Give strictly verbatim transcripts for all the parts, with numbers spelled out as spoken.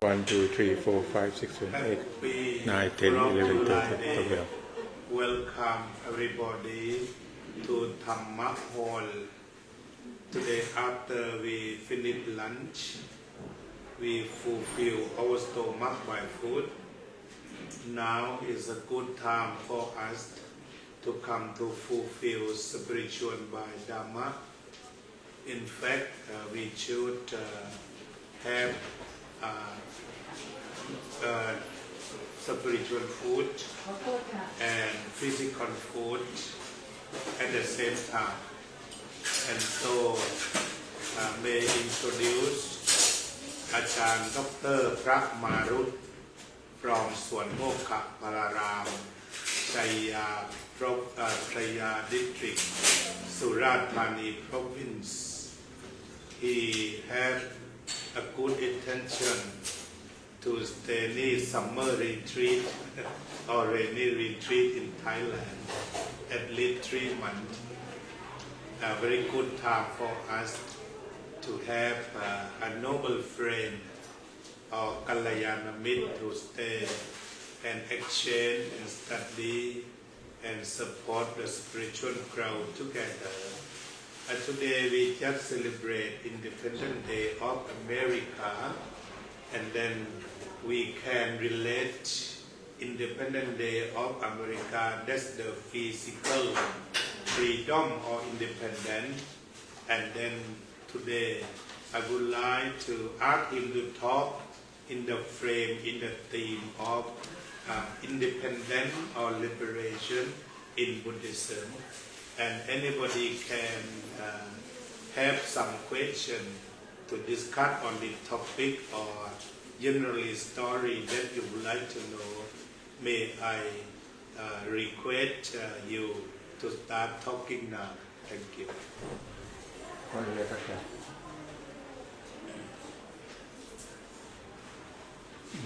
One, two, three, four, five, six, seven, eight, nine, ten, eleven, twelve, twelve. Welcome everybody to Dhamma Hall. Today, after we finish lunch, we fulfill our stomach by food. Now is a good time for us to come to fulfill spiritual by Dhamma. In fact, uh, we should, uh, have, uh, uh, spiritual food and physical food at the same time. And so, uh, may introduce อาจารย์ดอกเตอร์ พระมารุต from สวนโมกขพาราม Chaya Pro-, uh, Chaya District, Surat Thani Province. He had a good intention to stay in summer retreat or rainy retreat in Thailand at least three months. A very good time for us to have, uh, a noble friend or Kalyana Mitta to stay and exchange and study and support the spiritual growth together. And today we just celebrate Independence Day of America, and then we can relate Independence Day of America, that's the physical freedom or independence. And then today I would like to ask him to talk in the frame, in the theme of, uh, independence or liberation in Buddhism. And anybody can, uh, have some question to discuss on the topic or generally story that you would like to know. May I, uh, request, uh, you to start talking now. Thank you.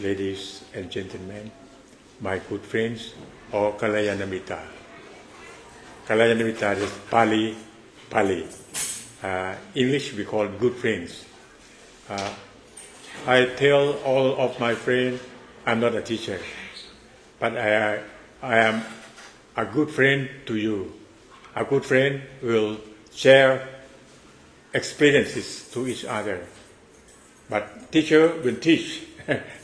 Ladies and gentlemen, my good friends, or Kalyana Mitta. Kalyana Mitta is Pali, Pali. Uh, English we call good friends. Uh, I tell all of my friends, I'm not a teacher, but I, I am a good friend to you. A good friend will share experiences to each other. But teacher will teach,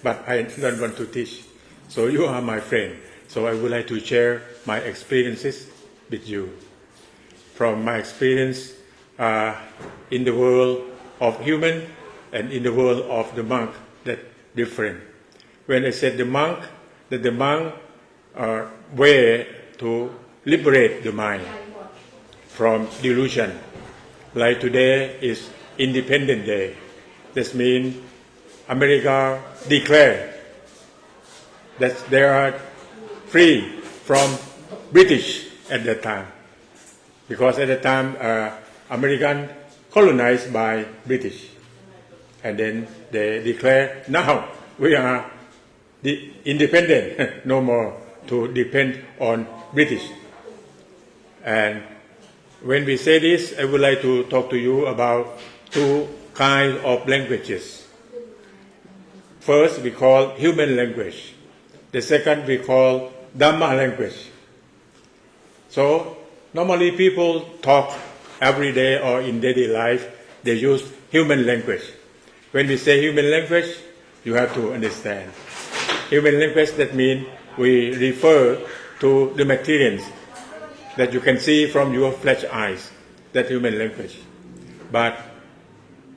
but I don't want to teach. So you are my friend. So I would like to share my experiences with you. From my experience, uh, in the world of human and in the world of the monk, that different. When I said the monk, that the monk, uh, way to liberate the mind from delusion. Like today is Independence Day. This means America declare that they are free from British at that time. Because at that time, uh, American colonized by British. And then they declare, "Now we are the independent, no more to depend on British." And when we say this, I would like to talk to you about two kinds of languages. First, we call human language. The second, we call Dhamma language. So, normally people talk every day or in daily life, they use human language. When we say human language, you have to understand. Human language, that means we refer to the materials that you can see from your flesh eyes, that human language. But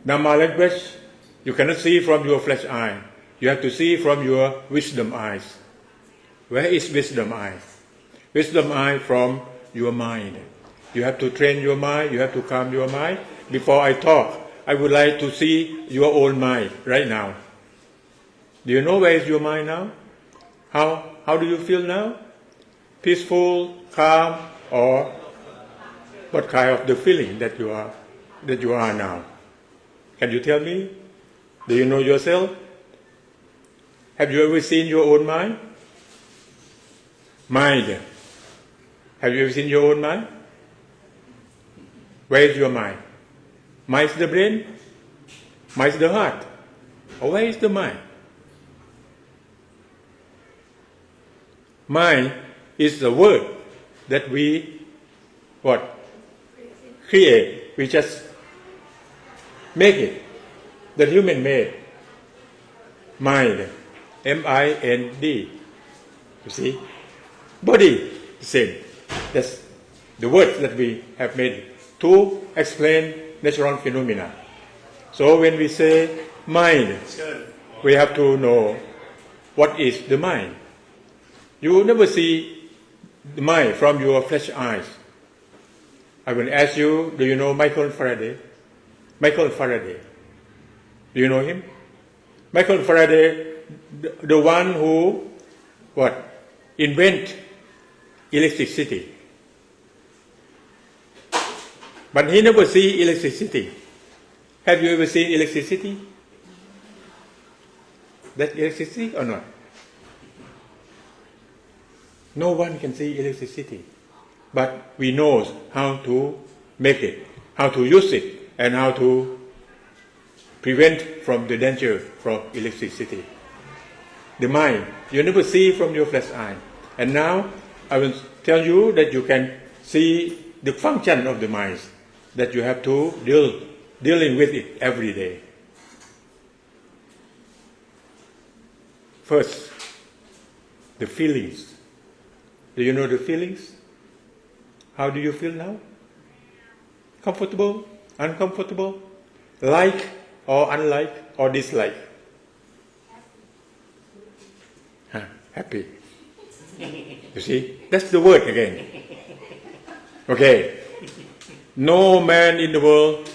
Dhamma language, you cannot see from your flesh eye. You have to see from your wisdom eyes. Where is wisdom eye? Wisdom eye from your mind. You have to train your mind, you have to calm your mind. Before I talk, I would like to see your own mind right now. Do you know where is your mind now? How, how do you feel now? Peaceful, calm, or what kind of the feeling that you are, that you are now? Can you tell me? Do you know yourself? Have you ever seen your own mind? Mind. Have you ever seen your own mind? Where is your mind? Mind is the brain? Mind is the heart? Or where is the mind? Mind is the word that we, what? Create. We just make it. The human made mind. M I N D. You see? Body, the same. That's the words that we have made to explain natural phenomena. So when we say mind, we have to know what is the mind. You never see the mind from your flesh eyes. I will ask you, do you know Michael Faraday? Michael Faraday. Do you know him? Michael Faraday, the, the one who, what? Invent electricity. But he never see electricity. Have you ever seen electricity? That electricity or not? No one can see electricity. But we know how to make it, how to use it, and how to prevent from the danger from electricity. The mind, you never see from your flesh eye. And now, I will tell you that you can see the function of the mind, that you have to deal, dealing with it every day. First, the feelings. Do you know the feelings? How do you feel now? Comfortable? Uncomfortable? Like or unlike or dislike? Huh, happy. You see? That's the word again. Okay. No man in the world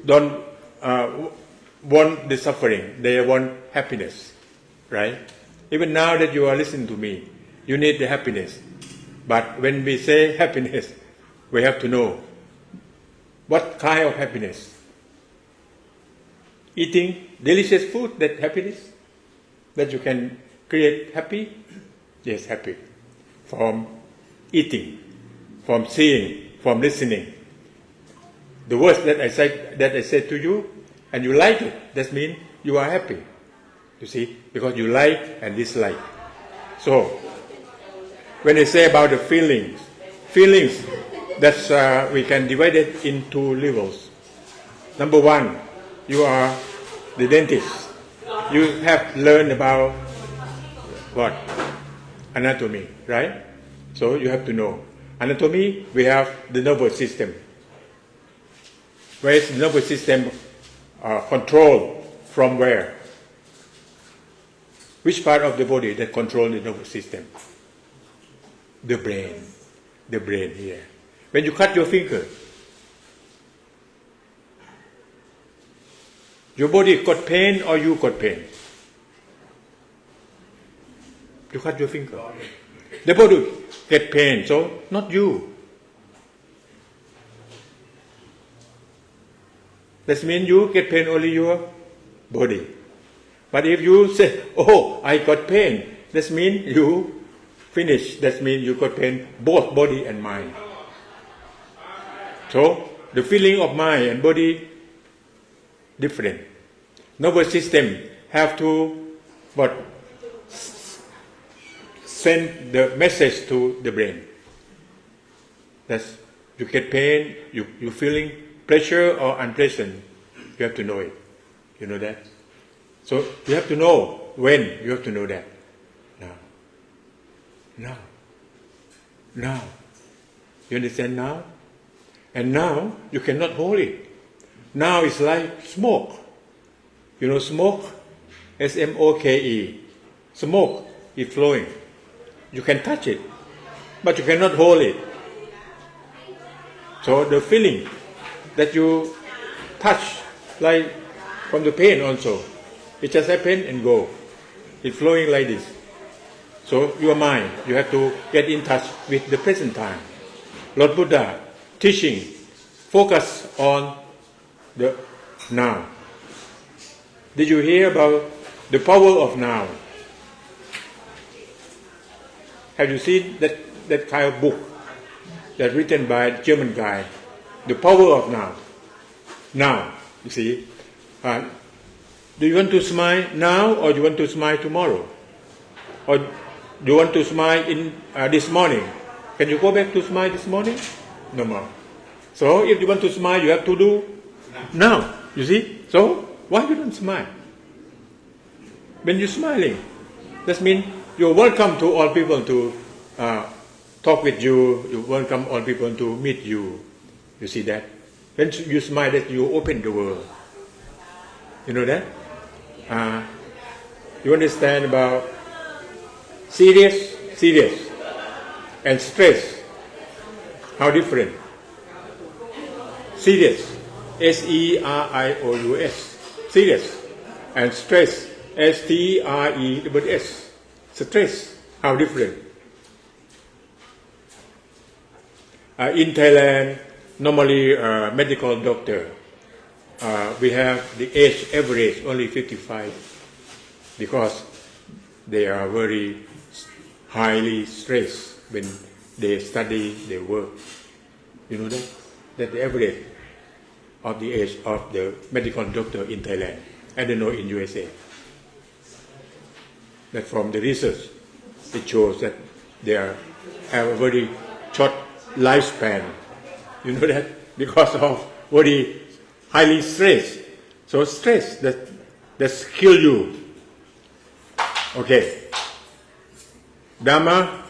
don't, uh, w-, want the suffering. They want happiness. Right? Even now that you are listening to me, you need the happiness. But when we say happiness, we have to know what kind of happiness. Eating delicious food, that happiness, that you can create happy? Yes, happy. From eating, from seeing, from listening. The words that I said, that I said to you, and you like it, that means you are happy. You see, because you like and dislike. So, when I say about the feelings, feelings, that's, uh, we can divide it in two levels. Number one, you are the dentist. You have learned about what? Anatomy, right? So you have to know. Anatomy, we have the nervous system. Where is the nervous system, uh, control from where? Which part of the body that control the nervous system? The brain. The brain here. When you cut your finger, your body got pain or you got pain? You cut your finger. The body get pain, so not you. That means you get pain only your body. But if you say, "Oh, I got pain," that means you finish. That means you got pain both body and mind. So, the feeling of mind and body different. Nervous system have to, what? S-, send the message to the brain. That's, you get pain, you, you feeling pleasure or unpleasant, you have to know it. You know that? So you have to know when you have to know that. Now. Now. Now. You understand now? And now, you cannot hold it. Now it's like smoke. You know smoke? S M O K E. Smoke is flowing. You can touch it, but you cannot hold it. So the feeling that you touch, like from the pain also, it just happen and go. It's flowing like this. So your mind, you have to get in touch with the present time. Lord Buddha teaching, focus on the now. Did you hear about the power of now? Have you seen that, that kind of book that written by German guy? The power of now. Now, you see, uh, do you want to smile now or do you want to smile tomorrow? Or You want to smile in, uh, this morning. Can you go back to smile this morning? No more. So if you want to smile, you have to do now. You see? So why you don't smile? When you're smiling, that means you're welcome to all people to, uh, talk with you. You welcome all people to meet you. You see that? When you smile, that you open the world. You know that? Uh, you understand about serious, serious, and stress? How different? Serious, S E R I O U S, serious, and stress, S T R E S S, stress. How different? Uh, in Thailand, normally, uh, medical doctor, uh, we have the age average only fifty-five because they are very highly stressed when they study, they work. You know that? That the average of the age of the medical doctor in Thailand. I don't know in U S A. That from the research, it shows that they are, have a very short lifespan. You know that? Because of very highly stress. So stress that, that kill you. Okay. Dhamma,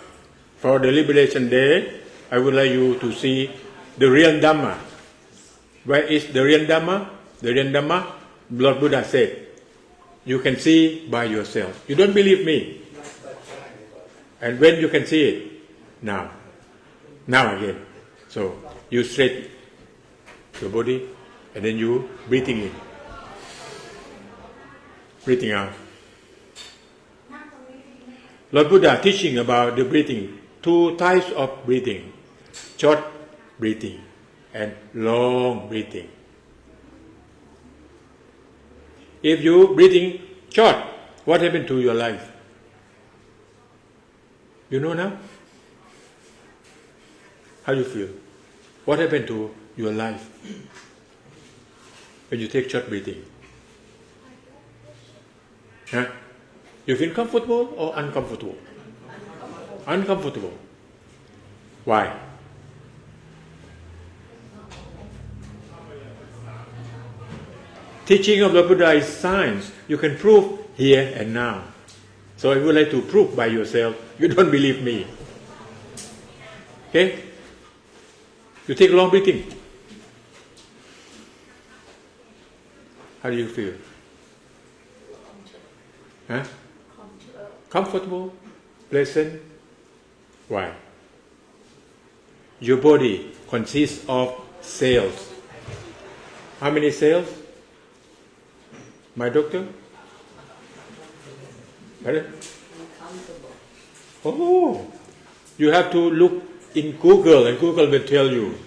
for the Liberation Day, I would like you to see the real Dhamma. Where is the real Dhamma? The real Dhamma, Lord Buddha said, you can see by yourself. You don't believe me? And when you can see it? Now. Now again. So, you straight your body, and then you breathing in. Breathing out. Lord Buddha teaching about the breathing, two types of breathing, short breathing and long breathing. If you breathing short, what happened to your life? You know now? How you feel? What happened to your life when you take short breathing? Huh? You feel comfortable or uncomfortable? Uncomfortable. Why? Teaching of the Buddha is science. You can prove here and now. So I would like to prove by yourself. You don't believe me. Okay? You take long breathing. How do you feel? Huh? Comfortable? Pleasant? Why? Your body consists of cells. How many cells? My doctor? Pardon? Oh, you have to look in Google and Google will tell you.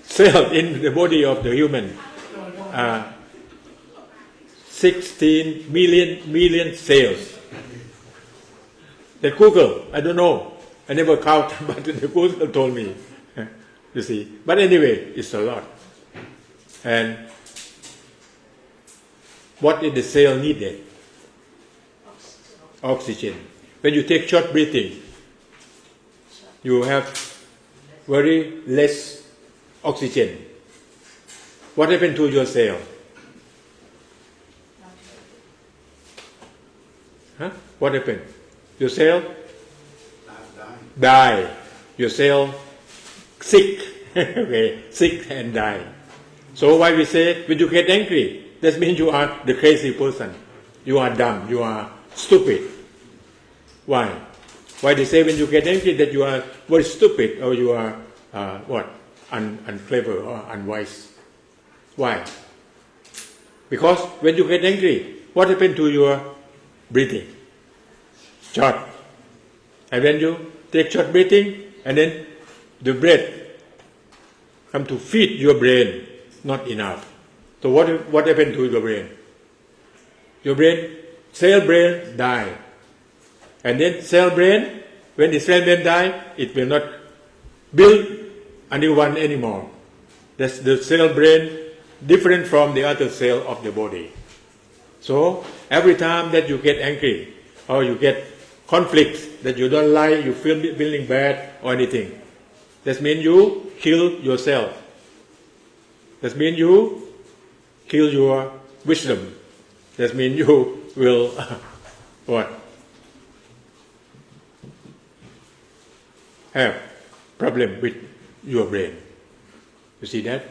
Cell in the body of the human are sixteen million, million cells. The Google, I don't know. I never count, but the Google told me. You see. But anyway, it's a lot. And what is the cell needed? Oxygen. When you take short breathing, you have very less oxygen. What happened to your cell? Huh? What happened? Your cell die. Your cell sick. Okay, sick and die. So why we say when you get angry, that means you are the crazy person. You are dumb. You are stupid. Why? Why they say when you get angry that you are very stupid or you are, uh, what? Un-, unclever or unwise? Why? Because when you get angry, what happened to your breathing? Short. And when you take short breathing, and then the breath come to feed your brain, not enough. So what, what happened to your brain? Your brain, cell brain die. And then cell brain, when the cell brain die, it will not build a new one anymore. That's the cell brain different from the other cell of the body. So every time that you get angry or you get conflicts that you don't like, you feel feeling bad or anything, that means you kill yourself. That means you kill your wisdom. That means you will what? Have problem with your brain. You see that?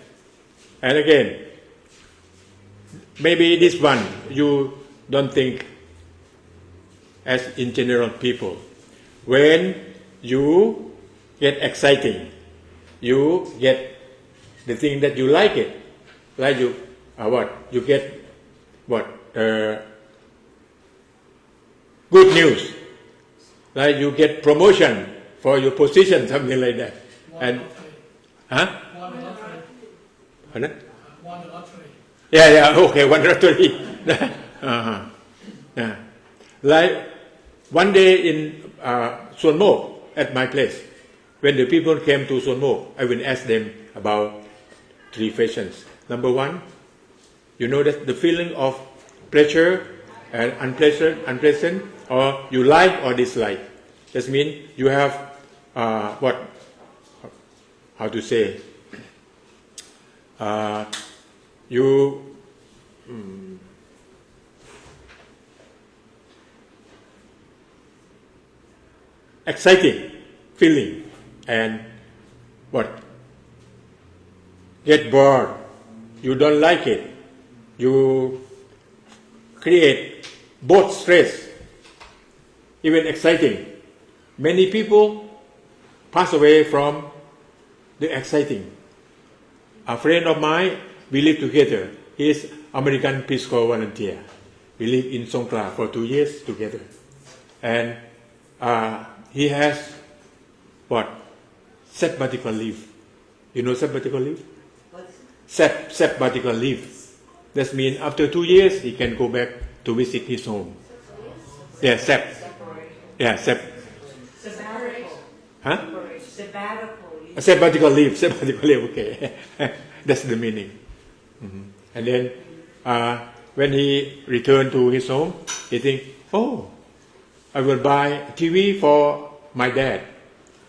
And again, maybe this one you don't think as in general people. When you get exciting, you get the thing that you like it, like you uh, what? You get what? Uh, good news, like you get promotion for your position, something like that. And huh? วอนลอตเตอรี่ อะไรนะ? วอนลอตเตอรี่ Yeah, yeah, okay, won lottery. Uh-huh. Yeah. Like one day in uh, Suan Mok at my place, when the people came to Suan Mok, I will ask them about three questions. Number one, you know that the feeling of pleasure and unpleasant, unpleasant, or you like or dislike. That means you have uh, what? How to say? Uh, you mm, exciting feeling and what? Get bored. You don't like it. You create both stress, even exciting. Many people pass away from the exciting. A friend of mine, we live together. He is American Peace Corps volunteer. We live in Songkhla for two years together. And uh, he has what? Sabbatical leave. You know sabbatical leave? Sab- sabbatical leave. That means after two years, he can go back to visit his home. Yeah, sab. Yeah, sab. Sabbatical. Huh? Sabbatical leave. A sabbatical leave. Sabbatical leave. Okay, that's the meaning. Mhm. And then, uh, when he returned to his home, he think, "Oh, I will buy a T V for my dad,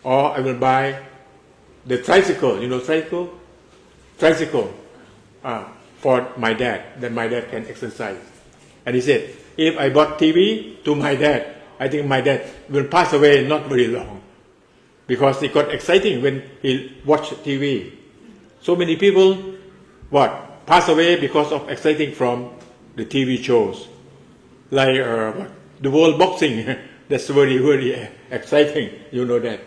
or I will buy the tricycle. You know tricycle? Tricycle uh, for my dad. Then my dad can exercise." And he said, "If I bought T V to my dad, I think my dad will pass away not very long." Because it got exciting when he watched T V. So many people, what, pass away because of exciting from the T V shows, like uh, what, the world boxing. That's very, very exciting. You know that.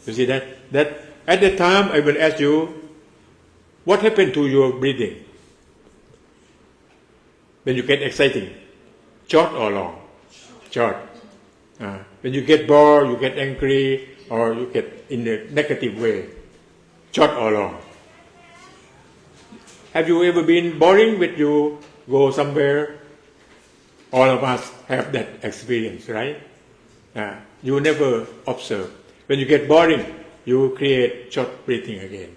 You see that? That at the time I will ask you, what happened to your breathing? When you get exciting, short or long? Short. Uh, when you get bored, you get angry, or you get in a negative way, short or long? Have you ever been boring when you go somewhere? All of us have that experience, right? Uh, you never observe. When you get boring, you create short breathing again.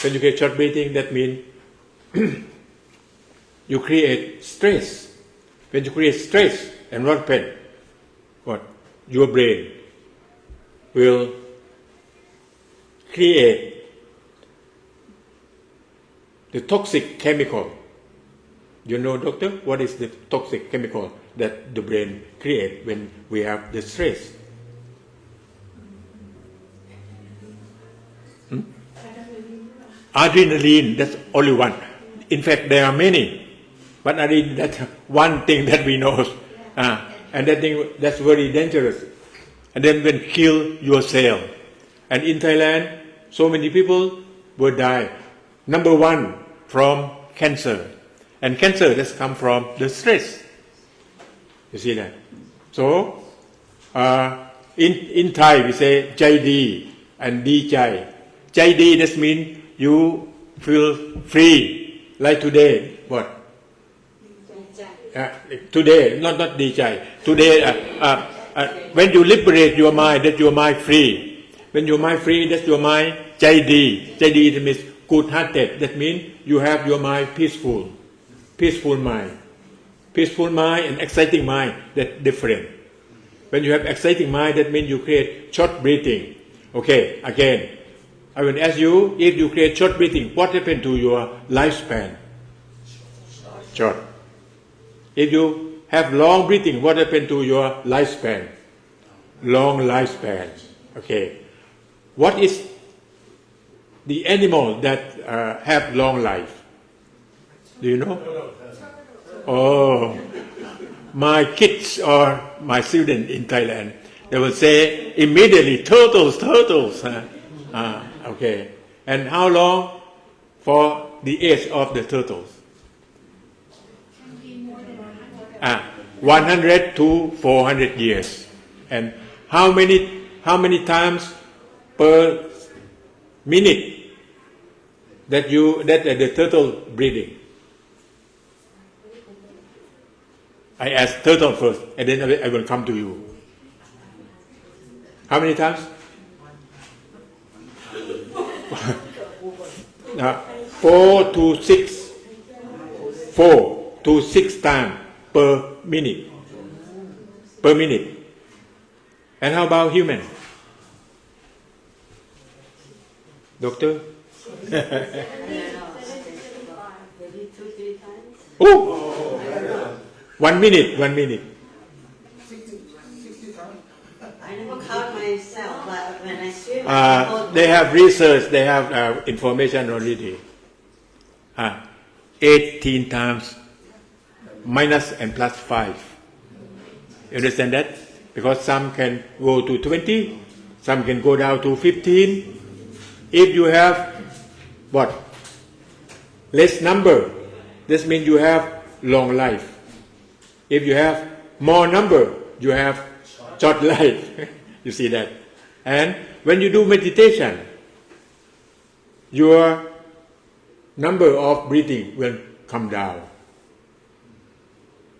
When you get short breathing, that means you create stress. When you create stress and what happen? What? Your brain will create the toxic chemical. You know, doctor, what is the toxic chemical that the brain create when we have the stress? Hmm? Adrenaline, that's only one. In fact, there are many. But adrenaline, that's one thing that we know. Ah, and that thing, that's very dangerous. And then when kill your cell. And in Thailand, so many people will die. Number one, from cancer. And cancer that's come from the stress. You see that? So, uh, in, in Thai we say ใจดี and ดีใจ. ใจดี that means you feel free. Like today, what? Uh, today, not, not ดีใจ. Today, uh, uh, uh, when you liberate your mind, that your mind free. When your mind free, that your mind ใจดี. ใจดี that means good hearted. That means you have your mind peaceful. Peaceful mind. Peaceful mind and exciting mind, that different. When you have exciting mind, that means you create short breathing. Okay, again, I will ask you, if you create short breathing, what happened to your lifespan? Short. If you have long breathing, what happened to your lifespan? Long lifespan. Okay. What is the animal that, uh, have long life? Do you know? Oh, my kids or my student in Thailand, they will say immediately, "Turtles, turtles." Huh? Ah, okay. And how long for the age of the turtles? Ah, one hundred to four hundred years. And how many, how many times per minute that you, that, uh, the turtle breathing? I ask turtle first, and then I will, I will come to you. How many times? Uh, four to six. Four to six times per minute. Per minute. And how about human? Doctor? Oh! One minute, one minute. I never count myself, but when I swim, I Uh, count they have research, they have, uh, information already. Ah, eighteen times minus and plus five. You understand that? Because some can go to twenty, some can go down to fifteen. If you have what? Less number, this means you have long life. If you have more number, you have short life. You see that? And when you do meditation, your number of breathing will come down.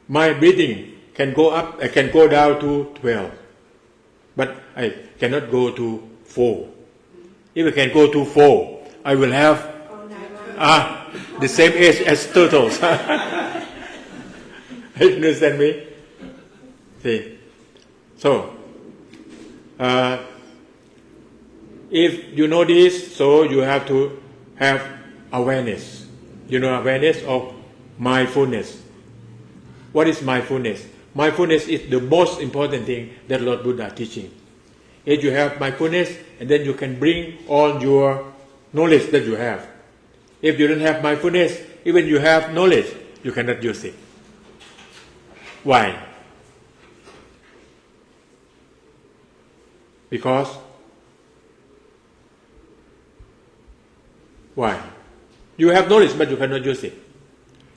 My breathing can go up, uh, can go down to twelve, but I cannot go to four. If I can go to four, I will have, ah, the same age as turtles. You understand me? See? So, uh, if you know this, so you have to have awareness. You know, awareness of mindfulness. What is mindfulness? Mindfulness is the most important thing that Lord Buddha teaching. If you have mindfulness, and then you can bring all your knowledge that you have. If you don't have mindfulness, even you have knowledge, you cannot use it. Why? Because why? You have knowledge, but you cannot use it.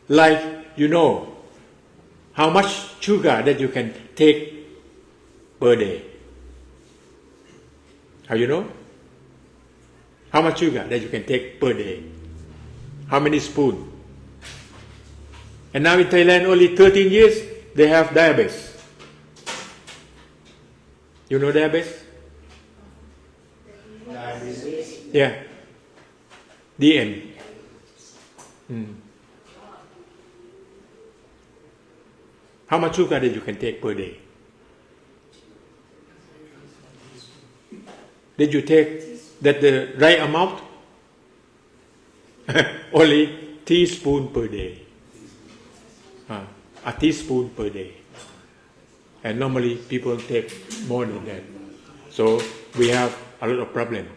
Like, you know how much sugar that you can take per day. How you know? How much sugar that you can take per day? How many spoon? And now in Thailand, only thirteen years, they have diabetes. You know diabetes? Yeah. D M. Mm. How much sugar that you can take per day? Did you take that the right amount? Only teaspoon per day. Ah, a teaspoon per day. And normally people take more than that. So we have a lot of problem.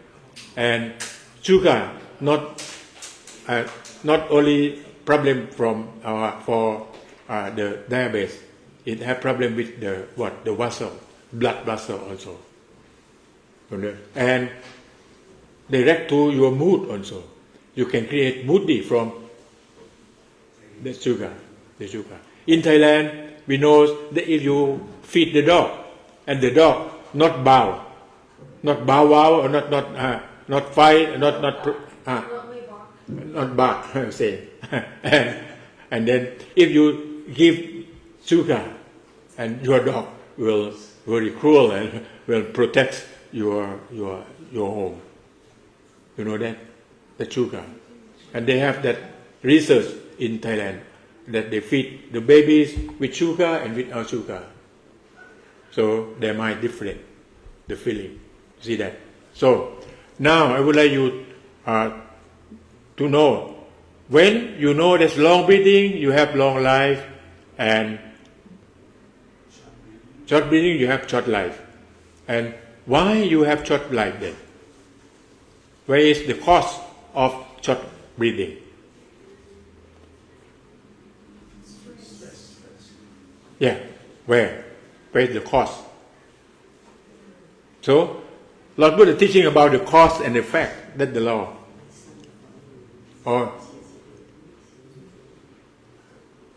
And sugar, not, uh, not only problem from, uh, for, uh, the diabetes, it have problem with the, what, the vessel, blood vessel also. And direct to your mood also. You can create moody from the sugar, the sugar. In Thailand, we know that if you feed the dog, and the dog not bark, not bow wow, or not, not, uh, not fight, not, not, pr- uh, not bark, say. And, and then if you give sugar, and your dog will very cruel and will protect your, your, your home. You know that? The sugar. And they have that research in Thailand. that they feed the babies with sugar and without sugar. So their mind different, the feeling. See that? So now I would like you, uh, to know, when you know there's long breathing, you have long life, and short breathing, you have short life. And why you have short life then? Where is the cause of short breathing? Yeah, where? Where is the cause? So, Lord Buddha teaching about the cause and effect, that's the law. Or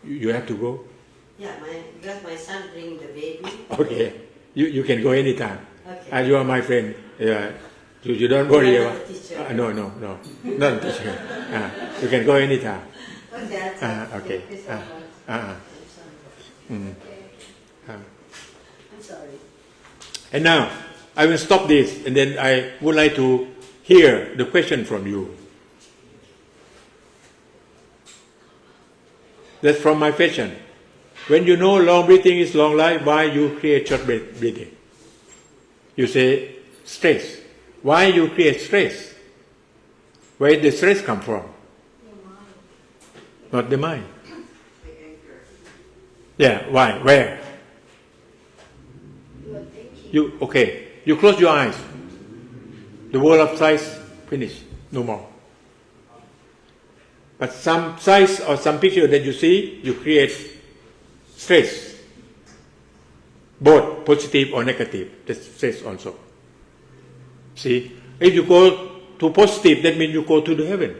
you, you have to go? Yeah, my, because my son bring the baby. Okay. You, you can go anytime. Okay. Uh, you are my friend. Yeah. You, you don't worry about. I'm not a teacher. Uh, no, no, no. Not a teacher. Uh, you can go anytime. Okay, I'll try. Uh, okay. Thank you so much. Uh, uh, uh. I'm sorry. Mm. Uh. I'm sorry. And now, I will stop this, and then I would like to hear the question from you. That's from my question. When you know long breathing is long life, why you create short breath-, breathing? You say stress. Why you create stress? Where the stress come from? Not the mind. Yeah, why? Where? You, okay. You close your eyes. The world of sight finish. No more. But some sights or some picture that you see, you create stress, both positive or negative, that's stress also. See, if you go to positive, that means you go to the heaven.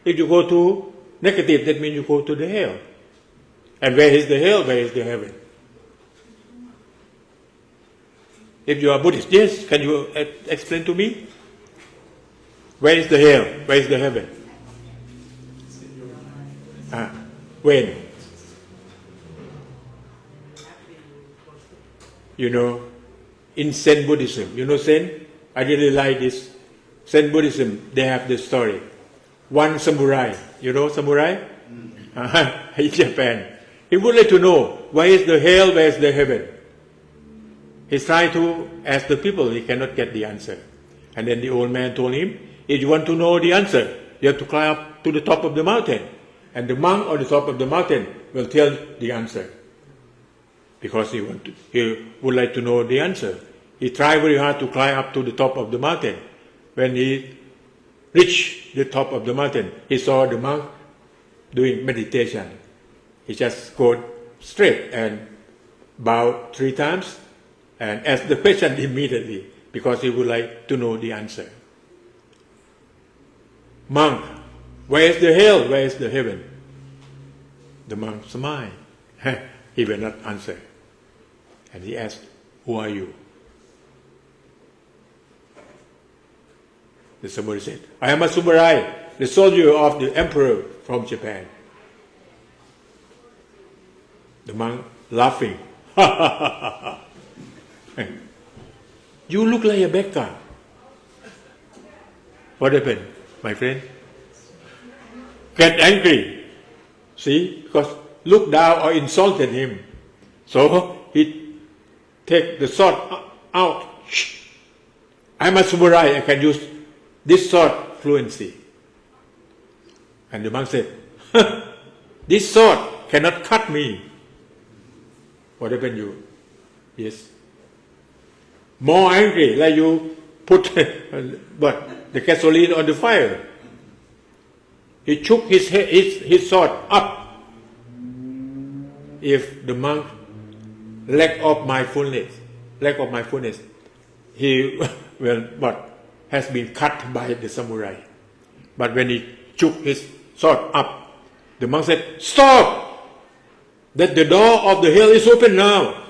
If you go to negative, that means you go to the hell. And where is the hell? Where is the heaven? If you are Buddhist, yes, can you, uh, explain to me? Where is the hell? Where is the heaven? Ah, when? You know, in Zen Buddhism, you know Zen? I really like this. Zen Buddhism, they have this story. One samurai, you know samurai? Mm. In Japan. He would like to know, where is the hell, where is the heaven? He tried to ask the people, he cannot get the answer. And then the old man told him, if you want to know the answer, you have to climb up to the top of the mountain. And the monk on the top of the mountain will tell the answer. Because he want to, he would like to know the answer. He tried very hard to climb up to the top of the mountain. When he reached the top of the mountain, he saw the monk doing meditation. He just go straight and bow three times and ask the question immediately because he would like to know the answer. Monk, where is the hell? Where is the heaven? The monk smiled. He will not answer. And he asked, who are you? The samurai said, I am a samurai, the soldier of the emperor from Japan. The monk laughing. You look like a beggar. What happened, my friend? Get angry. See, because look down or insulted him. So he take the sword out. I'm a samurai, I can use this sword fluency. And the monk said, this sword cannot cut me. What happened you? Yes. More angry, like you put what, the gasoline on the fire. He shook his, he-, his, his sword up. If the monk lack of mindfulness, lack of mindfulness, he will, what, has been cut by the samurai. But when he shook his sword up, the monk said, stop! That the door of the hell is open now.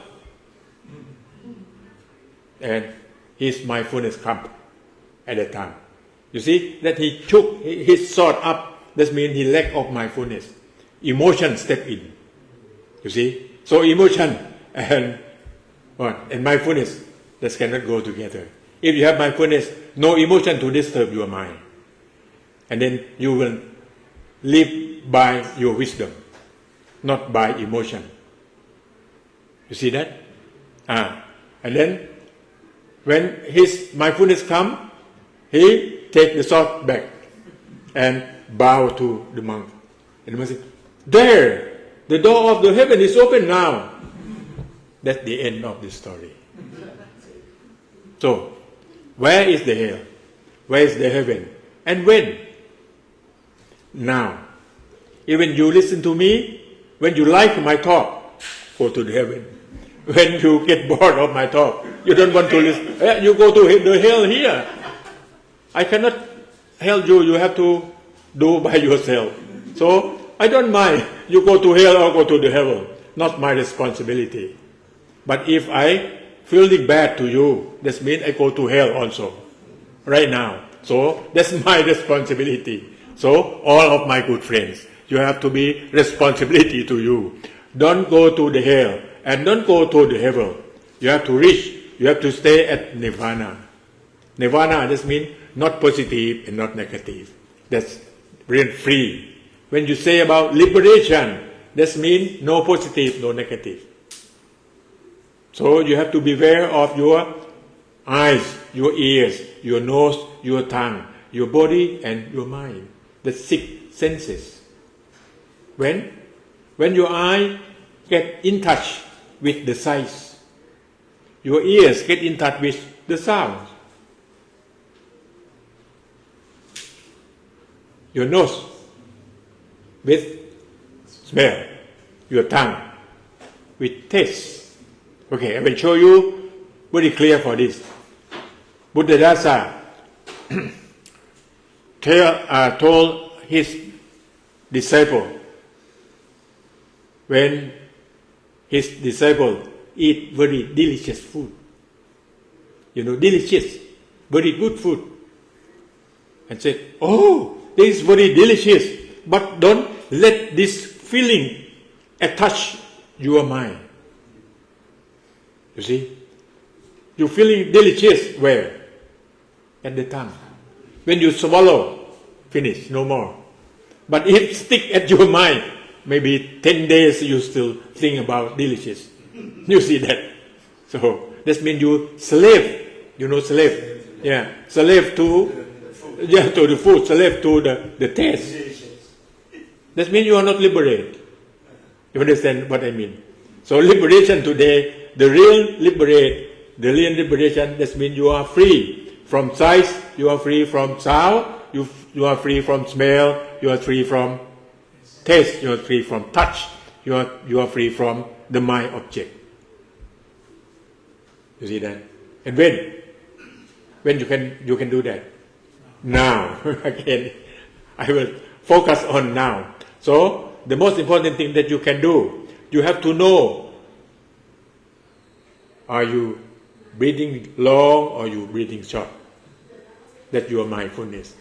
And his mindfulness come at that time. You see, that he shook hi-, his sword up, that means he lack of mindfulness. Emotion step in. You see? So emotion and what? And mindfulness, that cannot go together. If you have mindfulness, no emotion to disturb your mind. And then you will live by your wisdom. not by emotion. You see that? Ah, and then when his mindfulness come, he take the sword back and bow to the monk. And the monk say, "There, the door of the heaven is open now." That's the end of the story. So, where is the hell? Where is the heaven? And when? Now. Even you listen to me, when you like my talk, go to the heaven. When you get bored of my talk, you don't want to listen, eh, you go to he-, the hell here. I cannot help you. You have to do by yourself. So, I don't mind. You go to hell or go to the heaven. Not my responsibility. But if I feeling bad to you, that mean I go to hell also, right now. So that's my responsibility. So all of my good friends, you have to be responsibility to you. Don't go to the hell and don't go to the heaven. You have to reach, you have to stay at nirvana. Nirvana, this mean not positive and not negative. That's real free. When you say about liberation, this mean no positive, no negative. So you have to beware of your eyes, your ears, your nose, your tongue, your body, and your mind. The six senses. When, when your eye get in touch with the sights, your ears get in touch with the sound. Your nose with smell, your tongue with taste. Okay, I will show you very clear for this. Buddhadasa tell, uh, told his disciple when his disciple eat very delicious food. You know, delicious, very good food. And say, "Oh, this is very delicious, but don't let this feeling attach your mind." You see? You feeling delicious where? At the tongue. When you swallow, finish, no more. But if stick at your mind, maybe ten days you still think about delicious. You see that? So, that mean you slave. You know slave? Yeah. Slave to, yeah, to the food, slave to the, the taste. That mean you are not liberate. You understand what I mean? So liberation today, the real liberate, the real liberation, that mean you are free from sight, you are free from sound, you, you are free from smell, you are free from taste, you are free from touch, you are, you are free from the mind object. You see that? And when? When you can, you can do that? Now. Again, I will focus on now. So, the most important thing that you can do, you have to know, are you breathing long or you breathing short? That's your mindfulness.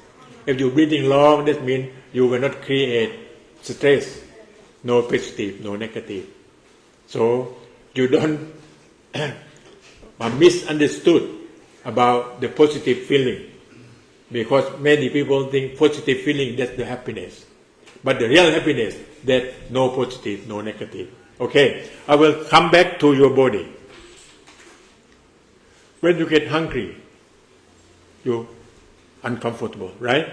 If you breathing long, that mean you will not create stress, no positive, no negative. So you don't, uh, misunderstood about the positive feeling, because many people think positive feeling, that's the happiness. But the real happiness, that no positive, no negative. Okay, I will come back to your body. When you get hungry, you uncomfortable, right?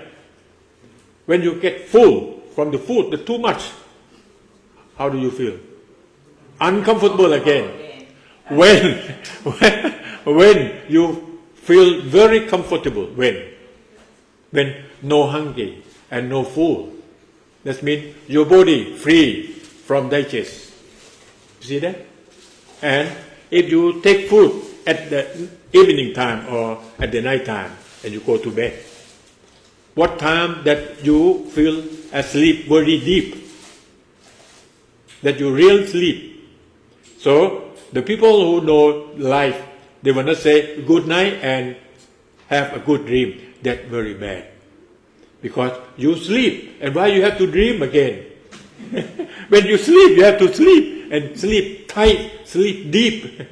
When you get full from the food, the too much, how do you feel? Uncomfortable again. When, when, when you feel very comfortable, when? When no hungry and no full. That mean your body free from digest. You see that? And if you take food at the evening time or at the night time and you go to bed, what time that you feel asleep very deep, that you real sleep. So the people who know life, they will not say good night and have a good dream. That's very bad. Because you sleep, and why you have to dream again? When you sleep, you have to sleep, and sleep tight, sleep deep.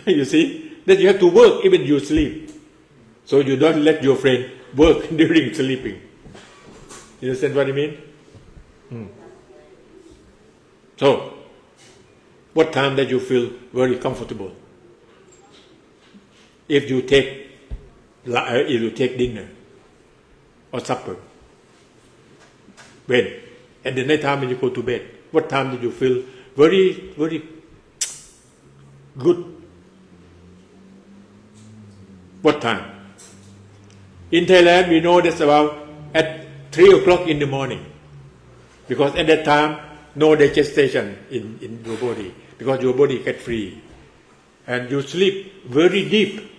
You see? That you have to work even you sleep. So you don't let your friend work during sleeping. You understand what I mean? Hmm. So, what time that you feel very comfortable? If you take, la- uh, if you take dinner or supper, when? At the night time when you go to bed, what time do you feel very, very good? What time? In Thailand, we know that's about at three o'clock in the morning, because at that time, no digestion in, in your body, because your body get free. And you sleep very deep.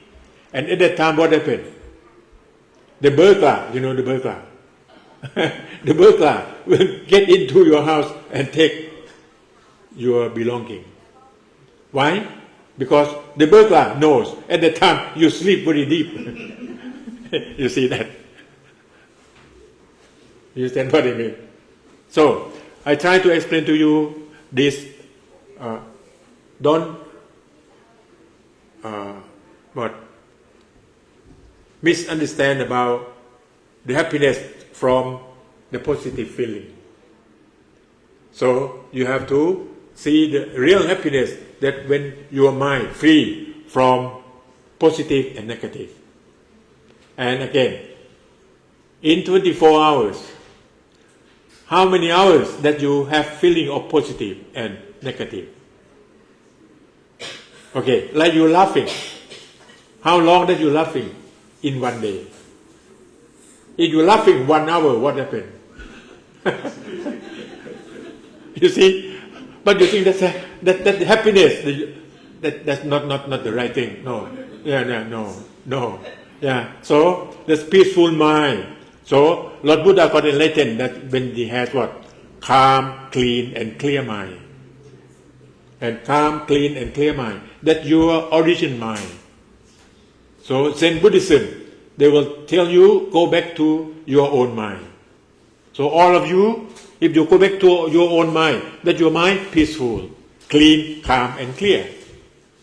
And at that time, what happened? The burglar, you know the burglar. The burglar will get into your house and take your belonging. Why? Because the burglar knows at the time you sleep very deep. You see that? You understand what I mean? So, I try to explain to you this. Uh, don't, uh, what? Misunderstand about the happiness from the positive feeling. So you have to see the real happiness, that when your mind free from positive and negative. And again, in twenty-four hours, how many hours that you have feeling of positive and negative? Okay, like you laughing. How long that you laughing in one day? If you laughing one hour, what happened? You see? But you think that's a, that, that happiness, the- that, that's not, not, not the right thing. No. Yeah, yeah, no, no. Yeah. So, that's peaceful mind. So, Lord Buddha got enlightened that when he has what? Calm, clean, and clear mind. And calm, clean, and clear mind. That your origin mind. So Zen Buddhism, they will tell you, go back to your own mind. So all of you, if you go back to your own mind, that your mind peaceful, clean, calm, and clear.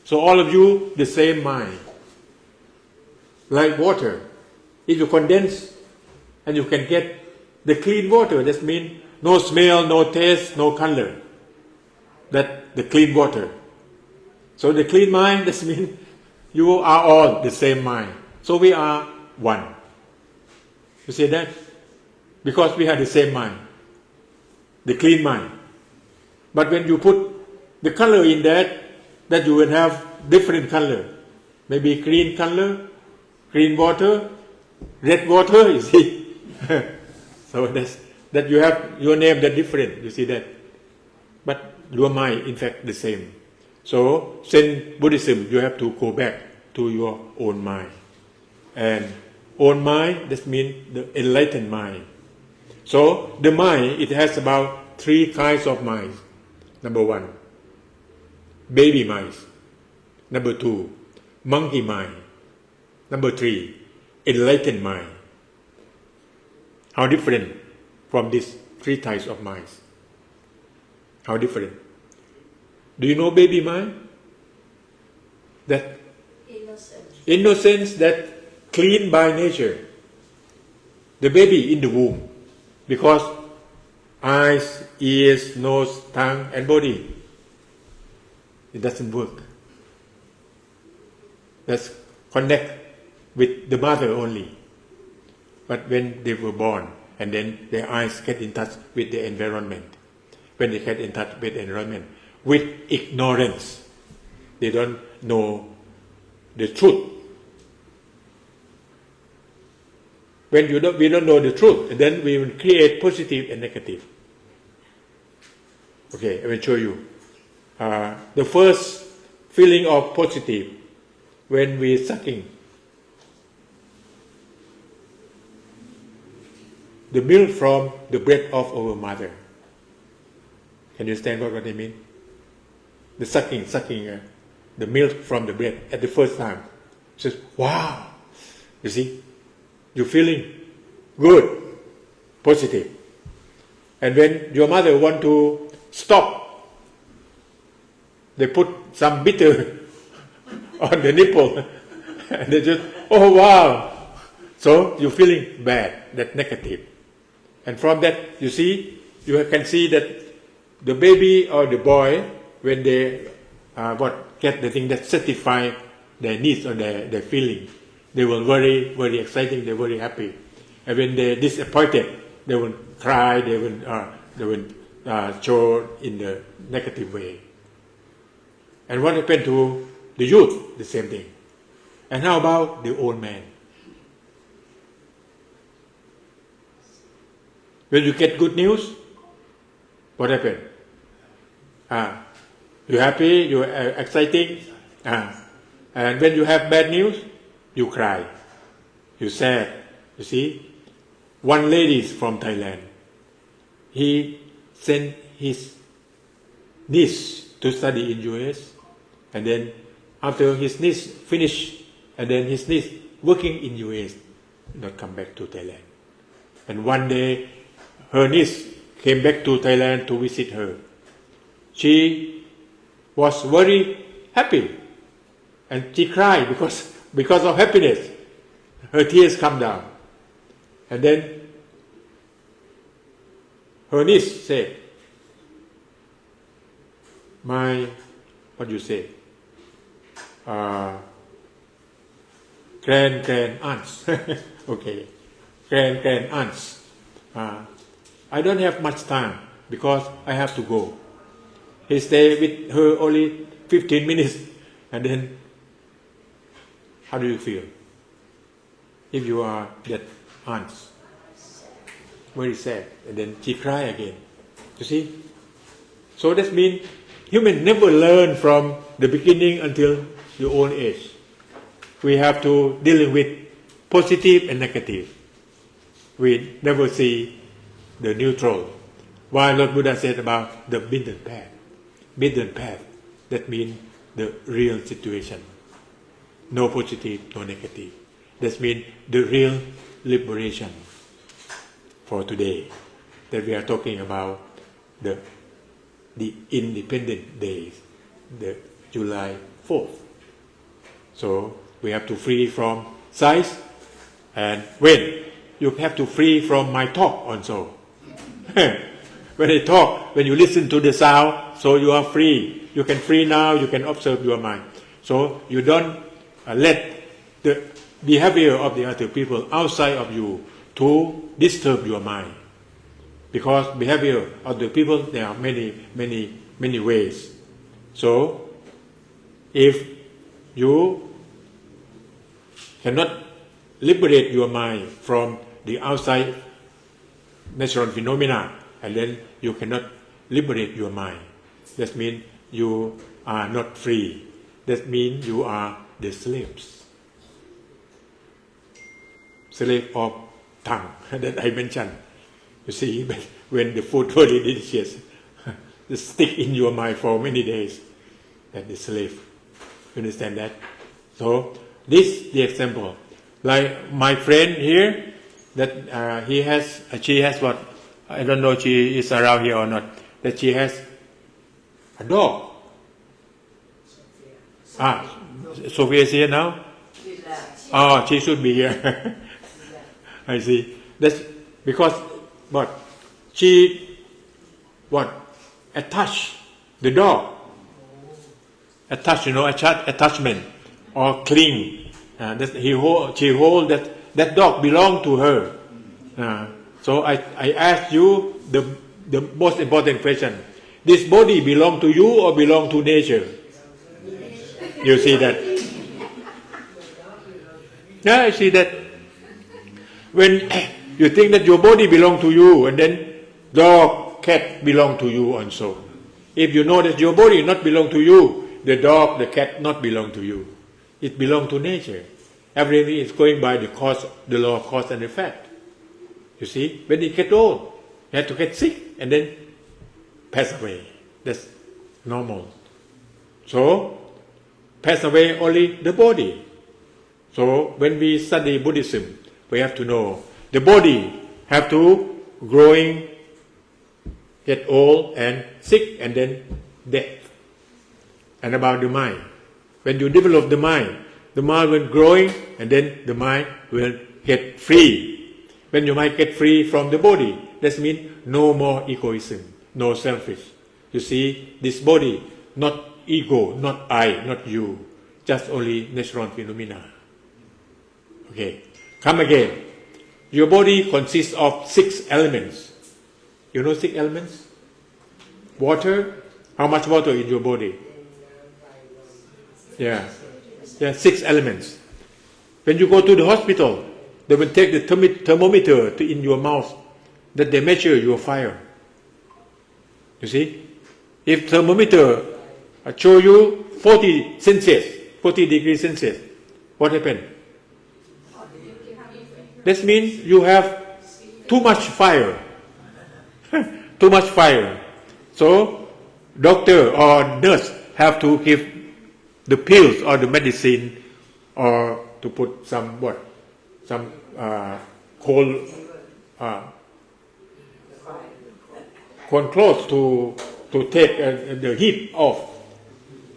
So all of you, the same mind. Like water, if you condense and you can get the clean water, that means no smell, no taste, no color. That the clean water. So the clean mind, that means you are all the same mind. So we are one. You see that? Because we have the same mind, the clean mind. But when you put the color in that, that you will have different color. Maybe green color, green water, red water, you see. So that's, that you have your name that different, you see that. But your mind, in fact, the same. So, Zen Buddhism, you have to go back to your own mind. And own mind, that means the enlightened mind. So, the mind, it has about three kinds of minds. Number one, baby minds. Number two, monkey mind. Number three, enlightened mind. How different from these three types of minds? How different? Do you know baby mind? That innocence, that clean by nature. The baby in the womb, because eyes, ears, nose, tongue, and body, it doesn't work. That's connect with the mother only. But when they were born, and then their eyes get in touch with the environment. When they get in touch with the environment, with ignorance, they don't know the truth. When you don't, we don't know the truth, and then we will create positive and negative. Okay, I will show you. Uh, the first feeling of positive, when we sucking the milk from the breast of our mother. Can you understand what, what I mean? The sucking, sucking, uh, the milk from the breast at the first time. Says, "Wow." You see, you feeling good, positive. And when your mother want to stop, they put some bitter on the nipple. And they just, "Oh, wow." So you feeling bad, that negative. And from that, you see, you can see that the baby or the boy, when they, uh, what, get the thing that satisfy their needs or their, their feeling, they will very, very exciting, they're very happy. And when they're disappointed, they will cry, they will, uh, they will, uh, show in the negative way. And what happened to the youth? The same thing. And how about the old man? When you get good news, what happened? Ah, you happy, you, uh, exciting. Ah, and when you have bad news, you cry, you sad. You see, one lady from Thailand, he sent his niece to study in U S, and then after his niece finished, and then his niece working in U S, not come back to Thailand. And one day, her niece came back to Thailand to visit her. She was very happy, and she cried because, because of happiness. Her tears come down. And then her niece said, "My," what you say? Uh, grand, grand aunts. Okay. Grand, grand aunts. Uh, "I don't have much time because I have to go." He stayed with her only fifteen minutes. And then, how do you feel if you are that aunt? Very sad. And then she cry again. You see? So that means human never learn from the beginning until the old age. We have to dealing with positive and negative. We never see the neutral. Why Lord Buddha said about the beaten path? Beaten path, that means the real situation. No positive, no negative. That means the real liberation for today. That we are talking about the, the Independence Day, the July fourth. So we have to free from size, and when you have to free from my talk also. When I talk, when you listen to the sound, so you are free. You can free now, you can observe your mind. So you don't, uh, let the behavior of the other people outside of you to disturb your mind. Because behavior of the people, there are many, many, many ways. So if you cannot liberate your mind from the outside natural phenomena, and then you cannot liberate your mind. That means you are not free. That means you are the slaves. Slave of tongue that I mentioned. You see, when the food very delicious, it stick in your mind for many days. That is slave. You understand that? So, this the example. Like my friend here, that, uh, he has, uh, she has what? I don't know she is around here or not. That she has a dog. Ah, Sophia is here now? Ah, she should be here. I see. That's because what? She, what? Attach the dog. Attach, you know, attach, attachment or cling. Uh, that he hold, she hold that, that dog belong to her. Uh, so I, I ask you the, the most important question. This body belong to you or belong to nature? You see that? Yeah, I see that. When you think that your body belong to you, and then dog, cat belong to you also. If you know that your body not belong to you, the dog, the cat not belong to you. It belong to nature. Everything is going by the cause, the law of cause and effect. You see, when it get old, it have to get sick and then pass away. That's normal. So, pass away only the body. So, when we study Buddhism, we have to know the body have to growing, get old and sick and then death. And about the mind. When you develop the mind, the mind will growing and then the mind will get free. When your mind get free from the body, that means no more egoism, no selfish. You see, this body, not ego, not I, not you, just only natural phenomena. Okay, come again. Your body consists of six elements. You know six elements? Water. How much water in your body? Yeah. Yeah, six elements. When you go to the hospital, they will take the thermi-, thermometer to, in your mouth, that they measure your fire. You see? If thermometer, uh, show you forty Celsius, forty degrees Celsius, what happened? That means you have too much fire. Too much fire. So, doctor or nurse have to give the pills or the medicine, or to put some what? Some, uh, cold, uh, cold clothes to, to take, uh, the heat off.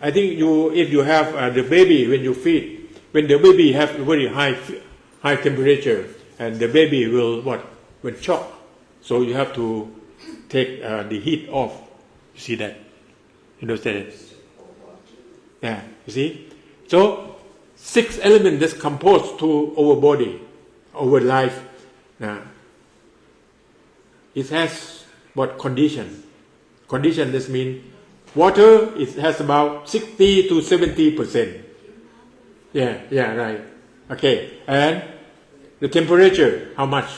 I think you, if you have, uh, the baby, when you feed, when the baby have very high f-, high temperature, and the baby will what? Will shock. So you have to take, uh, the heat off. You see that? You understand it? Yeah, you see? So, six elements that compose to our body, our life. Now, it has what? Condition. Condition, this mean water, it has about sixty to seventy percent. Yeah, yeah, right. Okay, and the temperature, how much?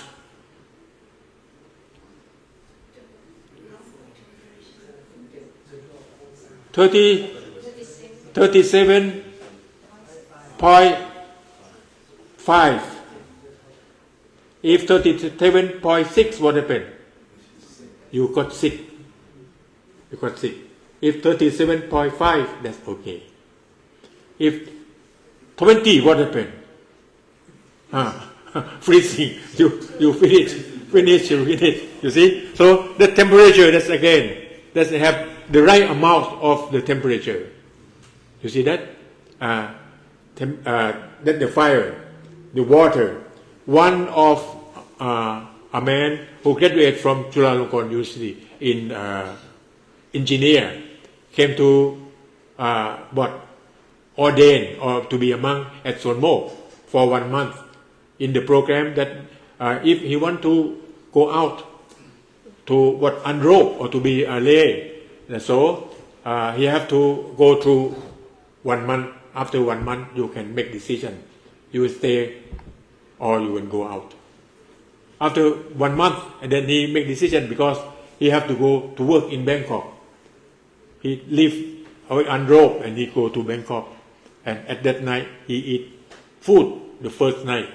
Thirty, thirty-seven point five. If thirty-seven point six, what happened? You got sick. You got sick. If thirty-seven point five, that's okay. If twenty, what happened? Ah, freezing. You, you finish, finish, you finish. You see? So the temperature, that's again, that's have the right amount of the temperature. You see that? Uh, tem-, uh, that the fire, the water. One of, uh, a man who graduated from Chulalongkorn University in, uh, engineer came to, uh, what? Ordain or to be a monk at Suan Mok for one month in the program that, uh, if he want to go out to what? Unrobe or to be a lay. And so, uh, he have to go through one month. After one month, you can make decision. You will stay or you will go out. After one month, and then he make decision because he have to go to work in Bangkok. He leave our unrobe and he go to Bangkok. And at that night, he eat food the first night.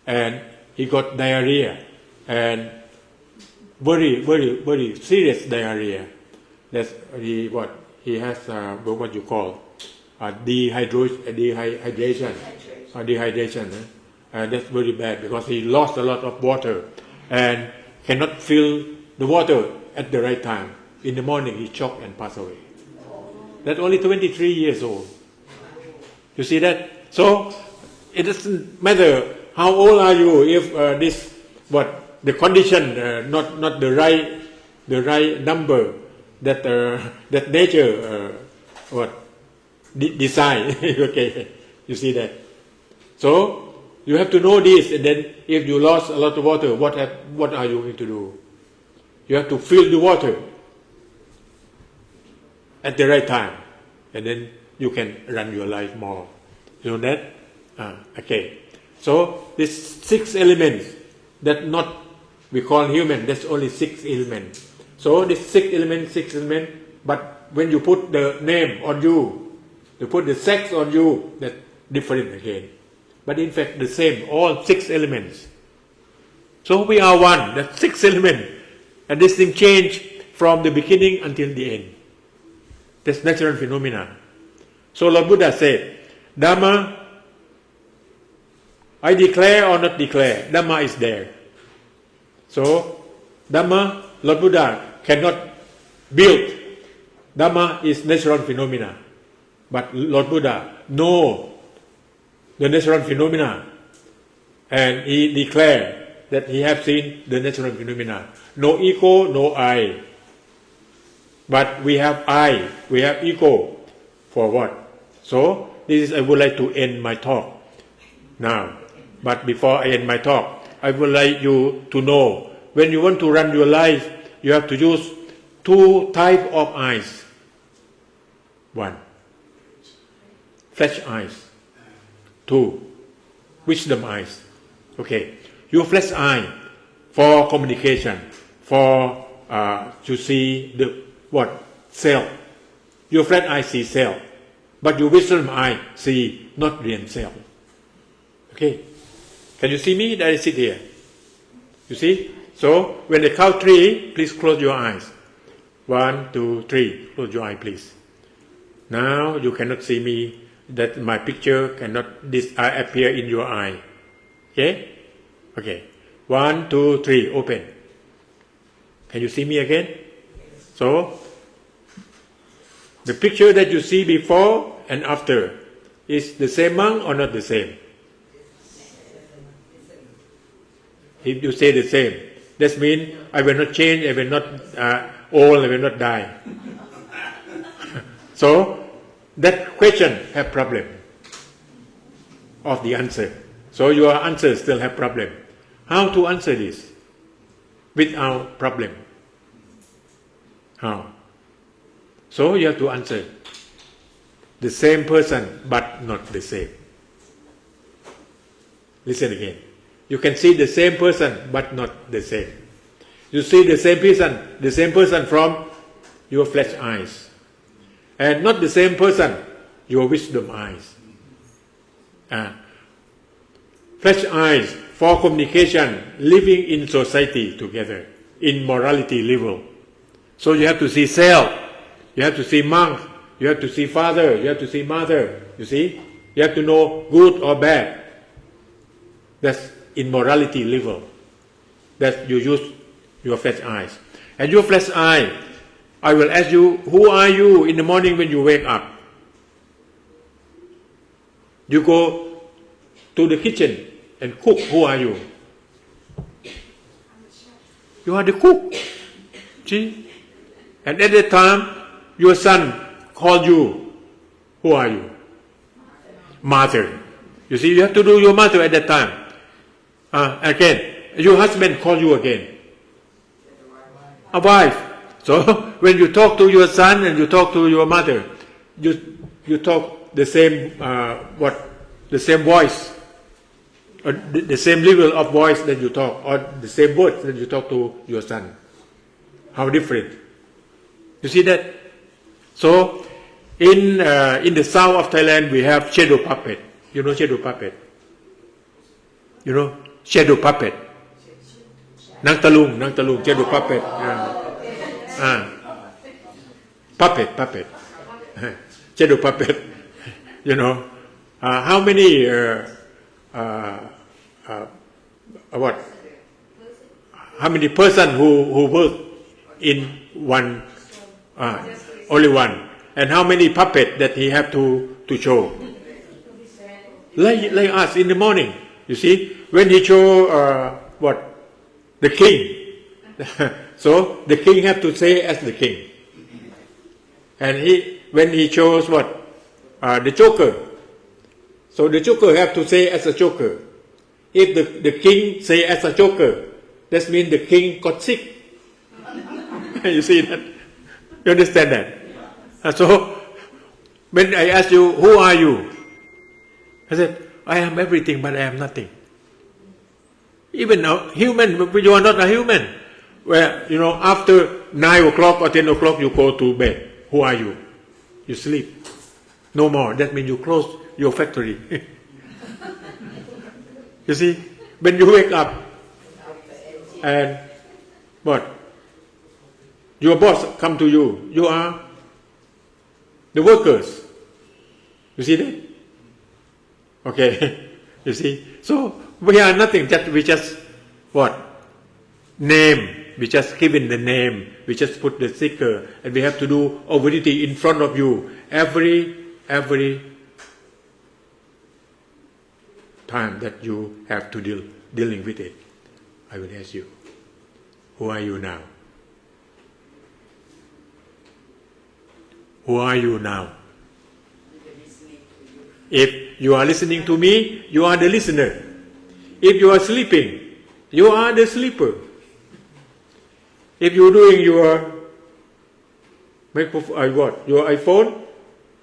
And he got diarrhea. And very, very, very serious diarrhea. That's he, what? He has, uh, what you call, uh, dehydro-, dehy-, hydration. Uh, dehydration, eh? And that's very bad because he lost a lot of water and cannot fill the water at the right time. In the morning, he choke and pass away. That's only twenty-three years old. You see that? So, it doesn't matter how old are you, if, uh, this, what, the condition, uh, not, not the right, the right number that, uh, that nature, uh, what, de-, design. Okay, you see that? So, you have to know this, and then if you lost a lot of water, what have, what are you going to do? You have to fill the water at the right time, and then you can run your life more. You know that? Ah, okay. So, these six elements that not we call human, that's only six elements. So, this six elements, six elements, but when you put the name on you, you put the sex on you, that's different again. But in fact, the same, all six elements. So we are one, that's six elements. And this thing change from the beginning until the end. That's natural phenomena. So Lord Buddha said, Dhamma, I declare or not declare, Dhamma is there. So, Dhamma, Lord Buddha cannot build. Dhamma is natural phenomena. But Lord Buddha know the natural phenomena, and he declared that he have seen the natural phenomena. No ego, no I. But we have I, we have ego. For what? So, this is, I would like to end my talk now. But before I end my talk, I would like you to know, when you want to run your life, you have to use two type of eyes. One, flesh eyes. Two, wisdom eyes. Okay. Your flesh eye for communication, for, uh, to see the what? Self. Your flesh eye see self. But your wisdom eye see not real self. Okay. Can you see me? That I sit here. You see? So, when I count three, please close your eyes. One, two, three. Close your eye, please. Now you cannot see me, that my picture cannot dis-, uh, appear in your eye. Okay? Okay. One, two, three. Open. Can you see me again? So, the picture that you see before and after is the same monk or not the same? If you say the same, that means I will not change, I will not, uh, old, I will not die. So, that question have problem of the answer. So your answer still have problem. How to answer this without problem? How? So you have to answer the same person, but not the same. Listen again. You can see the same person, but not the same. You see the same person, the same person from your flesh eyes, and not the same person, your wisdom eyes. Ah. Flesh eyes for communication, living in society together, in morality level. So you have to see self, you have to see monk, you have to see father, you have to see mother, you see? You have to know good or bad. That's in morality level. That you use your flesh eyes. And your flesh eye, I will ask you, who are you in the morning when you wake up? You go to the kitchen and cook, who are you? You are the cook. See? And at that time, your son called you, who are you? Mother. You see, you have to do your mother at that time. Uh, again, your husband call you again. A wife. So, when you talk to your son and you talk to your mother, you, you talk the same, uh, what? The same voice. Or the, the same level of voice that you talk, or the same words that you talk to your son. How different. You see that? So, in, uh, in the south of Thailand, we have shadow puppet. You know shadow puppet? You know, shadow puppet. หนังตะลุง หนังตะลุง shadow puppet. Ah. Ah. Puppet, puppet. Shadow puppet. You know, uh, how many, uh, uh, uh, what? How many person who, who work in one, uh, only one? And how many puppet that he have to, to show? Like, like us in the morning, you see, when he show, uh, what? The king. So the king have to say as the king. And he, when he shows what? Uh, the joker. So the joker have to say as a joker. If the, the king say as a joker, that means the king got sick. You see that? You understand that? And so, when I ask you, "Who are you?" I said, "I am everything, but I am nothing." Even a human, you are not a human. Where, you know, after nine o'clock or ten o'clock, you go to bed. Who are you? You sleep. No more. That means you close your factory. You see, when you wake up and what? Your boss come to you. You are the workers. You see that? Okay. You see? So, we are nothing. Just, we just, what? Name. We just given the name. We just put the sticker. And we have to do our duty in front of you. Every, every time that you have to deal, dealing with it, I will ask you, who are you now? Who are you now? If you are listening to me, you are the listener. If you are sleeping, you are the sleeper. If you doing your microphone, uh, what? Your iPhone,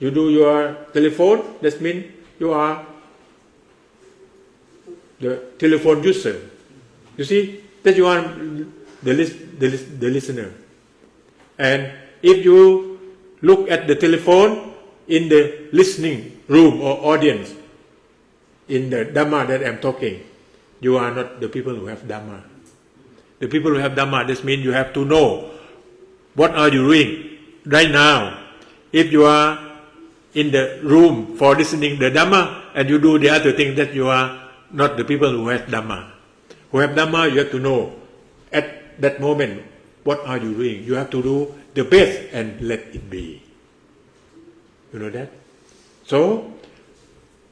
you do your telephone, that mean you are the telephone user. You see, that you are the, lis- the, lis- the listener. And if you look at the telephone in the listening room or audience, in the Dhamma that I'm talking, you are not the people who have Dhamma. The people who have Dhamma, this means you have to know what are you doing right now. If you are in the room for listening the Dhamma and you do the other thing, that you are not the people who have Dhamma. Who have Dhamma, you have to know at that moment what are you doing. You have to do the best and let it be. You know that? So,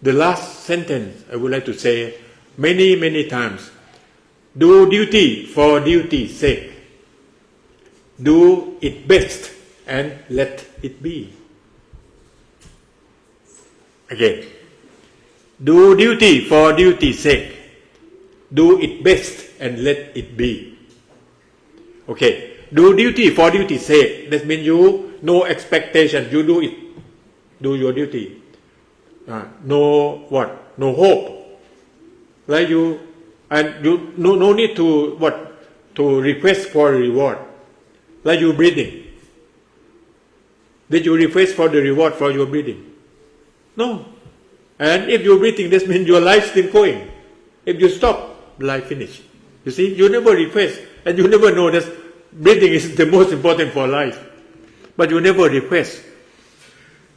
the last sentence I would like to say many, many times. Do duty for duty's sake. Do it best and let it be. Again. Do duty for duty's sake. Do it best and let it be. Okay. Do duty for duty's sake. That means you no expectation. You do it. Do your duty. Uh, no what? No hope. Like you, and you no, no need to what? To request for reward. Like you breathing. Did you request for the reward for your breathing? No. And if you're breathing, this means your life still going. If you stop, life finish. You see, you never request, and you never know that breathing is the most important for life. But you never request.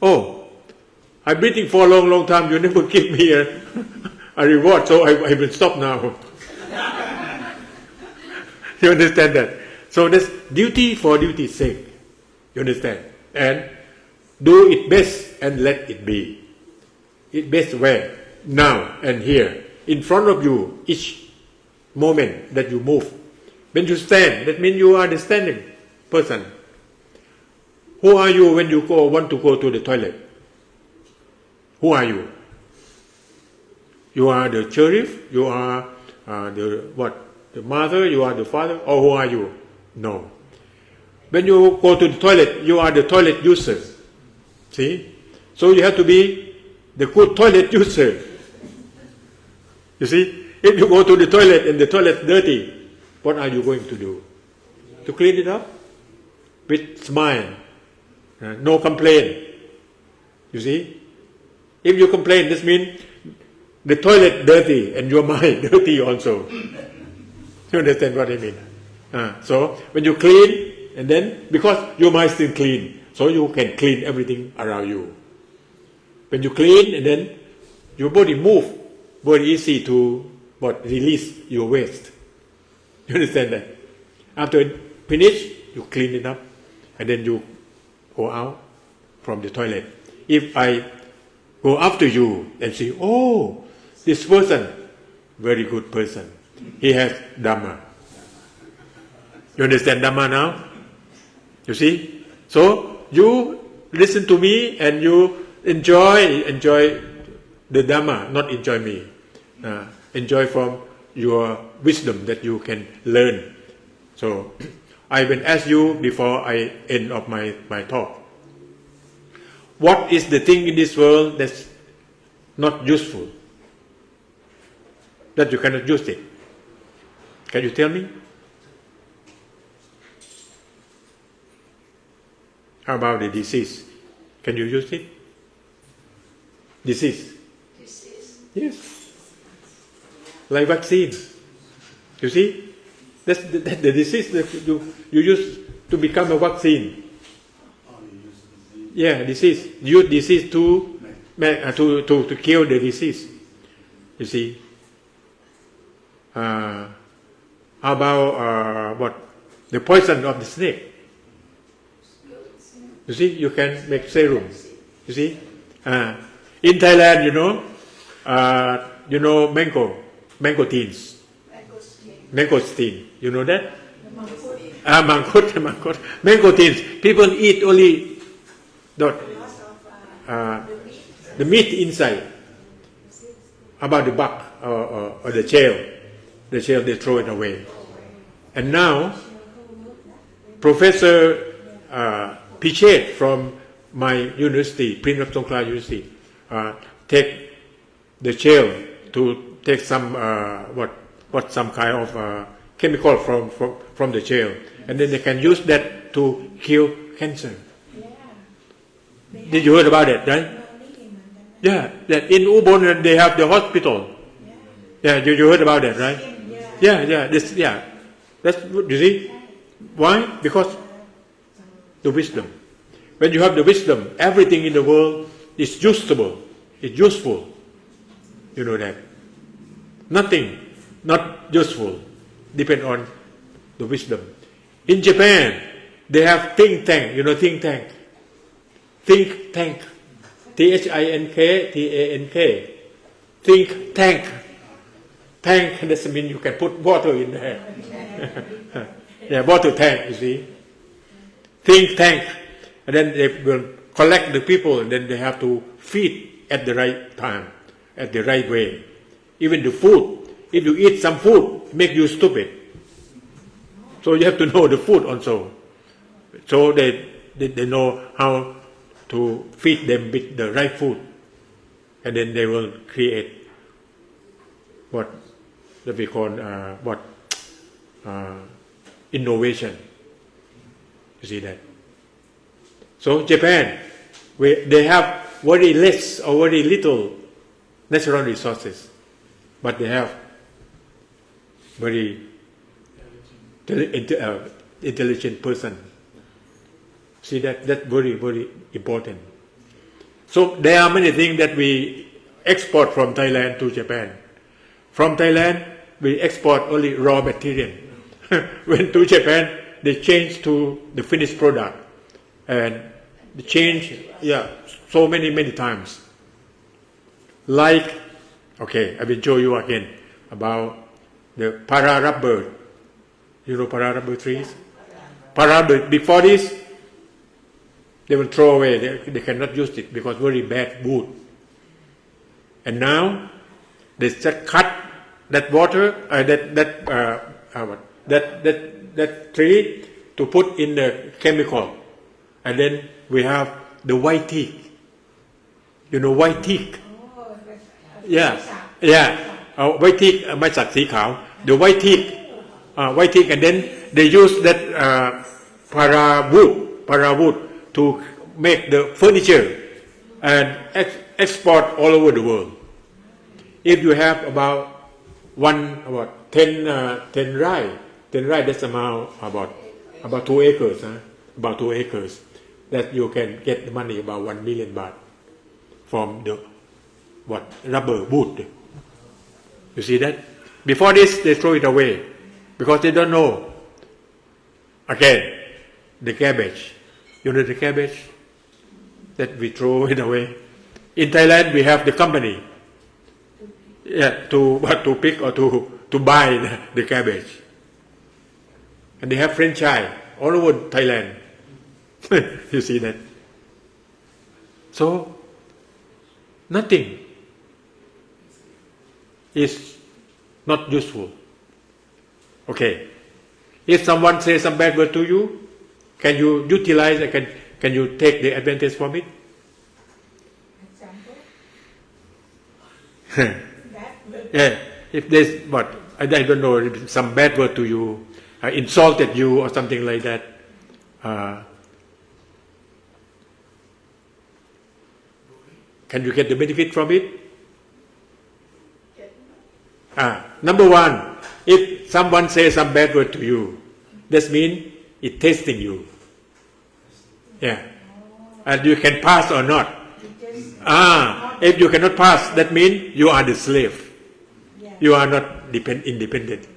Oh, I'm breathing for a long, long time. You never give me a, a reward, so I, I will stop now. You understand that? So that's duty for duty's sake. You understand? And do it best and let it be. It best where? Now and here, in front of you, each moment that you move. When you stand, that means you are the standing person. Who are you when you go, want to go to the toilet? Who are you? You are the cherif, you are uh, the what? The mother, you are the father, or who are you? No. When you go to the toilet, you are the toilet user. See? So you have to be the good toilet user. You see? If you go to the toilet and the toilet dirty, what are you going to do? To clean it up? With smile. Uh, no complain. You see? If you complain, this means the toilet dirty and your mind dirty also. You understand what I mean? Uh, so when you clean, and then because your mind still clean, so you can clean everything around you. When you clean, and then your body move, very easy to what, release your waste. You understand that? After finish, you clean it up, and then you go out from the toilet. If I go after you and say, "Oh, this person, very good person. He has Dhamma." You understand Dhamma now? You see? So, you listen to me and you enjoy, enjoy the Dhamma, not enjoy me. Uh, enjoy from your wisdom that you can learn. So, I will ask you before I end of my, my talk. What is the thing in this world that's not useful? That you cannot use it. Can you tell me? How about the disease? Can you use it? Disease. Disease. Yes. Like vaccine. You see? That's the, that the disease that you, you use to become a vaccine. Yeah, disease. Use disease to, ma- uh, to, to, to kill the disease. You see? Uh, how about uh, what? The poison of the snake. You see, you can make serum. You see? Uh, in Thailand, you know, uh, you know, mango, mangosteens. Mangosteens. You know that? Ah, mangkut, mangkut. Mangosteens. People eat only not, uh, the meat inside, about the back, uh, uh, or the shell. The shell, they throw it away. And now, Professor, uh, Pichette from my university, Prince of Songkhla University, uh, take the shell to take some, uh, what, what, some kind of, uh, chemical from, from, from the shell. And then they can use that to kill cancer. Did you heard about it, right? Yeah, that in Ubon, uh, they have the hospital. Yeah, you, you heard about that, right? Yeah, yeah, this, yeah. That's, you see? Why? Because the wisdom. When you have the wisdom, everything in the world is usable, is useful. You know that. Nothing not useful depend on the wisdom. In Japan, they have think tank. You know think tank? Think tank. T H I N K, T A N K. Think tank. Tank doesn't mean you can put water in there. Yeah, water tank, you see. Think tank. And then they will collect the people, and then they have to feed at the right time, at the right way. Even the food, if you eat some food, make you stupid. So you have to know the food also. So they, they, they know how to feed them with the right food. And then they will create what, that we call, uh, what, uh, innovation. You see that? So Japan, we, they have very less or very little natural resources, but they have very intelli-, inte-, uh, intelligent person. See that, that very, very important. So there are many things that we export from Thailand to Japan. From Thailand, we export only raw material. When to Japan, they change to the finished product. And they change, yeah, so many, many times. Like, okay, I will show you again about the para rubber. You know para rubber trees? Para rubber, before this, they will throw away. They, they cannot use it because very bad wood. And now, they just cut that water, uh, that, that, uh, uh, what? That, that, that tree to put in the chemical. And then we have the white teak. You know white teak? Yeah, yeah. Uh, white teak, uh, ไม้สักสีขาว. The white teak, uh, white teak, and then they use that, uh, para wood, para wood to make the furniture and ex-, export all over the world. If you have about one, about ten, uh, ten rai, ten rai, that's about, about, about two acres, huh? About two acres, that you can get the money about one million baht from the, what, rubber wood. You see that? Before this, they throw it away because they don't know. Again, the garbage. You know the garbage that we throw it away. In Thailand, we have the company, yeah, to, what, to pick or to, to buy the, the garbage. And they have franchise all over Thailand. You see that? So, nothing is not useful. Okay. If someone says some bad word to you, can you utilize it? Can, can you take the advantage from it? Example? Yeah. If there's, what, I, I don't know, some bad word to you, uh, insulted you or something like that, uh, can you get the benefit from it? Ah, number one, if someone says some bad word to you, that means it testing you. Yeah. And you can pass or not. Ah, if you cannot pass, that means you are the slave. You are not depend-, independent.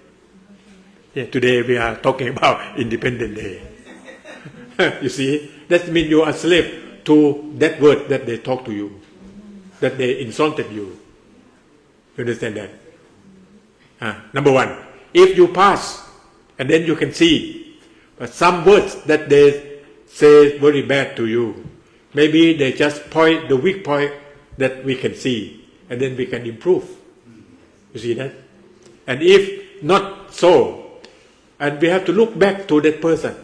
Yeah, today we are talking about Independence Day. You see, that means you are slave to that word that they talk to you, that they insulted you. You understand that? Ah, number one, if you pass, and then you can see, but some words that they say very bad to you, Maybe they just point the weak point that we can see, and then we can improve. You see that? And if not so, and we have to look back to that person.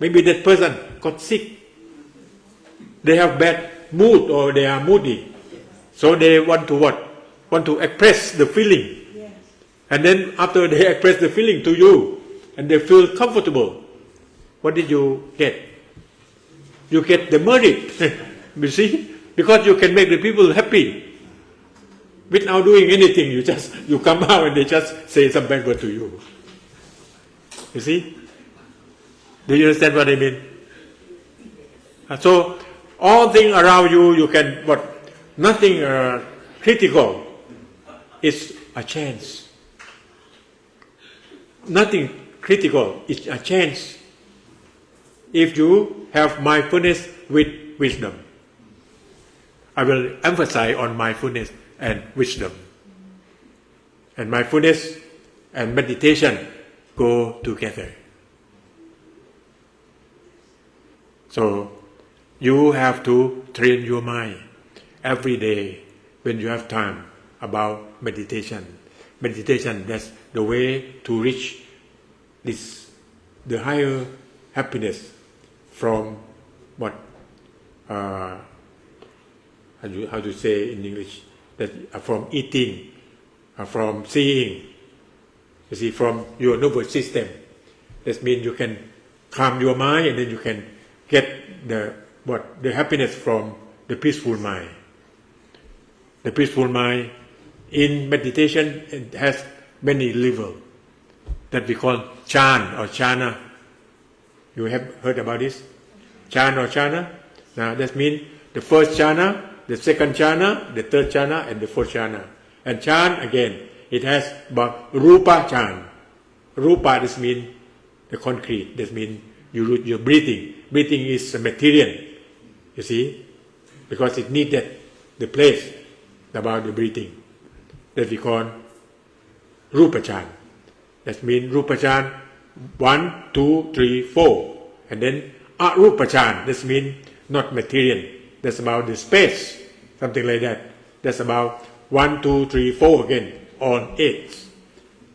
Maybe that person got sick. They have bad mood or they are moody. So they want to what? Want to express the feeling. And then after they express the feeling to you, and they feel comfortable, what did you get? You get the merit. You see? Because you can make the people happy without doing anything. You just, you come out and they just say some bad word to you. You see? Do you understand what I mean? Uh, so, all thing around you, you can, what? Nothing, uh, critical. It's a chance. Nothing critical. It's a chance. If you have mindfulness with wisdom, I will emphasize on mindfulness and wisdom. And mindfulness and meditation go together. So you have to train your mind every day when you have time about meditation. Meditation, that's the way to reach this, the higher happiness from what, uh, how you, how to say in English, that, uh, from eating, uh, from seeing, you see, from your nervous system. That means you can calm your mind, and then you can get the, what, the happiness from the peaceful mind. The peaceful mind in meditation, it has many level that we call jhana or jhana. You have heard about this? Jhana or jhana? Now, that means the first jhana, the second jhana, the third jhana, and the fourth jhana. And jhana again, it has about rupa jhana. Rupa, this means the concrete. This means you, your breathing. Breathing is a material, you see, because it needed the place about the breathing. That we call rupa jhana. That means rupa jhana, one, two, three, four. And then arupa jhana, this means not material. That's about the space, something like that. That's about one, two, three, four again, on eight.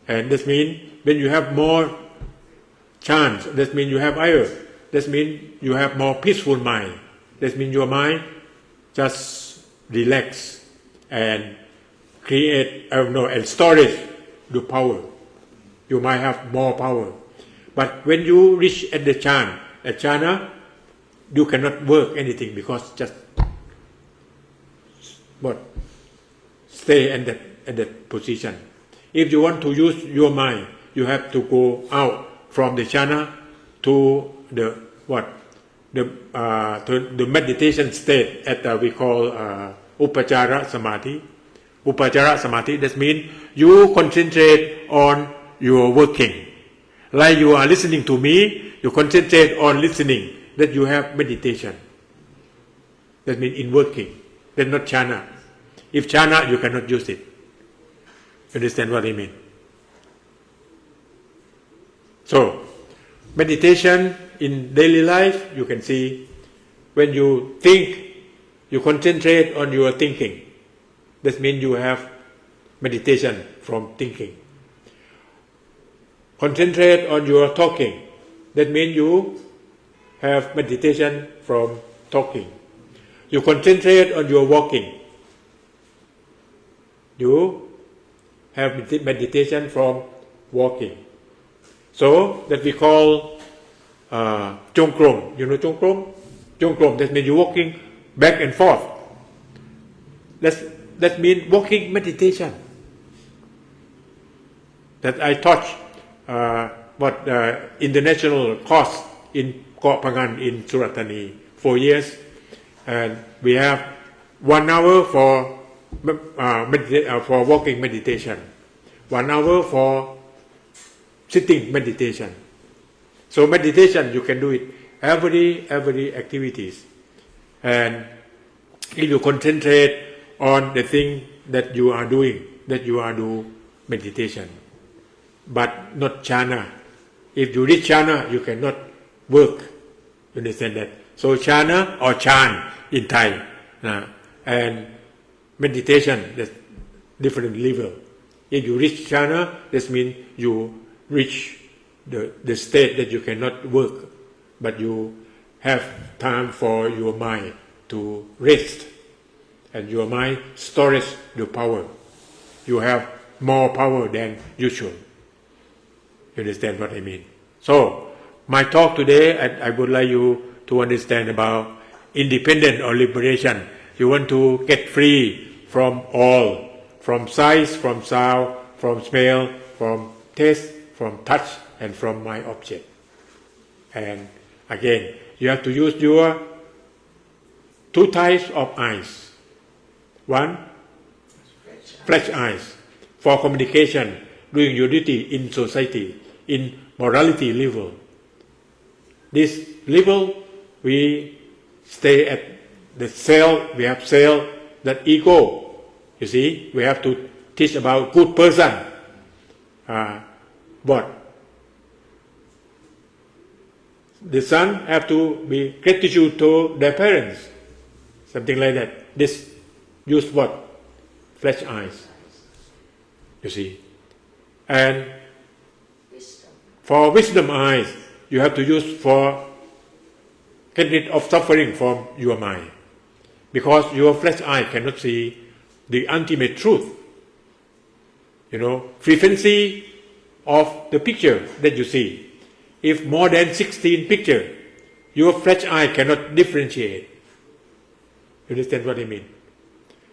And this means when you have more jhana, that means you have higher. That means you have more peaceful mind. That means your mind just relax and create, I don't know, and storage the power. You might have more power. But when you reach at the jhana, at jhana, you cannot work anything because just what? Stay at that, at that position. If you want to use your mind, you have to go out from the jhana to the what? The, uh, to the meditation state at, uh, we call, uh, upachara samadhi. Upachara samadhi, that means you concentrate on your working. Like you are listening to me, you concentrate on listening, that you have meditation. That means in working. That's not jhana. If jhana, you cannot use it. Understand what I mean? So, meditation in daily life, you can see when you think, you concentrate on your thinking. That means you have meditation from thinking. Concentrate on your talking. That means you have meditation from talking. You concentrate on your walking. You have medita-, meditation from walking. So that we call, uh, จงกรม. You know จงกรม? จงกรม, that means you walking back and forth. That's, that means walking meditation. That I taught, uh, what, uh, international course in เกาะพะงัน in สุราษฎร์ธานี four years. And we have one hour for, uh, medita-, uh, for walking meditation, one hour for sitting meditation. So meditation, you can do it every, every activities. And if you concentrate on the thing that you are doing, that you are do meditation, but not jhana. If you reach jhana, you cannot work. You understand that? So jhana or jhan in Thai, นะ and meditation, there's different level. If you reach jhana, this means you reach the, the state that you cannot work, but you have time for your mind to rest, and your mind storage the power. You have more power than usual. You understand what I mean? So, my talk today, I, I would like you to understand about independent or liberation. You want to get free from all, from sight, from sound, from smell, from taste, from touch, and from mind object. And again, you have to use your two types of eyes. One, flesh eyes, for communication, doing your duty in society, in morality level. This level, we stay at the self, we have self, that ego. You see, we have to teach about good person. Uh, what? The son have to be gratitude to their parents, something like that. This use what? Flesh eyes. You see? And for wisdom eyes, you have to use for get rid of suffering from your mind. Because your flesh eye cannot see the ultimate truth. You know, frequency of the picture that you see. If more than sixteen picture, your flesh eye cannot differentiate. You understand what I mean?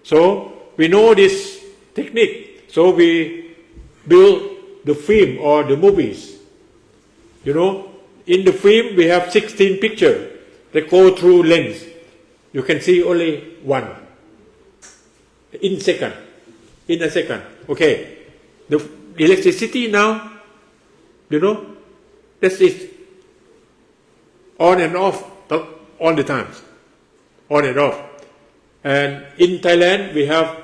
So, we know this technique. So, we build the film or the movies. You know, in the film, we have sixteen picture that go through lens. You can see only one in second, in a second. Okay. The electricity now, you know, this is on and off all the times, on and off. And in Thailand, we have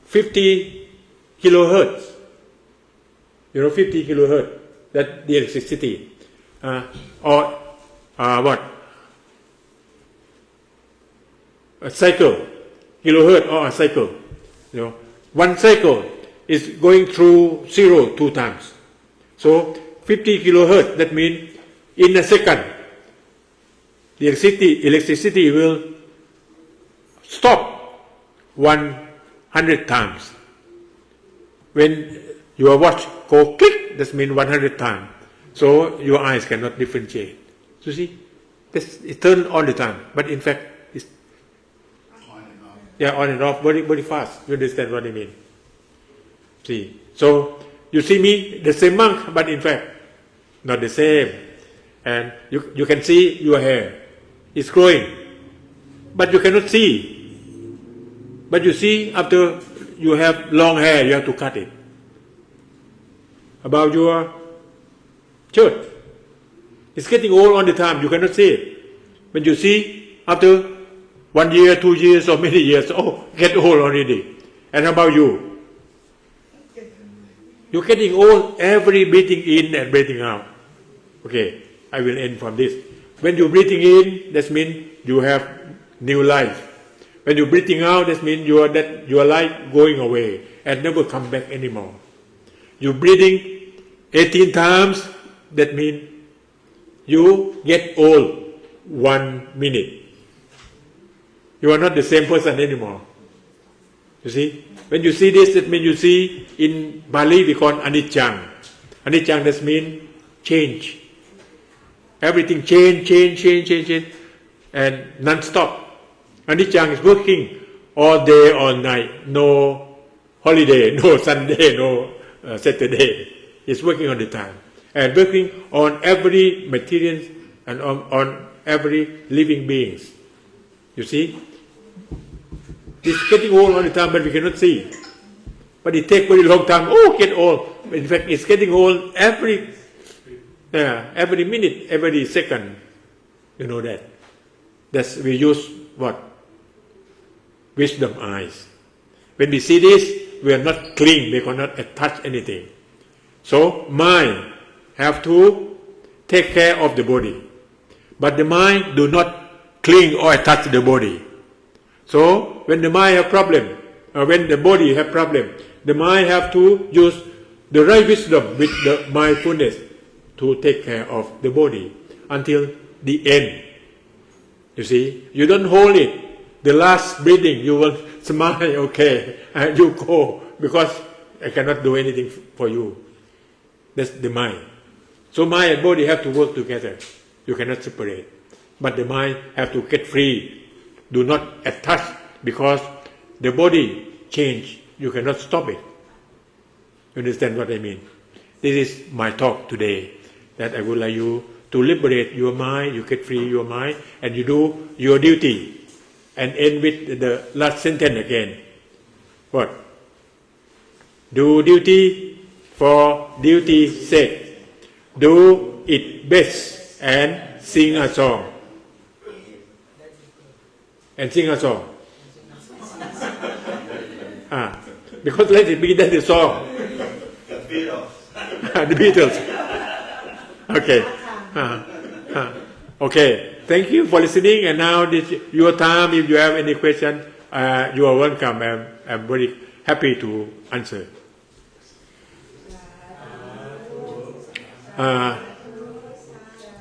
fifty kilohertz. You know, fifty kilohertz, that the electricity. Uh, or uh, what? A cycle, kilohertz or a cycle. You know, one cycle is going through zero two times. So fifty kilohertz, that means in a second, the electricity, electricity will stop one hundred times. When your watch go click, that means one hundred times. So your eyes cannot differentiate. You see? This, it turn all the time, but in fact, it's, yeah, on and off, very, very fast. You understand what I mean? See, so you see me, the same monk, but in fact, not the same. And you, you can see your hair is growing, but you cannot see. But you see after you have long hair, you have to cut it. About your shirt. It's getting old all the time. You cannot see it. But you see, after one year, two years, or many years, oh, get old already. And how about you? You're getting old every breathing in and breathing out. Okay, I will end from this. When you're breathing in, that means you have new life. When you're breathing out, that means you are that, your life going away and never come back anymore. You're breathing eighteen times, that means you get old one minute. You are not the same person anymore. You see? When you see this, that means you see, in Bali we call aniccang. Aniccang, that means change. Everything change, change, change, change, change, and non-stop. Aniccang is working all day, all night. No holiday, no Sunday, no uh, Saturday. It's working all the time. And working on every material and on, on every living beings. You see? It's getting old all the time, but we cannot see. But it take very long time. Oh, get old. In fact, it's getting old every, yeah, every minute, every second. You know that. That's we use what? Wisdom eyes. When we see this, we are not cling, we cannot attach anything. So mind have to take care of the body. But the mind do not cling or attach to the body. So when the mind have problem, uh, when the body have problem, the mind have to use the right wisdom with the mindfulness to take care of the body until the end. You see, you don't hold it. The last breathing, you will smile, okay, and you go, because I cannot do anything f-, for you. That's the mind. So mind and body have to work together. You cannot separate. But the mind have to get free. Do not attach, because the body change. You cannot stop it. You understand what I mean? This is my talk today, that I would like you to liberate your mind, you get free your mind, and you do your duty. And end with the last sentence again. What? Do duty for duty's sake. Do it best and sing a song. And sing a song. Ah, because let it be that the song. The Beatles. The Beatles. Okay. Ah, ah. Okay. Thank you for listening. And now this your time. If you have any question, uh, you are welcome. I'm, I'm very happy to answer. Uh,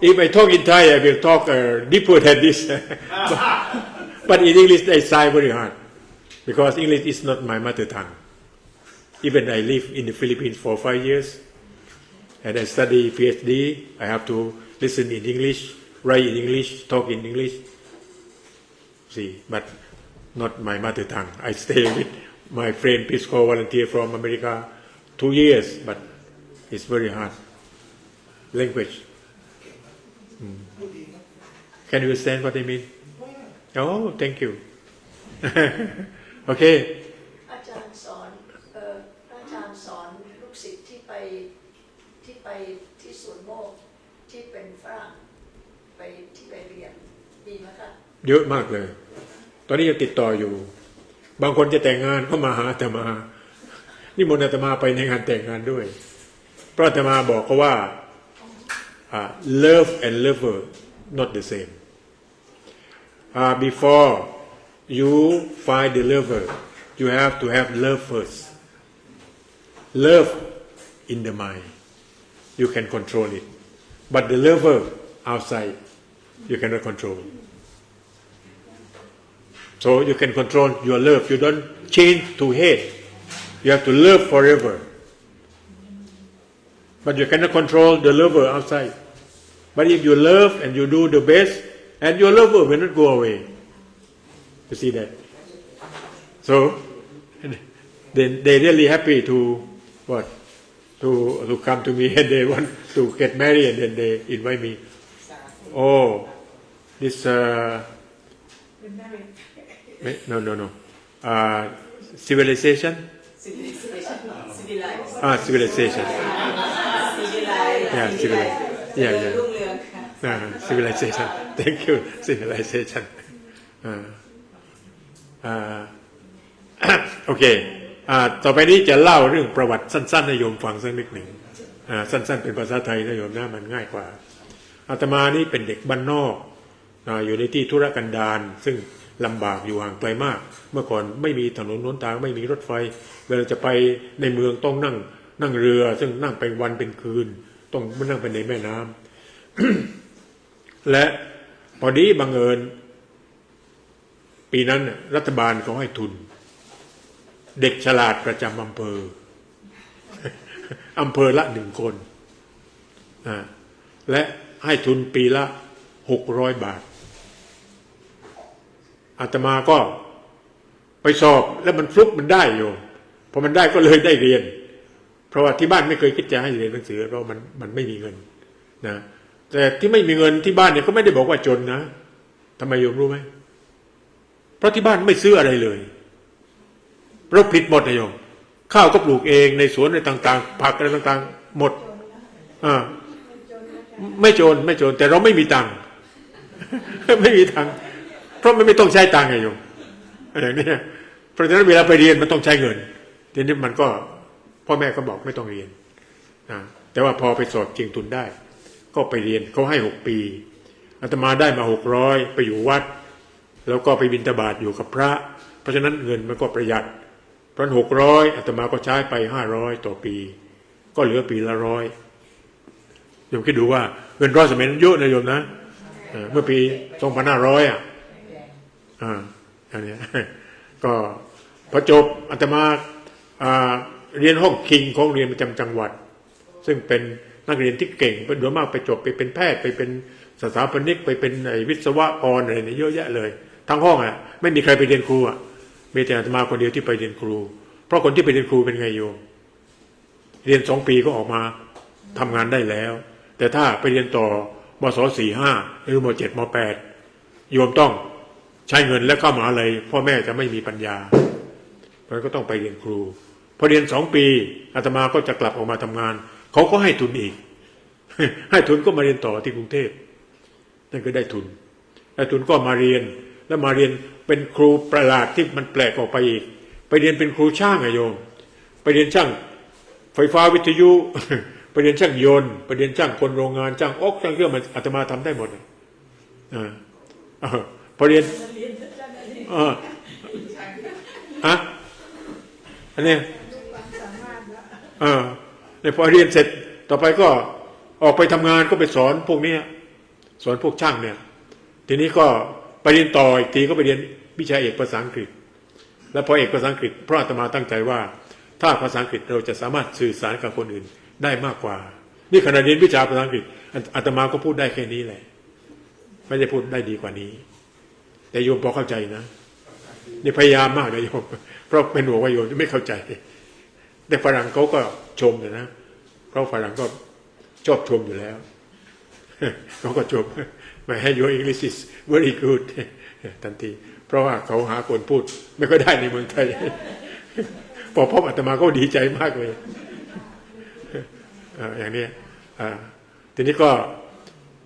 if I talk in Thai, I will talk, uh, deeper than this. But, but in English, I try very hard because English is not my mother tongue. Even I live in the Philippines for five years and I study P H D, I have to listen in English, write in English, talk in English. See, but not my mother tongue. I stay with my friend Peace Corps volunteer from America two years, but it's very hard. Language. Mm. Can you understand what I mean? Oh, thank you. Okay. อาจารย์สอน เอ่อ พระอาจารย์สอนลูกศิษย์ที่ไป ที่ไปที่สวนโมกข์ ที่เป็นฝรั่ง ไป ที่ไปเรียน มีไหมคะ เยอะมากเลย ตอนนี้ยังติดต่ออยู่ บางคนจะแต่งงานก็มาหาอาตมา นิมนต์อาตมาไปในงานแต่งงานด้วย เพราะอาตมาบอกเขาว่า อ่า love and lover not the same. Uh, before you find the lover, you have to have love first. Love in the mind, you can control it. But the lover outside, you cannot control. So you can control your love. You don't change to hate. You have to love forever. But you cannot control the lover outside. But if you love and you do the best, and your lover will not go away. You see that? So, then they really happy to, what? To, to come to me and they want to get married and then they invite me. Oh, this, uh, ไม่ no, no, no. Uh, civilization? Civilization. Civilized. Ah, civilization. Civilized. Yeah, civilized. Yeah, yeah. เจริญรุ่งเรืองค่ะ Ah, civilization. Thank you. Civilization. อ่า อ่า โอเค อ่า ต่อไปนี้จะเล่าเรื่องประวัติสั้นๆ ให้โยมฟังสักนิดหนึ่ง อ่า สั้นๆ เป็นภาษาไทยนะโยมนะ มันง่ายกว่า อาตมานี่เป็นเด็กบ้านนอก อ่า อยู่ในที่ทุรกันดาร ซึ่งลำบากอยู่ห่างไกลมาก เมื่อก่อนไม่มีถนนหนทาง ไม่มีรถไฟ เวลาจะไปในเมืองต้องนั่ง นั่งเรือ ซึ่งนั่งเป็นวันเป็นคืน ต้องนั่งไปในแม่น้ำ และพอดีบังเอิญ ปีนั้นน่ะ รัฐบาลเขาให้ทุน เด็กฉลาดประจำอำเภอ อำเภอละหนึ่งคน อ่า และให้ทุนปีละหกร้อยบาท อาตมาก็ไปสอบ แล้วมันฟลุกมันได้โยม พอมันได้ก็เลยได้เรียน เพราะว่าที่บ้านไม่เคยคิดจะให้เรียนหนังสือ เพราะมัน มันไม่มีเงินนะ แต่ที่ไม่มีเงินที่บ้านเนี่ยก็ไม่ได้บอกว่าจนนะ ทำไมโยมรู้ไหม? เพราะที่บ้านไม่ซื้ออะไรเลย เราผลิตหมดนะโยม ข้าวก็ปลูกเองในสวนในต่างๆ ผักอะไรต่างๆ หมด อ่า ไม่จน ไม่จน แต่เราไม่มีตังค์ ไม่มีตังค์ เพราะมันไม่ต้องใช้ตังค์ไงโยม อย่างเนี้ย เพราะฉะนั้นเวลาไปเรียนมันต้องใช้เงิน ทีนี้มันก็ พ่อแม่ก็บอกไม่ต้องเรียน นะ แต่ว่าพอไปสอบชิงทุนได้ ก็ไปเรียน เขาให้หกปี อาตมาได้มาหกร้อยไปอยู่วัด แล้วก็ไปบิณฑบาตอยู่กับพระ เพราะฉะนั้นเงินมันก็ประหยัด เพราะฉะนั้นหกร้อยอาตมาก็ใช้ไปห้าร้อยต่อปี ก็เหลือปีละร้อย โยมคิดดูว่าเงินร้อยสมัยนั้นเยอะนะโยมนะ เออ เมื่อปีสองพันห้าร้อยอ่ะ อ่า อันเนี้ย ก็พอจบอาตมา อ่า เรียนห้องคิงของโรงเรียนประจำจังหวัด ซึ่งเป็นนักเรียนที่เก่ง เป็น โดยมากไปจบไปเป็นแพทย์ ไปเป็นสถาปนิก ไปเป็นไอ้วิศวกรอะไรเนี่ยเยอะแยะเลย ทั้งห้องอ่ะ ไม่มีใครไปเรียนครูอ่ะ มีแต่อาตมาคนเดียวที่ไปเรียนครู เพราะคนที่ไปเรียนครูเป็นไงโยม เรียนสองปีก็ออกมาทำงานได้แล้ว แต่ถ้าไปเรียนต่อ มศ สี่ ห้า หรือ ม เจ็ด ม แปด โยมต้องใช้เงินและเข้ามหาลัย พ่อแม่จะไม่มีปัญญา เพราะฉะนั้นก็ต้องไปเรียนครู พอเรียนสองปี อาตมาก็จะกลับออกมาทำงาน เขาก็ให้ทุนอีก ให้ทุนก็มาเรียนต่อที่กรุงเทพ นั่นคือได้ทุน ได้ทุนก็มาเรียน แล้วมาเรียนเป็นครูประหลาดที่มันแปลกออกไปอีก ไปเรียนเป็นครูช่างอะโยม ไปเรียนช่างไฟฟ้าวิทยุ ไปเรียนช่างยนต์ ไปเรียนช่างกลโรงงาน ช่างอก ช่างเครื่อง มันอาตมาทำได้หมดอะ อ่า อ่า พอเรียน อ่า ฮะ อันเนี้ย อ่า เนี่ย พอเรียนเสร็จ ต่อไปก็ออกไปทำงาน ก็ไปสอนพวกเนี้ย สอนพวกช่างเนี่ย ทีนี้ก็ไปเรียนต่ออีกที ก็ไปเรียนวิชาเอกภาษาอังกฤษ แล้วพอเอกภาษาอังกฤษ เพราะอาตมาตั้งใจว่า ถ้าภาษาอังกฤษเราจะสามารถสื่อสารกับคนอื่นได้มากกว่า นี่ขนาดเรียนวิชาภาษาอังกฤษ อาต อาตมาก็พูดได้แค่นี้แหละ ไม่ได้พูดได้ดีกว่านี้ แต่โยมพอเข้าใจนะ นี่พยายามมากนะโยม เพราะเป็นห่วงว่าโยมจะไม่เข้าใจ แต่ฝรั่งเขาก็ชมนะ เพราะฝรั่งก็ชอบชมอยู่แล้ว เขาก็ชม "My, your English is very good" ทันที เพราะว่าเขาหาคนพูดไม่ค่อยได้ในเมืองไทย พอพบอาตมาก็ดีใจมากเลย อ่า อย่างเนี้ย อ่า ทีนี้ก็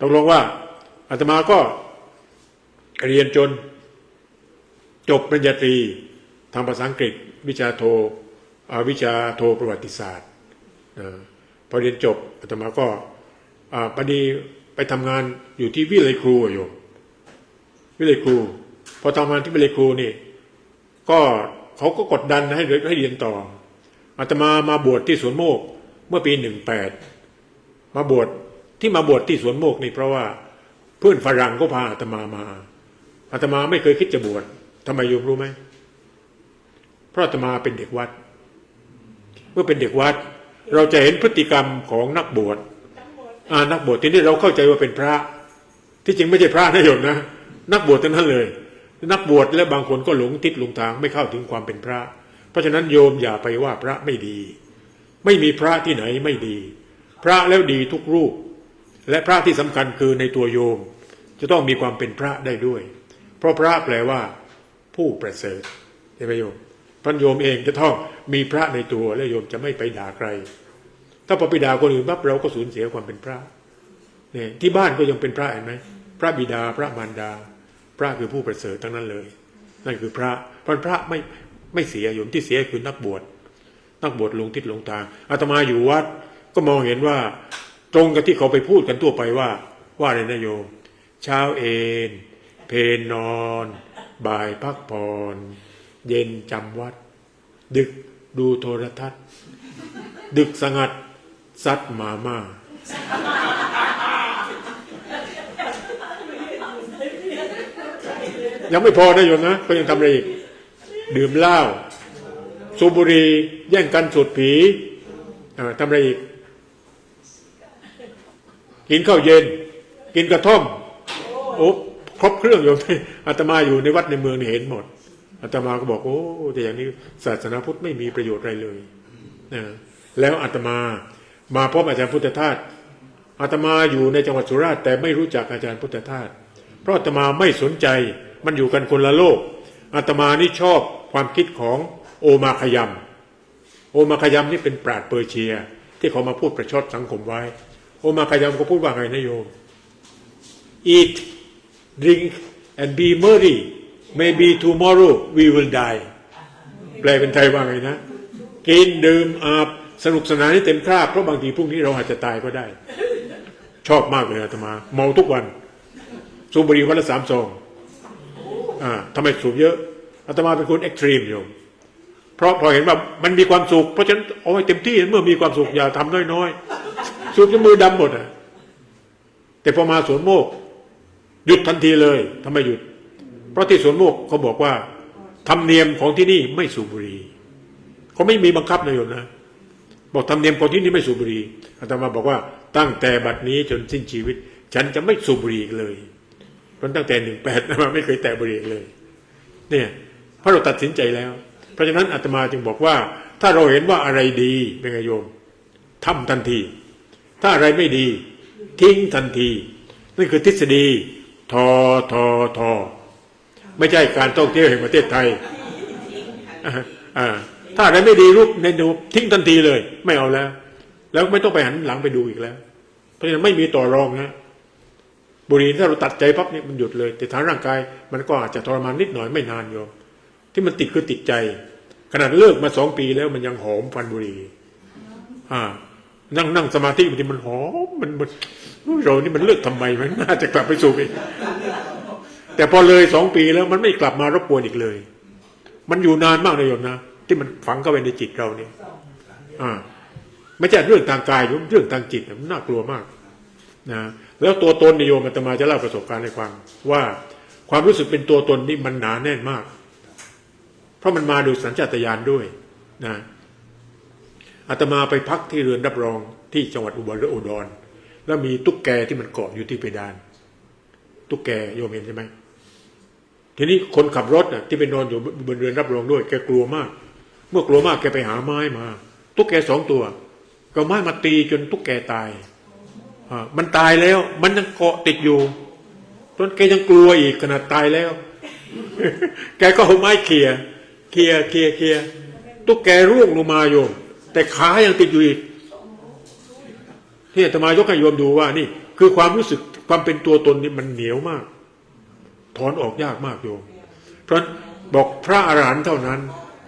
ตกลงว่าอาตมาก็เรียนจนจบปริญญาตรีทางภาษาอังกฤษ วิชาโท อ่า วิชาโทประวัติศาสตร์ อ่า พอเรียนจบอาตมาก็ อ่า พอดีไปทำงานอยู่ที่วิทยาลัยครูอะโยม วิทยาลัยครู พอทำงานที่วิทยาลัยครูนี่ ก็เขาก็กดดันให้ ให้เรียนต่อ อาตมามาบวชที่สวนโมกข์เมื่อปี หนึ่งแปด มาบวช ที่มาบวชที่สวนโมกข์นี่เพราะว่าเพื่อนฝรั่งก็พาอาตมามา อาตมาไม่เคยคิดจะบวช ทำไมโยมรู้ไหม เพราะอาตมาเป็นเด็กวัด เมื่อเป็นเด็กวัด เราจะเห็นพฤติกรรมของนักบวช อ่า นักบวช ทีนี้เราเข้าใจว่าเป็นพระ ที่จริงไม่ใช่พระนะโยมนะ นักบวชทั้งนั้นเลย นักบวชและบางคนก็หลงทิศหลงทาง ไม่เข้าถึงความเป็นพระ เพราะฉะนั้นโยมอย่าไปว่าพระไม่ดี ไม่มีพระที่ไหนไม่ดี พระแล้วดีทุกรูป และพระที่สำคัญคือในตัวโยม จะต้องมีความเป็นพระได้ด้วย เพราะพระแปลว่า ผู้ประเสริฐ เห็นไหมโยม เพราะโยมเองจะต้องมีพระในตัว และโยมจะไม่ไปด่าใคร ถ้าพอไปด่าคนอื่นปั๊บ เราก็สูญเสียความเป็นพระ เนี่ย ที่บ้านก็ยังเป็นพระ เห็นไหม พระบิดา พระมารดา พระคือผู้ประเสริฐทั้งนั้นเลย นั่นคือพระ เพราะพระไม่ ไม่เสียโยม ที่เสียคือนักบวช นักบวชหลงทิศหลงทาง อาตมาอยู่วัดก็มองเห็นว่าตรงกับที่เขาไปพูดกันทั่วไปว่า ว่าอะไรนะโยม เช้าเอน เพลนอน บ่ายพักผ่อน เย็นจำวัด ดึกดูโทรทัศน์ ดึกสงัด ซัดมาม่า ยังไม่พอนะโยมนะ ก็ยังทำอะไรอีก ดื่มเหล้า สูบบุหรี่ แย่งกันสูดผี อ่า ทำอะไรอีก กินข้าวเย็น กินกระท่อม โอ้ ครบเครื่องโยม อาตมาอยู่ในวัดในเมืองนี่เห็นหมด อาตมาก็บอก โอ้ แต่อย่างนี้ศาสนาพุทธไม่มีประโยชน์อะไรเลยนะ แล้วอาตมามาพบอาจารย์พุทธทาส อาตมาอยู่ในจังหวัดสุราษฎร์ แต่ไม่รู้จักอาจารย์พุทธทาส เพราะอาตมาไม่สนใจ มันอยู่กันคนละโลก อาตมานี่ชอบความคิดของโอมาคยัม โอมาคยัมนี่เป็นปราชญ์เปอร์เซีย ที่เขามาพูดประชดสังคมไว้ โอมาคยัมก็พูดว่าไงนะโยม Eat, drink and be merry, maybe tomorrow we will die. แปลเป็นไทยว่าไงนะ กินดื่มอาบสนุกสนานให้เต็มคราบ เพราะบางทีพรุ่งนี้เราอาจจะตายก็ได้ ชอบมากเลยอาตมา เมาทุกวัน สูบบุหรี่วันละสามซอง อ่า ทำไมสูบเยอะ อาตมาเป็นคนเอ็กซ์ตรีมโยม เพราะพอเห็นว่ามันมีความสุข เพราะฉะนั้นเอาให้เต็มตี้ เมื่อมีความสุขอย่าทำน้อยๆ สูบจนมือดำหมดอะ แต่พอมาสวนโมกข์หยุดทันทีเลย ทำไมหยุด เพราะที่สวนโมกข์เขาบอกว่าธรรมเนียมของที่นี่ไม่สูบบุหรี่ เขาไม่มีบังคับนะโยมนะ บอกธรรมเนียมของที่นี่ไม่สูบบุหรี่ อาตมาบอกว่าตั้งแต่บัดนี้จนสิ้นชีวิต ฉันจะไม่สูบบุหรี่อีกเลย เพราะตั้งแต่หนึ่งแปดมาไม่เคยแตะบุหรี่อีกเลย เนี่ย เพราะเราตัดสินใจแล้ว เพราะฉะนั้นอาตมาจึงบอกว่า ถ้าเราเห็นว่าอะไรดี เป็นไงโยม ทำทันที ถ้าอะไรไม่ดี ทิ้งทันที นั่นคือทฤษฎี ท ท ท ไม่ใช่การท่องเที่ยวแห่งประเทศไทย อ่า อ่า ถ้าอะไรไม่ดี รูปในรูปทิ้งทันทีเลย ไม่เอาแล้ว แล้วไม่ต้องไปหันหลังไปดูอีกแล้ว เพราะฉะนั้นไม่มีต่อรองนะ บุหรี่ถ้าเราตัดใจปั๊บเนี่ยมันหยุดเลย แต่ทางร่างกายมันก็อาจจะทรมานนิดหน่อย ไม่นานโยม ที่มันติดคือติดใจ ขนาดเลิกมาสองปีแล้วมันยังหอมควันบุหรี่ อ่า นั่งนั่งสมาธิบางทีมันหอม มัน มัน เรานี่มันเลิกทำไม มันน่าจะกลับไปสูบอีก แต่พอเลยสองปีแล้วมันไม่กลับมารบกวนอีกเลย มันอยู่นานมากนะโยมนะ ที่มันฝังเข้าไปในจิตเราเนี่ย อ่า ไม่ใช่เรื่องทางกายโยม เรื่องทางจิตน่ะมันน่ากลัวมากนะ แล้วตัวตนเนี่ยโยม อาตมาจะเล่าประสบการณ์ให้ฟังว่า ความรู้สึกเป็นตัวตนนี่มันหนาแน่นมาก เพราะมันมาโดยสัญชาตญาณด้วยนะ อาตมาไปพักที่เรือนรับรองที่จังหวัดอุบล อุดร แล้วมีตุ๊กแกที่มันเกาะอยู่ที่เพดาน ตุ๊กแกโยมเห็นใช่ไหม ทีนี้คนขับรถน่ะที่ไปนอนอยู่บนเรือนรับรองด้วย แกกลัวมาก เมื่อกลัวมากแกไปหาไม้มา ตุ๊กแกสองตัว ก็เอาไม้มาตีจนตุ๊กแกตาย อ่า มันตายแล้ว มันยังเกาะติดอยู่ ตอนแกยังกลัวอีก ขนาดตายแล้ว แกก็เอาไม้เขี่ย เขี่ย เขี่ย เขี่ย ตุ๊กแกร่วงลงมาโยม แต่ขายังติดอยู่อีก ที่อาตมายกให้โยมดูว่านี่คือความรู้สึกความเป็นตัวตนนี่มันเหนียวมาก ถอนออกยากมากโยม เพราะฉะนั้นบอกพระอรหันต์เท่านั้น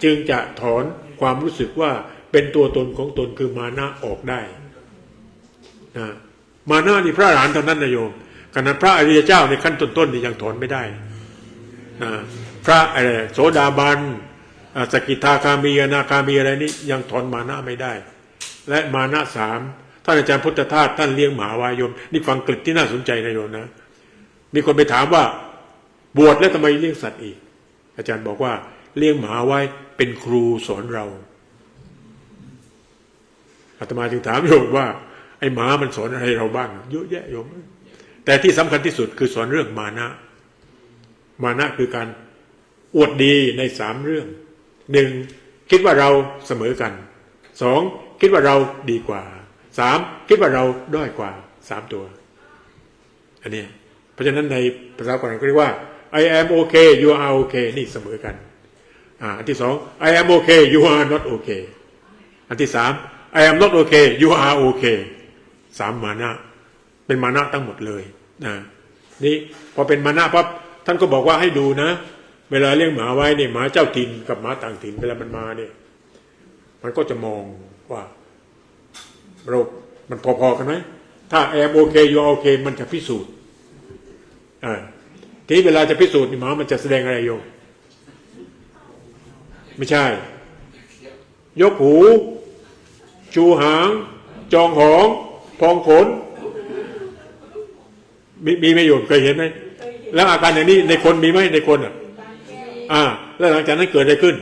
จึงจะถอนความรู้สึกว่าเป็นตัวตนของตนคือมานะออกได้นะ มานะนี่พระอรหันต์เท่านั้นนะโยม ขนาดพระอริยเจ้าในขั้นต้นๆนี่ยังถอนไม่ได้นะ พระอะไร โสดาบัน อ่า สกิทาคามี อนาคามีอะไรนี่ยังถอนมานะไม่ได้ และมานะสาม ท่านอาจารย์พุทธทาสท่านเลี้ยงหมาไว้โยม นี่ฟังคลิปที่น่าสนใจนะโยมนะ มีคนไปถามว่า บวชแล้วทำไมเลี้ยงสัตว์อีก อาจารย์บอกว่าเลี้ยงหมาไว้เป็นครูสอนเรา อาตมาจึงถามโยมว่า ไอ้หมามันสอนอะไรเราบ้าง เยอะแยะโยม แต่ที่สำคัญที่สุดคือสอนเรื่องมานะ มานะคือการอวดดีในสามเรื่อง หนึ่ง คิดว่าเราเสมอกัน สอง คิดว่าเราดีกว่า สาม คิดว่าเราด้อยกว่า สามตัว อันเนี้ย เพราะฉะนั้นในภาษาฝรั่งเขาเรียกว่า I am okay you are okay นี่เสมอกัน อ่า อันที่สอง I am okay you are not okay อันที่สาม I am not okay you are okay สามมานะ เป็นมานะทั้งหมดเลยนะ นี่พอเป็นมานะปั๊บท่านก็บอกว่าให้ดูนะ เวลาเลี้ยงหมาไว้เนี่ย หมาเจ้าถิ่นกับหมาต่างถิ่น เวลามันมาเนี่ย มันก็จะมองว่าเรา มันพอๆกันไหม ถ้า I am okay you are okay มันจะพิสูจน์ อ่า ทีนี้เวลาจะพิสูจน์นี่หมามันจะแสดงอะไรโยม ไม่ใช่ ยกหู ชูหาง จองหอง พองขน มี มีไหมโยม เคยเห็นไหม แล้วอาการอย่างนี้ในคนมีไหม ในคนอ่ะ อ่า แล้วหลังจากนั้นเกิดอะไรขึ้น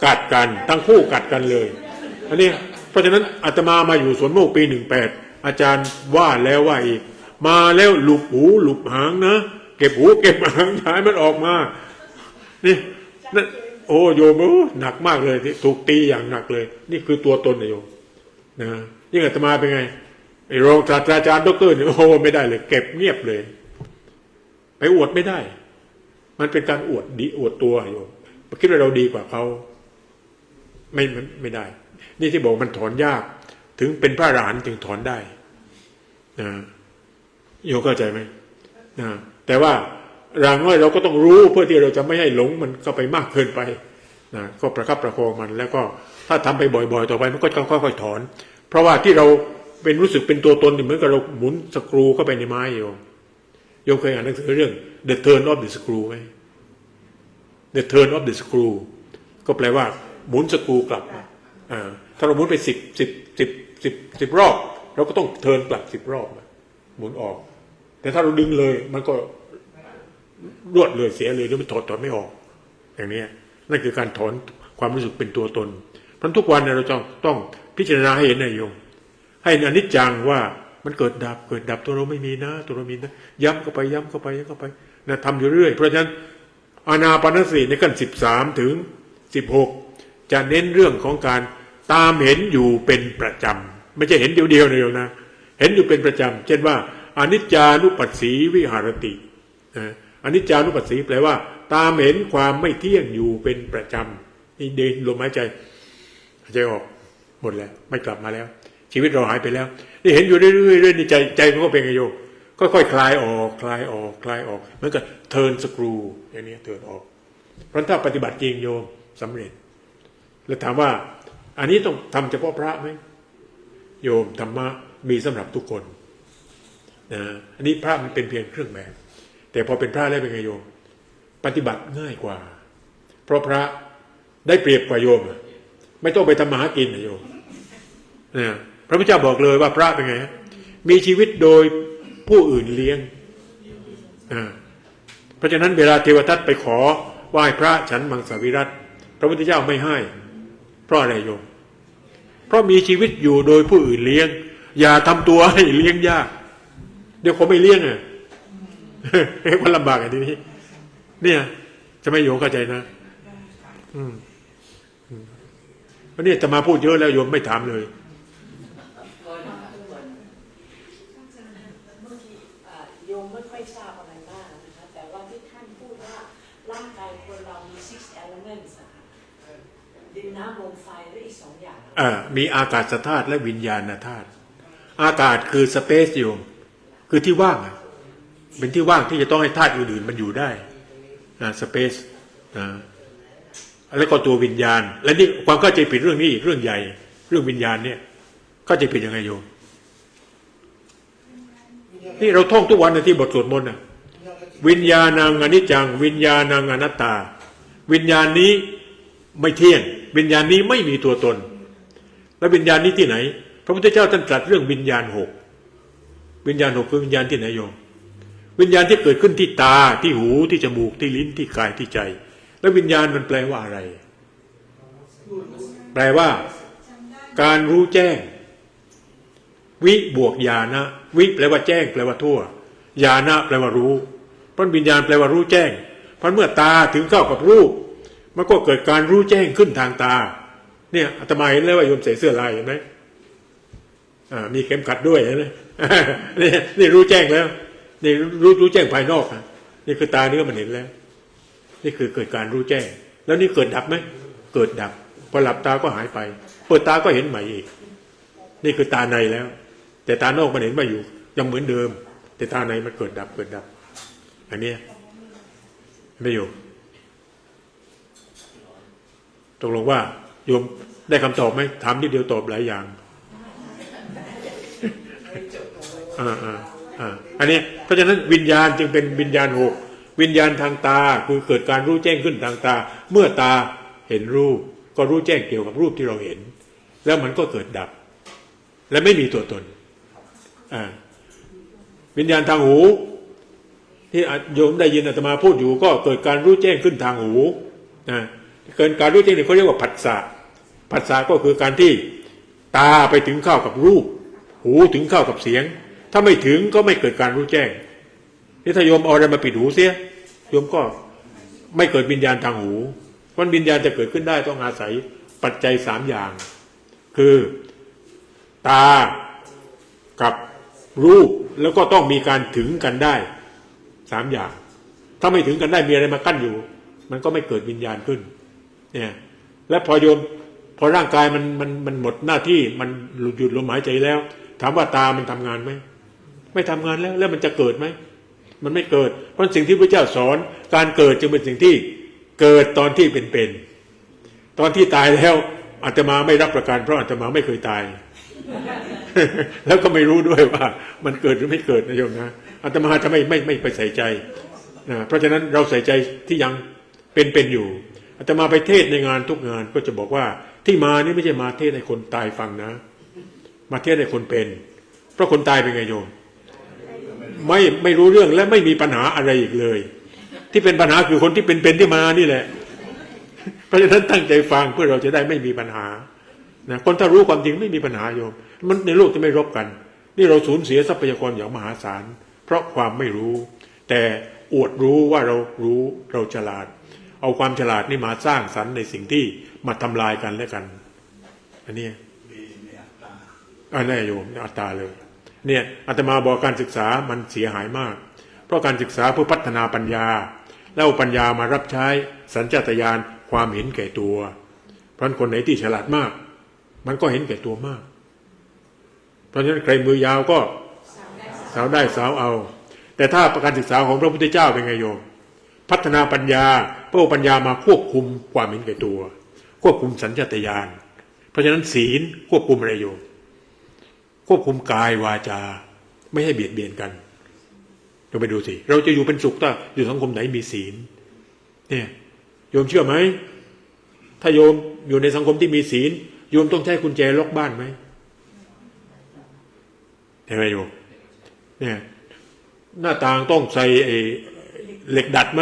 กัดกัน ทั้งคู่กัดกันเลย อันนี้ เพราะฉะนั้นอาตมามาอยู่สวนโมกข์ปีหนึ่งแปด อาจารย์ว่าแล้วว่าอีก มาแล้วหลุบหูหลุบหางนะ เก็บหูเก็บหาง อย่าให้มันออกมา นี่ นั่น โอ้โยมเอ้ย หนักมากเลย ที่ถูกตีอย่างหนักเลย นี่คือตัวตนนะโยม นะ ยิ่งอาตมาเป็นไง ไอ้รองศาสตราจารย์ด็อกเตอร์เนี่ย โอ้โห ไม่ได้เลย เก็บเงียบเลย ไปอวดไม่ได้ มันเป็นการอวดดี อวดตัวโยม คิดว่าเราดีกว่าเขา ไม่ ไม่ ไม่ได้ นี่ที่บอกมันถอนยาก ถึงเป็นพระอรหันต์จึงถอนได้ นะ โยมเข้าใจไหม นะ แต่ว่าอย่างน้อยเราก็ต้องรู้เพื่อที่เราจะไม่ให้หลงมันเข้าไปมากเกินไป นะ ก็ประคับประคองมัน แล้วก็ถ้าทำไปบ่อยๆ ต่อไปมันก็จะค่อยๆ ถอน เพราะว่าที่เราเป็นรู้สึกเป็นตัวตนนี่เหมือนกับเราหมุนสกรูเข้าไปในไม้โยม โยมเคยอ่านหนังสือเรื่อง The Turn of the Screw ไหม? The Turn of the Screw ก็แปลว่าหมุนสกรูกลับ อ่า ถ้าเราหมุนไปสิบ สิบ สิบ สิบ สิบรอบ เราก็ต้อง turn กลับสิบรอบ หมุนออก แต่ถ้าเราดึงเลยมันก็รวดเลย เสียเลย เดี๋ยวมันถอด ถอดไม่ออก อย่างเนี้ย นั่นคือการถอนความรู้สึกเป็นตัวตน เพราะฉะนั้นทุกวันเนี่ยเราต้อง ต้องพิจารณาให้เห็นนะโยม ให้เห็นอนิจจังว่ามันเกิดดับ เกิดดับ ตัวเราไม่มีนะ ตัวเรามีนะ ย้ำเข้าไป ย้ำเข้าไป ย้ำเข้าไป นะ ทำอยู่เรื่อย เพราะฉะนั้น อานาปานสติในขั้นสิบสามถึงสิบหก จะเน้นเรื่องของการตามเห็นอยู่เป็นประจำ ไม่ใช่เห็นเดียวๆนะโยมนะ เห็นอยู่เป็นประจำ เช่นว่า อนิจจานุปัสสีวิหรติ นะ อนิจจานุปัสสีแปลว่า ตามเห็นความไม่เที่ยงอยู่เป็นประจำ นี่เดินลมหายใจ หายใจออก หมดแล้ว ไม่กลับมาแล้ว ชีวิตเราหายไปแล้ว นี่เห็นอยู่เรื่อยๆ เรื่อยๆ ในใจ ใจมันก็เป็นไงโยม ค่อยๆ คลายออก คลายออก คลายออก เหมือนกับ turn screw อย่างนี้ turn ออก เพราะฉะนั้นถ้าปฏิบัติจริงโยม สำเร็จ แล้วถามว่า อันนี้ต้องทำเฉพาะพระไหม? โยม ธรรมะมีสำหรับทุกคน นะ อันนี้พระมันเป็นเพียงเครื่องแบบ แต่พอเป็นพระแล้วเป็นไงโยม? ปฏิบัติง่ายกว่า เพราะพระได้เปรียบกว่าโยมอะ ไม่ต้องไปทำมาหากินนะโยม นะ พระพุทธเจ้าบอกเลยว่าพระเป็นไงฮะ? มีชีวิตโดยผู้อื่นเลี้ยง อ่า เพราะฉะนั้นเวลาเทวทัตไปขอไหว้พระฉันมังสวิรัติ พระพุทธเจ้าไม่ให้ เพราะอะไรโยม? เพราะมีชีวิตอยู่โดยผู้อื่นเลี้ยง อย่าทำตัวให้เลี้ยงยาก เดี๋ยวเขาไม่เลี้ยงอ่ะ มันลำบากอ่ะทีนี้ เนี่ย ใช่ไหมโยม เข้าใจนะ อืม อืม วันนี้อาตมาพูดเยอะแล้ว โยมไม่ถามเลย เมื่อกี้ อ่า โยมไม่ค่อยทราบอะไรมากนะคะ แต่ว่าที่ท่านพูดว่าร่างกายคนเรามี six elements อะค่ะ ดินน้ำลมไฟและอีกสองอย่าง อ่า มีอากาศธาตุและวิญญาณธาตุ อากาศคือ space โยม คือที่ว่างอะ เป็นที่ว่างที่จะต้องให้ธาตุอื่นๆมันอยู่ได้ นะ space นะ แล้วก็ตัววิญญาณ และนี่ความเข้าใจผิดเรื่องนี้อีกเรื่องใหญ่ เรื่องวิญญาณเนี่ย เข้าใจผิดยังไงโยม? นี่เราท่องทุกวันนะ ที่บทสวดมนต์น่ะ วิญญาณังอนิจจัง วิญญาณังอนัตตา วิญญาณนี้ไม่เที่ยง วิญญาณนี้ไม่มีตัวตน แล้ววิญญาณนี้ที่ไหน? พระพุทธเจ้าท่านตรัสเรื่องวิญญาณหก วิญญาณหกคือวิญญาณที่ไหนโยม? วิญญาณที่เกิดขึ้นที่ตา ที่หู ที่จมูก ที่ลิ้น ที่กาย ที่ใจ แล้ววิญญาณมันแปลว่าอะไร? แปลว่า การรู้แจ้ง วิบวกญาณะ วิแปลว่าแจ้ง แปลว่าทั่ว ญาณะแปลว่ารู้ เพราะวิญญาณแปลว่ารู้แจ้ง เพราะเมื่อตาถึงเข้ากับรูป มันก็เกิดการรู้แจ้งขึ้นทางตา เนี่ย อาตมาเห็นแล้วว่าโยมใส่เสื้อลาย เห็นไหม? อ่า มีเข็มขัดด้วย เห็นไหม? นี่ นี่รู้แจ้งแล้ว นี่รู้ รู้แจ้งภายนอกนะ นี่คือตาเนื้อมันเห็นแล้ว นี่คือเกิดการรู้แจ้ง แล้วนี่เกิดดับไหม? เกิดดับ พอหลับตาก็หายไป เปิดตาก็เห็นใหม่อีก นี่คือตาในแล้ว แต่ตานอกมันเห็นมาอยู่ ยังเหมือนเดิม แต่ตาในมันเกิดดับ เกิดดับ อันเนี้ย ไม่อยู่ ตกลงว่าโยมได้คำตอบไหม? ถามนิดเดียวตอบหลายอย่าง อ่า อ่า อ่า อันเนี้ย เพราะฉะนั้นวิญญาณจึงเป็นวิญญาณหก วิญญาณทางตา คือเกิดการรู้แจ้งขึ้นทางตา เมื่อตาเห็นรูป ก็รู้แจ้งเกี่ยวกับรูปที่เราเห็น แล้วมันก็เกิดดับ และไม่มีตัวตน อ่า วิญญาณทางหู ที่โยมได้ยินอาตมาพูดอยู่ ก็เกิดการรู้แจ้งขึ้นทางหู นะ เกิดการรู้แจ้งเนี่ยเขาเรียกว่าผัสสะ ผัสสะก็คือการที่ตาไปถึงเข้ากับรูป หูถึงเข้ากับเสียง ถ้าไม่ถึงก็ไม่เกิดการรู้แจ้ง นี่ถ้าโยมเอาอะไรมาปิดหูเสีย โยมก็ไม่เกิดวิญญาณทางหู เพราะวิญญาณจะเกิดขึ้นได้ต้องอาศัยปัจจัยสามอย่าง คือตากับรูป แล้วก็ต้องมีการถึงกันได้สามอย่าง ถ้าไม่ถึงกันได้ มีอะไรมากั้นอยู่ มันก็ไม่เกิดวิญญาณขึ้น เนี่ย และพอโยม พอร่างกายมัน มัน มันหมดหน้าที่ มันหยุดลมหายใจแล้ว ถามว่าตามันทำงานไหม? ไม่ทำงานแล้ว แล้วมันจะเกิดไหม? มันไม่เกิด เพราะสิ่งที่พระเจ้าสอน การเกิดจึงเป็นสิ่งที่เกิดตอนที่เป็นๆ ตอนที่ตายแล้ว อาตมาไม่รับประกัน เพราะอาตมาไม่เคยตาย แล้วก็ไม่รู้ด้วยว่ามันเกิดหรือไม่เกิดนะโยมนะ อาตมาจะไม่ ไม่ ไม่ไปใส่ใจนะ เพราะฉะนั้นเราใส่ใจที่ยังเป็น เป็นอยู่ อาตมาไปเทศน์ในงานทุกงานก็จะบอกว่าที่มานี่ไม่ใช่มาเทศน์ให้คนตายฟังนะ มาเทศน์ให้คนเป็น เพราะคนตายเป็นไงโยม ไม่ ไม่รู้เรื่องและไม่มีปัญหาอะไรอีกเลย ที่เป็นปัญหาคือคนที่เป็นๆ ที่มานี่แหละ เพราะฉะนั้นตั้งใจฟังเพื่อเราจะได้ไม่มีปัญหานะ คนถ้ารู้ความจริงไม่มีปัญหาโยม มันในโลกจะไม่รบกัน นี่เราสูญเสียทรัพยากรอย่างมหาศาล เพราะความไม่รู้ แต่อวดรู้ว่าเรารู้ เราฉลาด เอาความฉลาดนี่มาสร้างสรรค์ในสิ่งที่มาทำลายกันและกัน อันเนี้ย อันนี้โยม อัตตาเลย เนี่ย อาตมาบอกการศึกษามันเสียหายมาก เพราะการศึกษาเพื่อพัฒนาปัญญา แล้วเอาปัญญามารับใช้สัญชาตญาณความเห็นแก่ตัว เพราะฉะนั้นคนไหนที่ฉลาดมาก มันก็เห็นแก่ตัวมาก เพราะฉะนั้นใครมือยาวก็สาวได้สาวเอา แต่ถ้าการศึกษาของพระพุทธเจ้าเป็นไงโยม พัฒนาปัญญา เพื่อเอาปัญญามาควบคุมความเห็นแก่ตัว ควบคุมสัญชาตญาณ เพราะฉะนั้นศีลควบคุมอะไรโยม ควบคุมกายวาจา ไม่ให้เบียดเบียนกัน ลองไปดูสิ เราจะอยู่เป็นสุขถ้าอยู่สังคมไหนมีศีล เนี่ย โยมเชื่อไหม ถ้าโยมอยู่ในสังคมที่มีศีล โยมต้องใช้กุญแจล็อกบ้านไหม เห็นไหมโยม เนี่ย หน้าต่างต้องใส่ไอ้เหล็กดัดไหม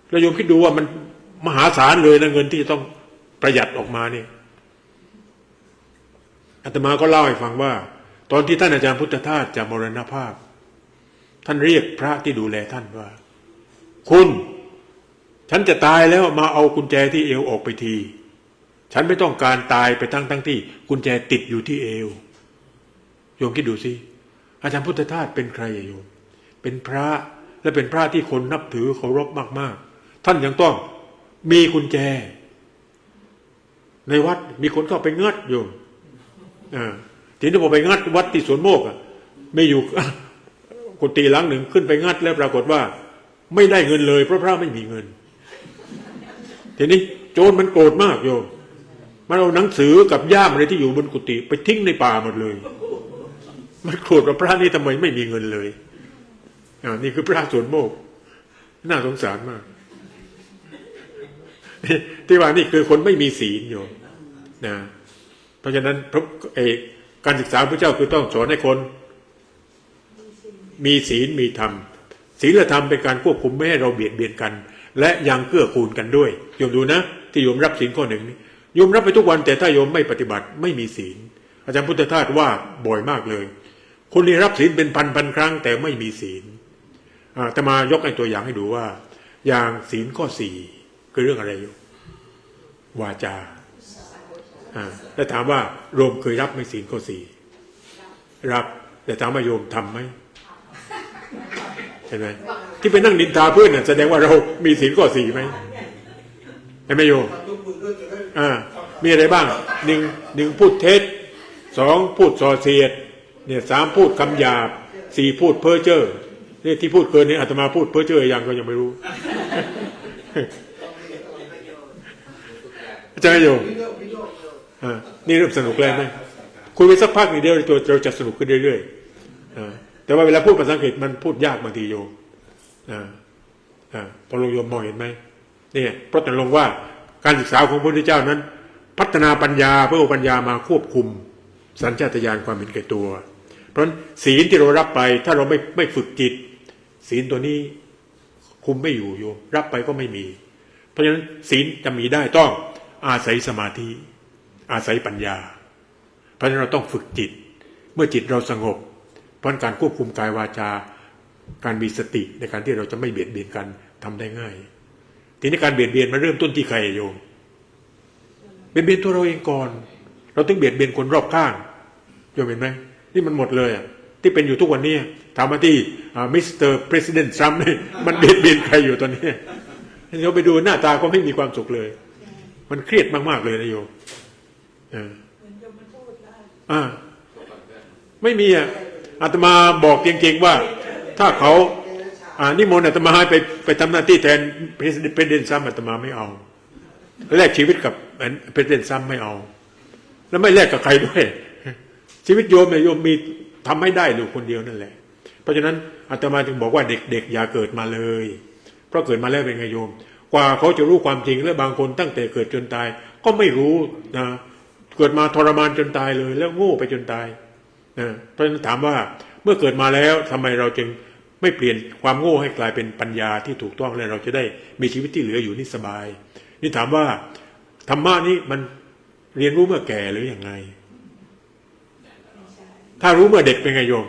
แล้วโยมคิดดูว่ามันมหาศาลเลยนะ เงินที่จะต้องประหยัดออกมาเนี่ย อาตมาก็เล่าให้ฟังว่า ตอนที่ท่านอาจารย์พุทธทาสจะมรณภาพ ท่านเรียกพระที่ดูแลท่านว่า คุณ ฉันจะตายแล้ว มาเอากุญแจที่เอวออกไปที ฉันไม่ต้องการตายไปทั้งๆ ที่กุญแจติดอยู่ที่เอว โยมคิดดูสิ อาจารย์พุทธทาสเป็นใครอะโยม เป็นพระ และเป็นพระที่คนนับถือเคารพมากๆ ท่านยังต้องมีกุญแจ ในวัดมีคนเข้าไปงัดโยม อ่า ทีนี้พอไปงัดวัดที่สวนโมกข์อะ มีอยู่ กุฏิหลังหนึ่งขึ้นไปงัดแล้วปรากฏว่าไม่ได้เงินเลย เพราะพระไม่มีเงิน ทีนี้โจรมันโกรธมากโยม มันเอาหนังสือกับย่ามอะไรที่อยู่บนกุฏิไปทิ้งในป่าหมดเลย มันโกรธว่าพระนี่ทำไมไม่มีเงินเลย อ่า นี่คือพระสวนโมกข์ น่าสงสารมาก ที่ว่านี่คือคนไม่มีศีลโยม นะ เพราะฉะนั้นพระ เอ่อ การศึกษาพระเจ้าคือต้องสอนให้คนมีศีลมีธรรม ศีลธรรมเป็นการควบคุมไม่ให้เราเบียดเบียนกัน และยังเกื้อกูลกันด้วย โยมดูนะ ที่โยมรับศีลข้อหนึ่งนี่ โยมรับไปทุกวัน แต่ถ้าโยมไม่ปฏิบัติ ไม่มีศีล อาจารย์พุทธทาสว่าบ่อยมากเลย คนนี้รับศีลเป็นพันๆ ครั้ง แต่ไม่มีศีล อ่า อาตมายกไอ้ตัวอย่างให้ดูว่า อย่างศีลข้อสี่ คือเรื่องอะไรอยู่ วาจา อ่า แล้วถามว่าโยมเคยรับไหมศีลข้อสี่ รับ แต่ถามว่าโยมทำไหม เห็นไหม ที่ไปนั่งนินทาเพื่อนน่ะ แสดงว่าเรามีศีลข้อสี่ไหม เห็นไหมโยม อ่า มีอะไรบ้าง หนึ่ง หนึ่ง พูดเท็จ สอง พูดส่อเสียด เนี่ย สาม พูดคำหยาบ สี่ พูดเพ้อเจ้อ นี่ที่พูดเกินนี่อาตมาพูดเพ้อเจ้อยังก็ยังไม่รู้ ใช่ไหมโยม อ่า นี่เริ่มสนุกแล้วนะ คุยไปสักพักหนึ่งเดี๋ยวเราจะสนุกขึ้นเรื่อยๆ อ่า แต่ว่าเวลาพูดภาษาอังกฤษมันพูดยากบางทีโยม อ่า อ่า พอโยมมองเห็นไหม เนี่ย พระตรัสลงว่าการศึกษาของพระพุทธเจ้านั้น พัฒนาปัญญา เพื่อเอาปัญญามาควบคุมสัญชาตญาณความเห็นแก่ตัว เพราะฉะนั้นศีลที่เรารับไป ถ้าเราไม่ ไม่ฝึกจิต ศีลตัวนี้คุมไม่อยู่โยม รับไปก็ไม่มี เพราะฉะนั้นศีลจะมีได้ต้องอาศัยสมาธิ อาศัยปัญญา เพราะฉะนั้นเราต้องฝึกจิต เมื่อจิตเราสงบ เพราะฉะนั้นการควบคุมกายวาจา การมีสติในการที่เราจะไม่เบียดเบียนกันทำได้ง่าย ทีนี้การเบียดเบียนมันเริ่มต้นที่ใครอะโยม เบียดเบียนตัวเราเองก่อน เราถึงเบียดเบียนคนรอบข้าง โยมเห็นไหม นี่มันหมดเลยอะ ที่เป็นอยู่ทุกวันนี้ ถามมาที่ อ่า มิสเตอร์ ประธานาธิบดี ทรัมป์นี่ มันเบียดเบียนใครอยู่ตอนนี้ เราไปดูหน้าตาก็ไม่มีความสุขเลย มันเครียดมากๆเลยนะโยม เออ อ่า ไม่มีอ่ะ อาตมาบอกจริงๆว่า ถ้าเขา อ่า นิมนต์อาตมาให้ไป ไปทำหน้าที่แทน ประธานาธิบดี ทรัมป์ อาตมาไม่เอา แลกชีวิตกับ ประธานาธิบดี ทรัมป์ ไม่เอา แล้วไม่แลกกับใครด้วย ชีวิตโยมเนี่ย โยมมี ทำให้ได้อยู่คนเดียวนั่นแหละ เพราะฉะนั้นอาตมาจึงบอกว่าเด็กๆ อย่าเกิดมาเลย เพราะเกิดมาแล้วเป็นไงโยม กว่าเขาจะรู้ความจริง และบางคนตั้งแต่เกิดจนตาย ก็ไม่รู้นะ เกิดมาทรมานจนตายเลย แล้วโง่ไปจนตายนะ เพราะฉะนั้นถามว่าเมื่อเกิดมาแล้วทำไมเราจึงไม่เปลี่ยนความโง่ให้กลายเป็นปัญญาที่ถูกต้อง และเราจะได้มีชีวิตที่เหลืออยู่นี่สบาย นี่ถามว่าธรรมะนี่มันเรียนรู้เมื่อแก่หรือยังไง ถ้ารู้เมื่อเด็กเป็นไงโยม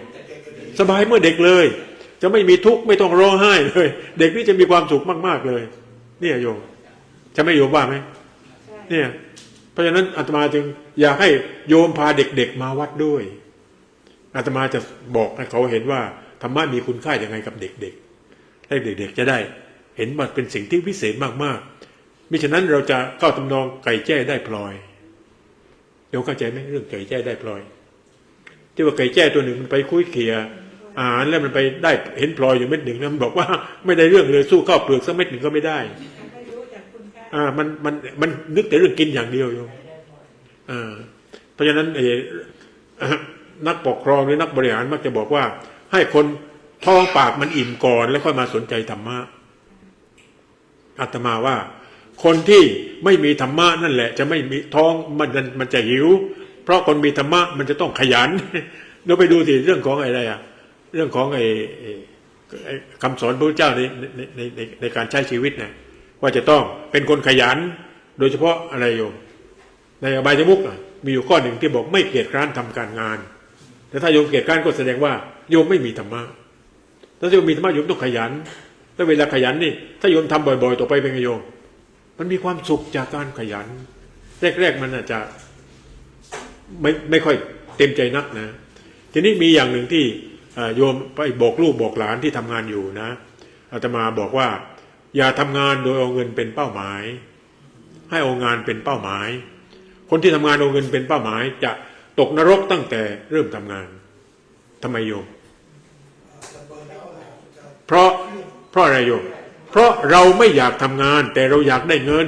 สบายเมื่อเด็กเลย จะไม่มีทุกข์ ไม่ต้องร้องไห้เลย เด็กนี่จะมีความสุขมากๆเลย เนี่ยโยม ใช่ไหมโยมว่าไหม เนี่ย เพราะฉะนั้นอาตมาจึงอยากให้โยมพาเด็กๆมาวัดด้วย อาตมาจะบอกให้เขาเห็นว่าธรรมะมีคุณค่ายังไงกับเด็กๆ ให้เด็กๆจะได้เห็นว่าเป็นสิ่งที่วิเศษมากๆ มิฉะนั้นเราจะเข้าทำนองไก่แจ้ได้พลอย โยมเข้าใจไหมเรื่องไก่แจ้ได้พลอย ที่ว่าไก่แจ้ตัวหนึ่งมันไปคุ้ยเขี่ยอาหารแล้วมันไปได้เห็นพลอยอยู่เม็ดหนึ่งนะ มันบอกว่าไม่ได้เรื่องเลย สู้ข้าวเปลือกสักเม็ดหนึ่งก็ไม่ได้ อ่า มัน มัน มันนึกแต่เรื่องกินอย่างเดียวโยม อ่า เพราะฉะนั้น เอ่อ นักปกครองหรือนักบริหารมักจะบอกว่า ให้คนท้องปากมันอิ่มก่อน แล้วค่อยมาสนใจธรรมะ อาตมาว่า คนที่ไม่มีธรรมะนั่นแหละ จะไม่มีท้อง มัน มัน มันจะหิว เพราะคนมีธรรมะมันจะต้องขยัน เราไปดูสิเรื่องของอะไรอะ เรื่องของไอ้ ไอ้ ไอ้คำสอนพระพุทธเจ้าใน ใน ใน ใน ในการใช้ชีวิตนะ ว่าจะต้องเป็นคนขยัน โดยเฉพาะอะไรโยม ในอบายมุขอะ มีอยู่ข้อหนึ่งที่บอกไม่เกียจคร้านทำการงาน แต่ถ้าโยมเกียจคร้านก็แสดงว่าโยมไม่มีธรรมะ ถ้าโยมมีธรรมะโยมต้องขยัน แล้วเวลาขยันนี่ ถ้าโยมทำบ่อยๆ ต่อไปเป็นไงโยม มันมีความสุขจากการขยัน แรกๆ มันอาจจะไม่ ไม่ค่อยเต็มใจนักนะ ทีนี้มีอย่างหนึ่งที่ เอ่อ โยมไปบอกลูกบอกหลานที่ทำงานอยู่นะ อาตมาบอกว่า อย่าทำงานโดยเอาเงินเป็นเป้าหมาย ให้เอางานเป็นเป้าหมาย คนที่ทำงานเอาเงินเป็นเป้าหมายจะตกนรกตั้งแต่เริ่มทำงาน ทำไมโยม เพราะ เพราะอะไรโยม เพราะเราไม่อยากทำงาน แต่เราอยากได้เงิน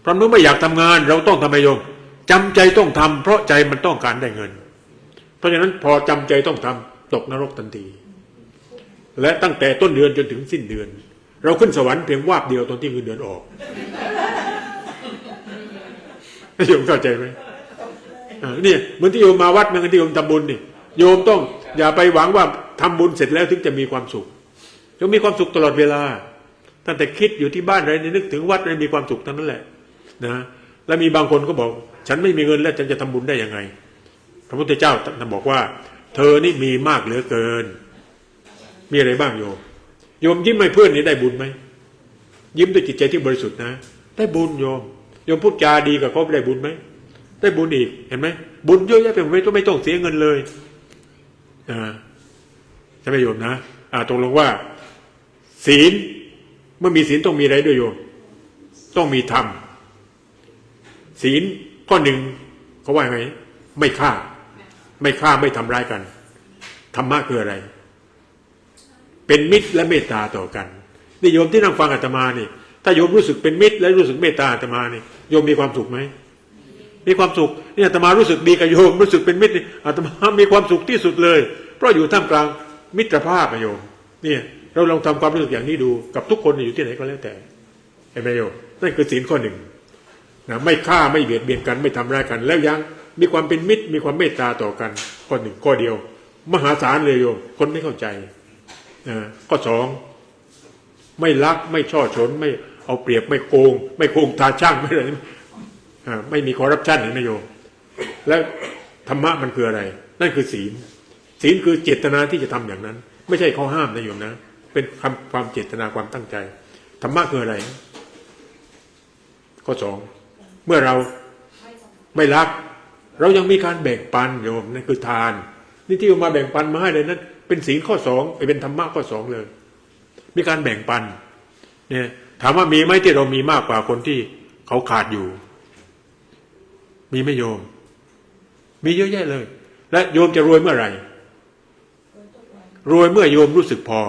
เพราะเมื่อไม่อยากทำงาน เราต้องทำไมโยม จำใจต้องทำ เพราะใจมันต้องการได้เงิน เพราะฉะนั้นพอจำใจต้องทำ ตกนรกทันที และตั้งแต่ต้นเดือนจนถึงสิ้นเดือน เราขึ้นสวรรค์เพียงวาบเดียวตอนที่เงินเดือนออก โยมเข้าใจไหม อ่า เนี่ย เหมือนที่โยมมาวัด เหมือนที่โยมทำบุญนี่ โยมต้องอย่าไปหวังว่าทำบุญเสร็จแล้วถึงจะมีความสุข โยมมีความสุขตลอดเวลา ตั้งแต่คิดอยู่ที่บ้านอะไรนี่ นึกถึงวัดอะไร มีความสุขทั้งนั้นแหละ นะ แล้วมีบางคนก็บอก ฉันไม่มีเงินแล้ว ฉันจะทำบุญได้ยังไง พระพุทธเจ้าท่านบอกว่า เธอนี่มีมากเหลือเกิน มีอะไรบ้างโยม โยมยิ้มให้เพื่อนนี่ได้บุญไหม ยิ้มด้วยจิตใจที่บริสุทธิ์นะ ได้บุญโยม โยมพูดจาดีกับเขาได้บุญไหม ได้บุญอีก เห็นไหม บุญเยอะแยะไปหมด ไม่ต้อง ไม่ต้องเสียเงินเลย อ่า ใช่ไหมโยมนะ อ่า ตกลงว่า ศีล เมื่อมีศีลต้องมีอะไรด้วยโยม ต้องมีธรรม ศีลข้อหนึ่งเขาว่าไง ไม่ฆ่า ไม่ฆ่า ไม่ทำร้ายกัน ธรรมะคืออะไร เป็นมิตรและเมตตาต่อกัน นี่โยมที่นั่งฟังอาตมานี่ ถ้าโยมรู้สึกเป็นมิตรและรู้สึกเมตตาอาตมานี่ โยมมีความสุขไหม มีความสุข นี่อาตมารู้สึกดีกับโยม รู้สึกเป็นมิตรนี่ อาตมามีความสุขที่สุดเลย เพราะอยู่ท่ามกลางมิตรภาพอะโยม เนี่ย เราลองทำความรู้สึกอย่างนี้ดู กับทุกคนอยู่ที่ไหนก็แล้วแต่ เห็นไหมโยม นั่นคือศีลข้อหนึ่งนะ ไม่ฆ่า ไม่เบียดเบียนกัน ไม่ทำร้ายกัน แล้วยังมีความเป็นมิตร มีความเมตตาต่อกัน ข้อหนึ่ง ข้อเดียว มหาศาลเลยโยม คนไม่เข้าใจนะ ข้อสอง ไม่ลัก ไม่ฉ้อฉล ไม่เอาเปรียบ ไม่โกง ไม่โกงตราชั่ง ไม่อะไร อ่า ไม่มีคอร์รัปชัน เห็นไหมโยม แล้วธรรมะมันคืออะไร นั่นคือศีล ศีลคือเจตนาที่จะทำอย่างนั้น ไม่ใช่ข้อห้ามนะโยมนะ เป็นคำ ความเจตนา ความตั้งใจ ธรรมะคืออะไร ข้อสอง เมื่อเราไม่ลัก เรายังมีการแบ่งปันโยม นั่นคือทาน นี่ที่เอามาแบ่งปันมาให้เลยนั้น เป็นศีลข้อสอง เป็นธรรมะข้อสองเลย มีการแบ่งปัน เนี่ย ถามว่ามีไหมที่เรามีมากกว่าคนที่เขาขาดอยู่ มีไหมโยม มีเยอะแยะเลย และโยมจะรวยเมื่อไหร่ รวยเมื่อโยมรู้สึกพอ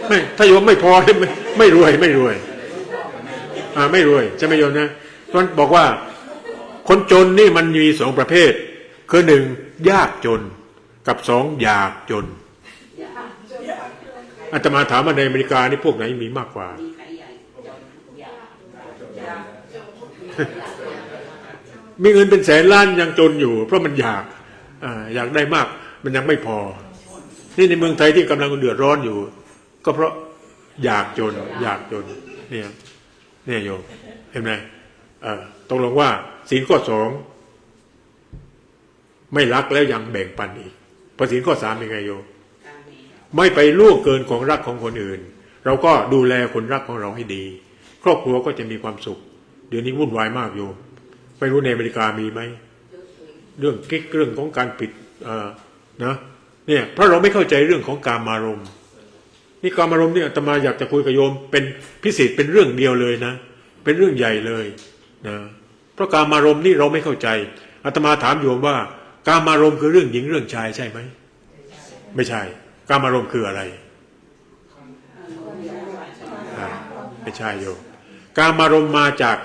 ไม่ ถ้าโยมไม่พอ ไม่ ไม่รวย ไม่รวย อ่า ไม่รวย ใช่ไหมโยมนะ เพราะฉะนั้นบอกว่า คนจนนี่มันมีสองประเภท คือหนึ่ง ยากจน กับสอง อยากจน อาตมาถามว่าในอเมริกานี่พวกไหนมีมากกว่า มีเงินเป็นแสนล้านยังจนอยู่ เพราะมันอยาก อ่า อยากได้มาก มันยังไม่พอ นี่ในเมืองไทยที่กำลังเดือดร้อนอยู่ ก็เพราะอยากจน อยากจน เนี่ย เนี่ยโยม เห็นไหม เอ่อ ตกลงว่าศีลข้อสอง ไม่ลักแล้วยังแบ่งปันอีก พอศีลข้อสามเป็นไงโยม ไม่ไปล่วงเกินของรักของคนอื่น เราก็ดูแลคนรักของเราให้ดี ครอบครัวก็จะมีความสุข เดี๋ยวนี้วุ่นวายมากโยม ไม่รู้ในอเมริกามีไหม เรื่องกิ๊ก เรื่องของการผิด เอ่อ นะ เนี่ย เพราะเราไม่เข้าใจเรื่องของกามารมณ์ นี่กามารมณ์นี่อาตมาอยากจะคุยกับโยมเป็นพิเศษ เป็นเรื่องเดียวเลยนะ เป็นเรื่องใหญ่เลยนะ เพราะกามารมณ์นี่เราไม่เข้าใจ อาตมาถามโยมว่า กามารมณ์คือเรื่องหญิงเรื่องชายใช่ไหม ไม่ใช่ กามารมณ์คืออะไร อ่า ไม่ใช่โยม กามารมณ์มาจาก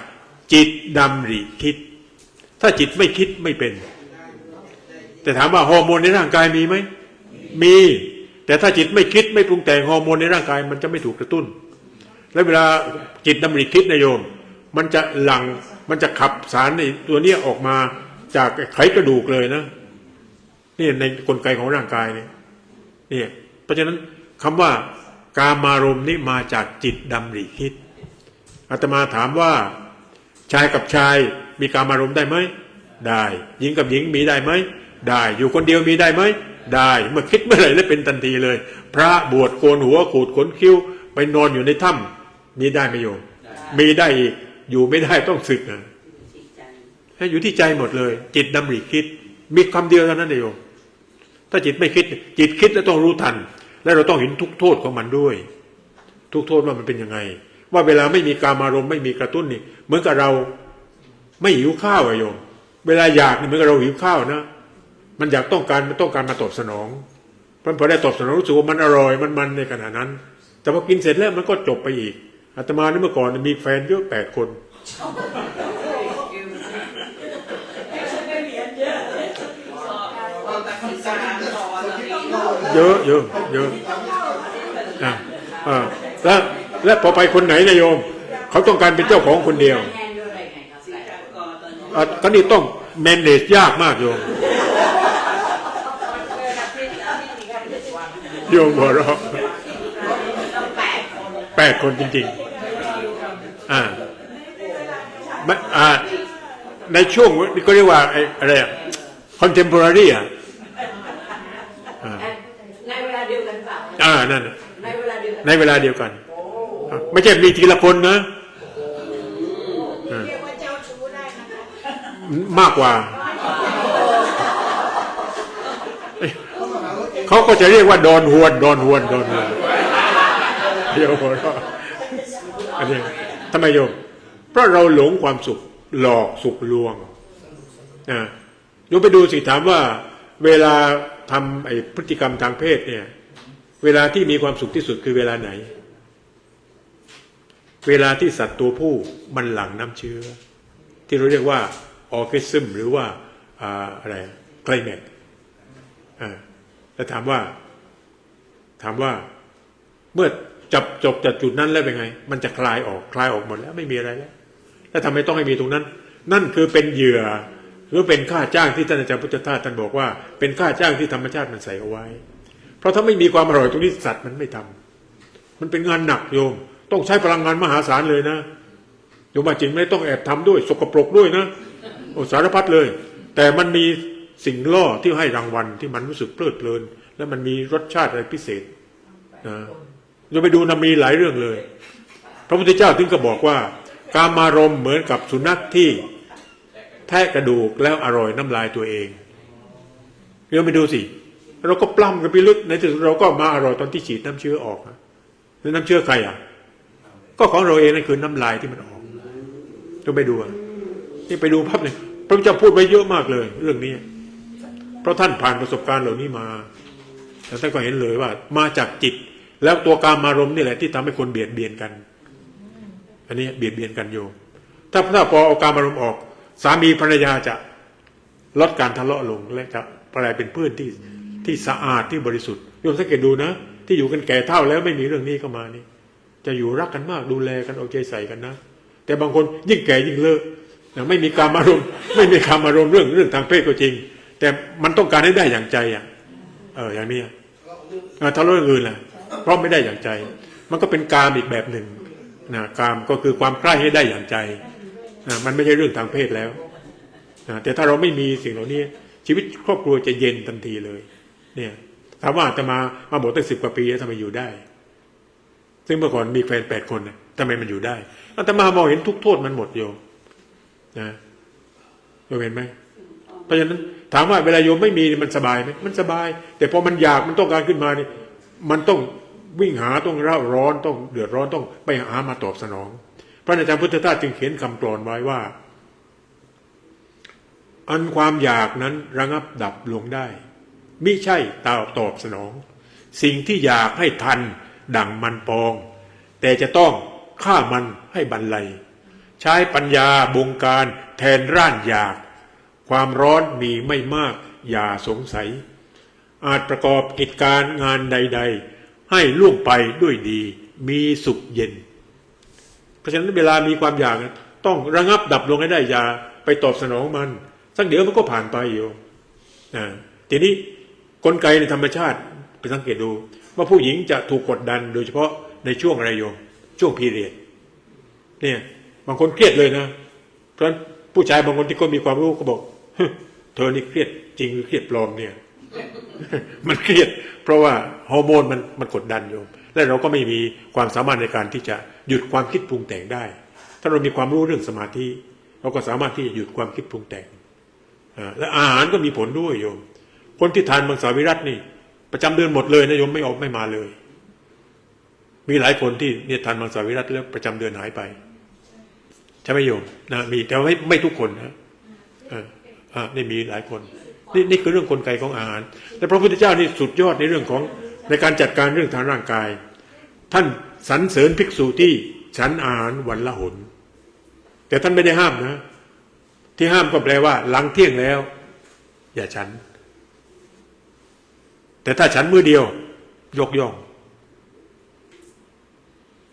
จิตดำริคิด ถ้าจิตไม่คิดไม่เป็น แต่ถามว่าฮอร์โมนในร่างกายมีไหม มี แต่ถ้าจิตไม่คิดไม่ปรุงแต่ง ฮอร์โมนในร่างกายมันจะไม่ถูกกระตุ้น และเวลาจิตดำริคิดนะโยม มันจะหลั่ง มันจะขับสารในตัวเนี้ยออกมาจากไขกระดูกเลยนะ นี่ในกลไกของร่างกายเนี่ย เนี่ย เพราะฉะนั้นคำว่ากามารมณ์นี่มาจากจิตดำริคิด อาตมาถามว่า ชายกับชายมีกามารมณ์ได้ไหม ได้ หญิงกับหญิงมีได้ไหม ได้ อยู่คนเดียวมีได้ไหม ได้ เมื่อคิดเมื่อไหร่แล้วเป็นทันทีเลย พระบวชโกนหัวขูดขนคิ้ว ไปนอนอยู่ในถ้ำ มีได้ไหมโยม มีได้อีก อยู่ไม่ได้ต้องสึกนะ ให้อยู่ที่ใจหมดเลย จิตดำริคิด มีคำเดียวเท่านั้นนะโยม ถ้าจิตไม่คิด จิตคิดแล้วต้องรู้ทัน และเราต้องเห็นทุกข์โทษของมันด้วย ทุกข์โทษว่ามันเป็นยังไง ว่าเวลาไม่มีกามารมณ์ไม่มีกระตุ้นนี่ เหมือนกับเราไม่หิวข้าวอะโยม เวลาอยากนี่เหมือนกับเราหิวข้าวนะ มันอยากต้องการ มันต้องการมาตอบสนอง เพราะพอได้ตอบสนองรู้สึกว่ามันอร่อย มันมันในขณะนั้น แต่พอกินเสร็จแล้วมันก็จบไปอีก อาตมานี่เมื่อก่อนมีแฟนเยอะแปดคน เยอะ เยอะ เยอะ อ่ะ อ่ะ แล้ว แล้วพอไปคนไหนนะโยม เขาต้องการเป็นเจ้าของคนเดียว อ่ะ ก็นี่ต้อง manage ยากมากโยม โยมหัวเราะ แปดคนจริงๆ อ่า ไม่ อ่า ในช่วงนี้ก็เรียกว่าไอ้อะไรอะ contemporary อ่ะ อ่า ในเวลาเดียวกันเปล่า อ่า นั่นน่ะ ในเวลาเดียวกัน ในเวลาเดียวกัน อ่ะ ไม่ใช่มีทีละคนนะ อ่า เรียกว่าเจ้าชู้ได้นะคะ มากกว่า เขาก็จะเรียกว่าดอนฮวน ดอนฮวน ดอนฮวน เดี๋ยวหัวเราะ อันนี้ ทำไมโยม เพราะเราหลงความสุข หลอกสุขลวง นะ โยมไปดูสิ ถามว่าเวลาทำไอ้พฤติกรรมทางเพศเนี่ย เวลาที่มีความสุขที่สุดคือเวลาไหน เวลาที่สัตว์ตัวผู้มันหลั่งน้ำเชื้อ ที่เราเรียกว่า orgasm หรือว่า อ่า อะไร climax อ่า แล้วถามว่า ถามว่า เมื่อจับจบจากจุดนั้นแล้วเป็นไง มันจะคลายออก คลายออกหมดแล้ว ไม่มีอะไรแล้ว แล้วทำไมต้องให้มีตรงนั้น นั่นคือเป็นเหยื่อ หรือเป็นค่าจ้างที่ท่านอาจารย์พุทธทาสท่านบอกว่า เป็นค่าจ้างที่ธรรมชาติมันใส่เอาไว้ เพราะถ้าไม่มีความอร่อยตรงนี้ สัตว์มันไม่ทำ มันเป็นงานหนักโยม ต้องใช้พลังงานมหาศาลเลยนะ โยมว่าจริงไหม ต้องแอบทำด้วย สกปรกด้วยนะ โอ้ สารพัดเลย แต่มันมีสิ่งล่อที่ให้รางวัล ที่มันรู้สึกเพลิดเพลิน และมันมีรสชาติอะไรพิเศษนะ โยมไปดูนะ มีหลายเรื่องเลย พระพุทธเจ้าถึงก็บอกว่า กามารมณ์เหมือนกับสุนัขที่แทะกระดูกแล้วอร่อยน้ำลายตัวเอง โยมไปดูสิ เราก็ปล้ำกันพิลึก ในที่สุดเราก็มาอร่อยตอนที่ฉีดน้ำเชื้อออกนะ แล้วน้ำเชื้อใครอ่ะ ก็ของเราเอง นั่นคือน้ำลายที่มันออก ต้องไปดูอ่ะ นี่ไปดูปั๊บเนี่ย พระพุทธเจ้าพูดไว้เยอะมากเลยเรื่องนี้ เพราะท่านผ่านประสบการณ์เหล่านี้มา แล้วท่านก็เห็นเลยว่ามาจากจิต แล้วตัวกามารมณ์นี่แหละที่ทำให้คนเบียดเบียนกัน อันนี้เบียดเบียนกันโยม ถ้า ถ้าพอเอากามารมณ์ออก สามีภรรยาจะลดการทะเลาะลง และจะกลายเป็นเพื่อนที่ ที่สะอาด ที่บริสุทธิ์ โยมสังเกตดูนะ ที่อยู่กันแก่เฒ่าแล้วไม่มีเรื่องนี้เข้ามานี่ จะอยู่รักกันมาก ดูแลกัน เอาใจใส่กันนะ แต่บางคนยิ่งแก่ยิ่งเลิกนะ ไม่มีกามารมณ์ ไม่มีกามารมณ์เรื่อง เรื่องทางเพศก็จริง แต่มันต้องการให้ได้อย่างใจอ่ะ เออ อย่างเนี้ย อ่า ทะเลาะเรื่องอื่นแหละ เพราะไม่ได้อย่างใจ มันก็เป็นกามอีกแบบหนึ่งนะ กามก็คือความใคร่ให้ได้อย่างใจนะ มันไม่ใช่เรื่องทางเพศแล้วนะ แต่ถ้าเราไม่มีสิ่งเหล่านี้ ชีวิตครอบครัวจะเย็นทันทีเลย เนี่ย ถามว่าอาตมามาบวชตั้งสิบกว่าปีแล้วทำไมอยู่ได้ ซึ่งเมื่อก่อนมีแฟนแปดคนน่ะ ทำไมมันอยู่ได้ อาตมามองเห็นทุกข์โทษมันหมดโยม นะ โยมเห็นไหม เพราะฉะนั้นถามว่าเวลาโยมไม่มีนี่มันสบายไหม มันสบาย แต่พอมันอยากมันต้องการขึ้นมานี่ มันต้องวิ่งหา ต้องเร่าร้อน ต้องเดือดร้อน ต้องไปหามาตอบสนอง พระอาจารย์พุทธทาสจึงเขียนคำกลอนไว้ว่า อันความอยากนั้นระงับดับลงได้ มิใช่ตอบสนอง สิ่งที่อยากให้ทันดั่งมันปอง แต่จะต้องฆ่ามันให้บรรลัย ใช้ปัญญาบงการแทนร่านอยาก ความร้อนมีไม่มากอย่าสงสัย อาจประกอบกิจการงานใดๆ ให้ล่วงไปด้วยดี มีสุขเย็น เพราะฉะนั้นเวลามีความอยากนะ ต้องระงับดับลงให้ได้ อย่าไปตอบสนองมัน สักเดี๋ยวมันก็ผ่านไปโยม อ่า ทีนี้กลไกในธรรมชาติ ไปสังเกตดู ว่าผู้หญิงจะถูกกดดันโดยเฉพาะในช่วงอะไรโยม ช่วงพีเรียด เนี่ย บางคนเครียดเลยนะ เพราะฉะนั้นผู้ชายบางคนที่เขามีความรู้ก็บอก "เธอนี่เครียดจริงหรือเครียดปลอมเนี่ย" มันเครียด เพราะว่าฮอร์โมนมัน มันกดดันโยม และเราก็ไม่มีความสามารถในการที่จะหยุดความคิดปรุงแต่งได้ ถ้าเรามีความรู้เรื่องสมาธิ เราก็สามารถที่จะหยุดความคิดปรุงแต่ง อ่า และอาหารก็มีผลด้วยโยม คนที่ทานมังสวิรัตินี่ ประจำเดือนหมดเลยนะโยม ไม่ออกไม่มาเลย มีหลายคนที่เนี่ยทานมังสวิรัติแล้วประจำเดือนหายไป ใช่ไหมโยม นะ มี แต่ว่าไม่ ไม่ทุกคนนะ เออ อ่า นี่มีหลายคน นี่ นี่คือเรื่องกลไกของอาหาร และพระพุทธเจ้านี่สุดยอดในเรื่องของ ในการจัดการเรื่องทางร่างกาย ท่านสรรเสริญภิกษุที่ฉันอาหารวันละหน แต่ท่านไม่ได้ห้ามนะ ที่ห้ามก็แปลว่าหลังเที่ยงแล้ว อย่าฉัน แต่ถ้าฉันมื้อเดียว ยกย่อง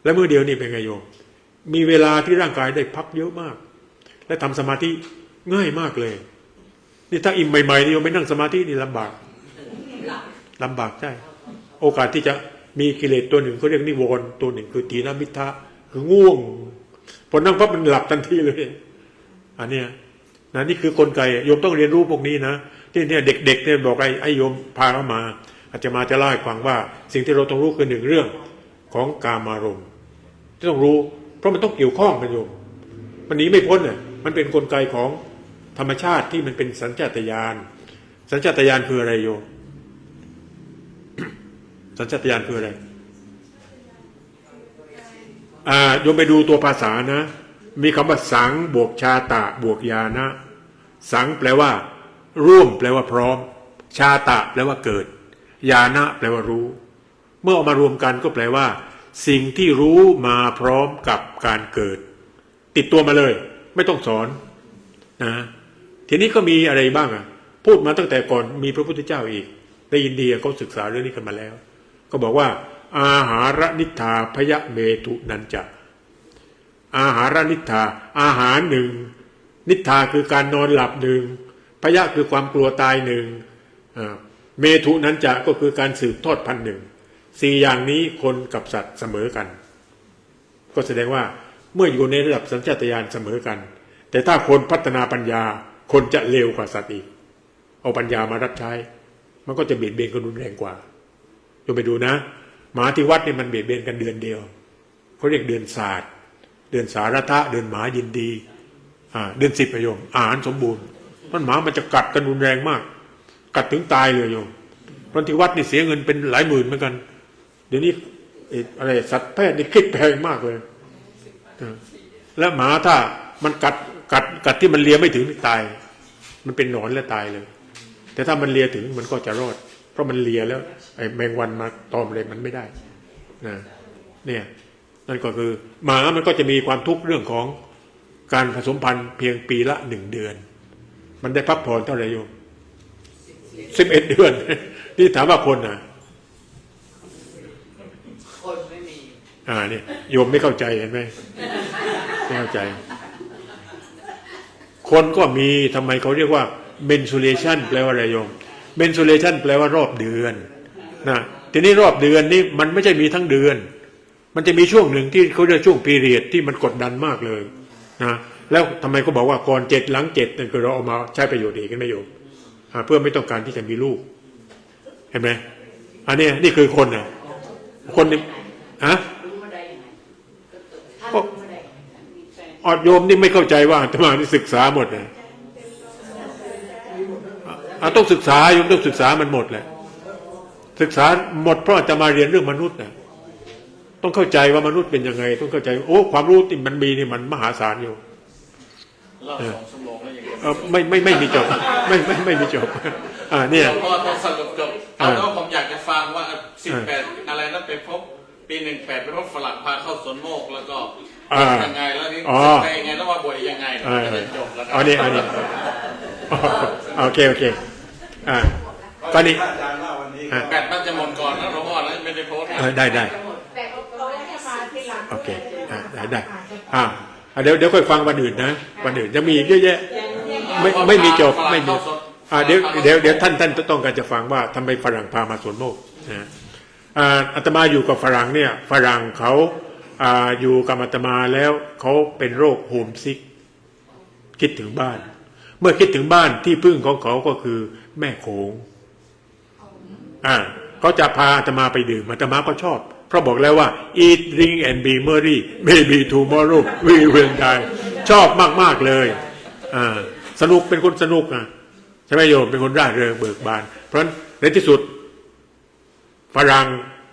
และมื้อเดียวนี่เป็นไงโยม มีเวลาที่ร่างกายได้พักเยอะมาก และทำสมาธิง่ายมากเลย นี่ถ้าอิ่มใหม่ๆนี่โยมไปนั่งสมาธินี่ลำบาก ลำบาก ใช่ โอกาสที่จะมีกิเลสตัวหนึ่งเขาเรียกนิวรณ์ ตัวหนึ่งคือถีนมิทธะ คือง่วง พอนั่งปั๊บมันหลับทันทีเลย อันเนี้ย นะ นี่คือกลไก โยมต้องเรียนรู้พวกนี้นะ ที่เนี่ยเด็กๆเนี่ยบอกไอ้ ไอ้โยมพาเข้ามา อาตมาจะเล่าให้ฟังว่าสิ่งที่เราต้องรู้คือหนึ่งเรื่องของกามารมณ์ ที่ต้องรู้ เพราะมันต้องเกี่ยวข้องกันโยม มันหนีไม่พ้นน่ะ มันเป็นกลไกของธรรมชาติที่มันเป็นสัญชาตญาณ สัญชาตญาณคืออะไรโยม สัญชาตญาณคืออะไร อ่า โยมไปดูตัวภาษานะ มีคำว่าสังบวกชาตะบวกญาณะ สังแปลว่าร่วม แปลว่าพร้อม ชาตะแปลว่าเกิด ญาณะแปลว่ารู้ เมื่อเอามารวมกันก็แปลว่า สิ่งที่รู้มาพร้อมกับการเกิด ติดตัวมาเลย ไม่ต้องสอนนะ ทีนี้ก็มีอะไรบ้างอ่ะ พูดมาตั้งแต่ก่อนมีพระพุทธเจ้าอีก ในอินเดียเขาศึกษาเรื่องนี้กันมาแล้ว ก็บอกว่า อาหารนิฏฐาพยะเมถุนันจะ อาหารนิฏฐา อาหารหนึ่ง นิฏฐาคือการนอนหลับหนึ่ง พยะคือความกลัวตายหนึ่ง อ่า เมถุนันจะก็คือการสืบทอดพันธุ์หนึ่ง สี่อย่างนี้คนกับสัตว์เสมอกัน ก็แสดงว่าเมื่ออยู่ในระดับสัญชาตญาณเสมอกัน แต่ถ้าคนพัฒนาปัญญา คนจะเลวกว่าสัตว์อีก เอาปัญญามารับใช้ มันก็จะเบียดเบียนกันรุนแรงกว่า โยมไปดูนะ หมาที่วัดเนี่ยมันเบียดเบียนกันเดือนเดียว เขาเรียกเดือนสาด เดือนสารัตะ เดือนหมายินดี อ่า เดือนสิบอะโยม อาหารสมบูรณ์ มันหมามันจะกัดกันรุนแรงมาก กัดถึงตายเลยโยม เพราะที่วัดนี่เสียเงินเป็นหลายหมื่นเหมือนกัน เดี๋ยวนี้ เอ่อ อะไร สัตวแพทย์นี่คิดแพงมากเลย เออ และหมาถ้ามันกัด กัด กัดที่มันเลียไม่ถึงนี่ตาย มันเป็นหนอนและตายเลย แต่ถ้ามันเลียถึงมันก็จะรอด เพราะมันเลียแล้ว ไอ้แมงวันมาตอมอะไรมันไม่ได้ นะ เนี่ย นั่นก็คือหมามันก็จะมีความทุกข์เรื่องของ การผสมพันธุ์เพียงปีละหนึ่งเดือน มันได้พักผ่อนเท่าไหร่โยม สิบเอ็ดเดือน นี่ถามว่าคนน่ะ คนไม่มี อ่า เนี่ย โยมไม่เข้าใจเห็นไหม ไม่เข้าใจ คนก็มี ทำไมเขาเรียกว่า menstruation แปลว่าอะไรโยม menstruation แปลว่ารอบเดือนนะ ทีนี้รอบเดือนนี่มันไม่ใช่มีทั้งเดือน มันจะมีช่วงหนึ่งที่เขาเรียกช่วง period ที่มันกดดันมากเลยนะ แล้วทำไมเขาบอกว่าก่อนเจ็ดหลังเจ็ดนั่นคือเราเอามาใช้ประโยชน์เอง เห็นไหมโยม อ่า เพื่อไม่ต้องการที่จะมีลูก เห็นไหม อันเนี้ย นี่คือคนน่ะ คนนี่ ฮะ ก็ ออดโยมนี่ไม่เข้าใจว่าอาตมานี่ศึกษาหมดนะ อ่ะ ต้องศึกษา โยมต้องศึกษามันหมดแหละ ศึกษาหมด เพราะอาตมาเรียนเรื่องมนุษย์นะ ต้องเข้าใจว่ามนุษย์เป็นยังไง ต้องเข้าใจ โอ้ ความรู้ที่มันมีนี่มันมหาศาลอยู่ เล่า เออ สองชั่วโมงแล้วยัง เออ ไม่ ไม่ ไม่มีจบ ไม่ ไม่ ไม่มีจบ อ่า เนี่ย หลวงพ่อต้องสรุปจบ อ่า เอาเป็นว่าผมอยากจะฟังว่า สิบแปด อะไรนะ ไปพบ ปี หนึ่งแปด ไปพบฝรั่งพาเข้าสวนโมก แล้วก็ อ่า ยังไง แล้วนี่ อ๋อ ไปยังไง แล้วมาบวชยังไง อ่า จะได้จบแล้วครับ อ๋อ นี่ อันนี้ อ๋อ โอเค โอเค อ่า ก็นี่ อาจารย์ว่าวันนี้ อ่า แบตมันจะหมดก่อนนะหลวงพ่อนะ ไม่ได้โพสต์นะ เออ ได้ ได้ โอเค อ่า ได้ ได้ อ่า อ่า เดี๋ยว เดี๋ยวค่อยฟังวันอื่นนะ วันอื่นยังมีอีกเยอะแยะ ไม่ ไม่มีจบ ไม่มี อ่า เดี๋ยว เดี๋ยว เดี๋ยวท่าน ท่านต้องการจะฟังว่าทำไมฝรั่งพามาสวนโมกนะ อ่า อาตมาอยู่กับฝรั่งเนี่ย ฝรั่งเขา อ่า อยู่กับอาตมาแล้วเขาเป็นโรค homesick คิดถึงบ้าน เมื่อคิดถึงบ้านที่พึ่งของเขาก็คือแม่โขง อ่า เขาจะพาอาตมาไปดื่ม อาตมาก็ชอบ เพราะบอกแล้วว่า eat, drink and be merry, maybe tomorrow we will die ชอบมากๆ เลย อ่า สนุก เป็นคนสนุกนะ ใช่ไหมโยม เป็นคนร่าเริงเบิกบาน เพราะฉะนั้นในที่สุด ฝรั่ง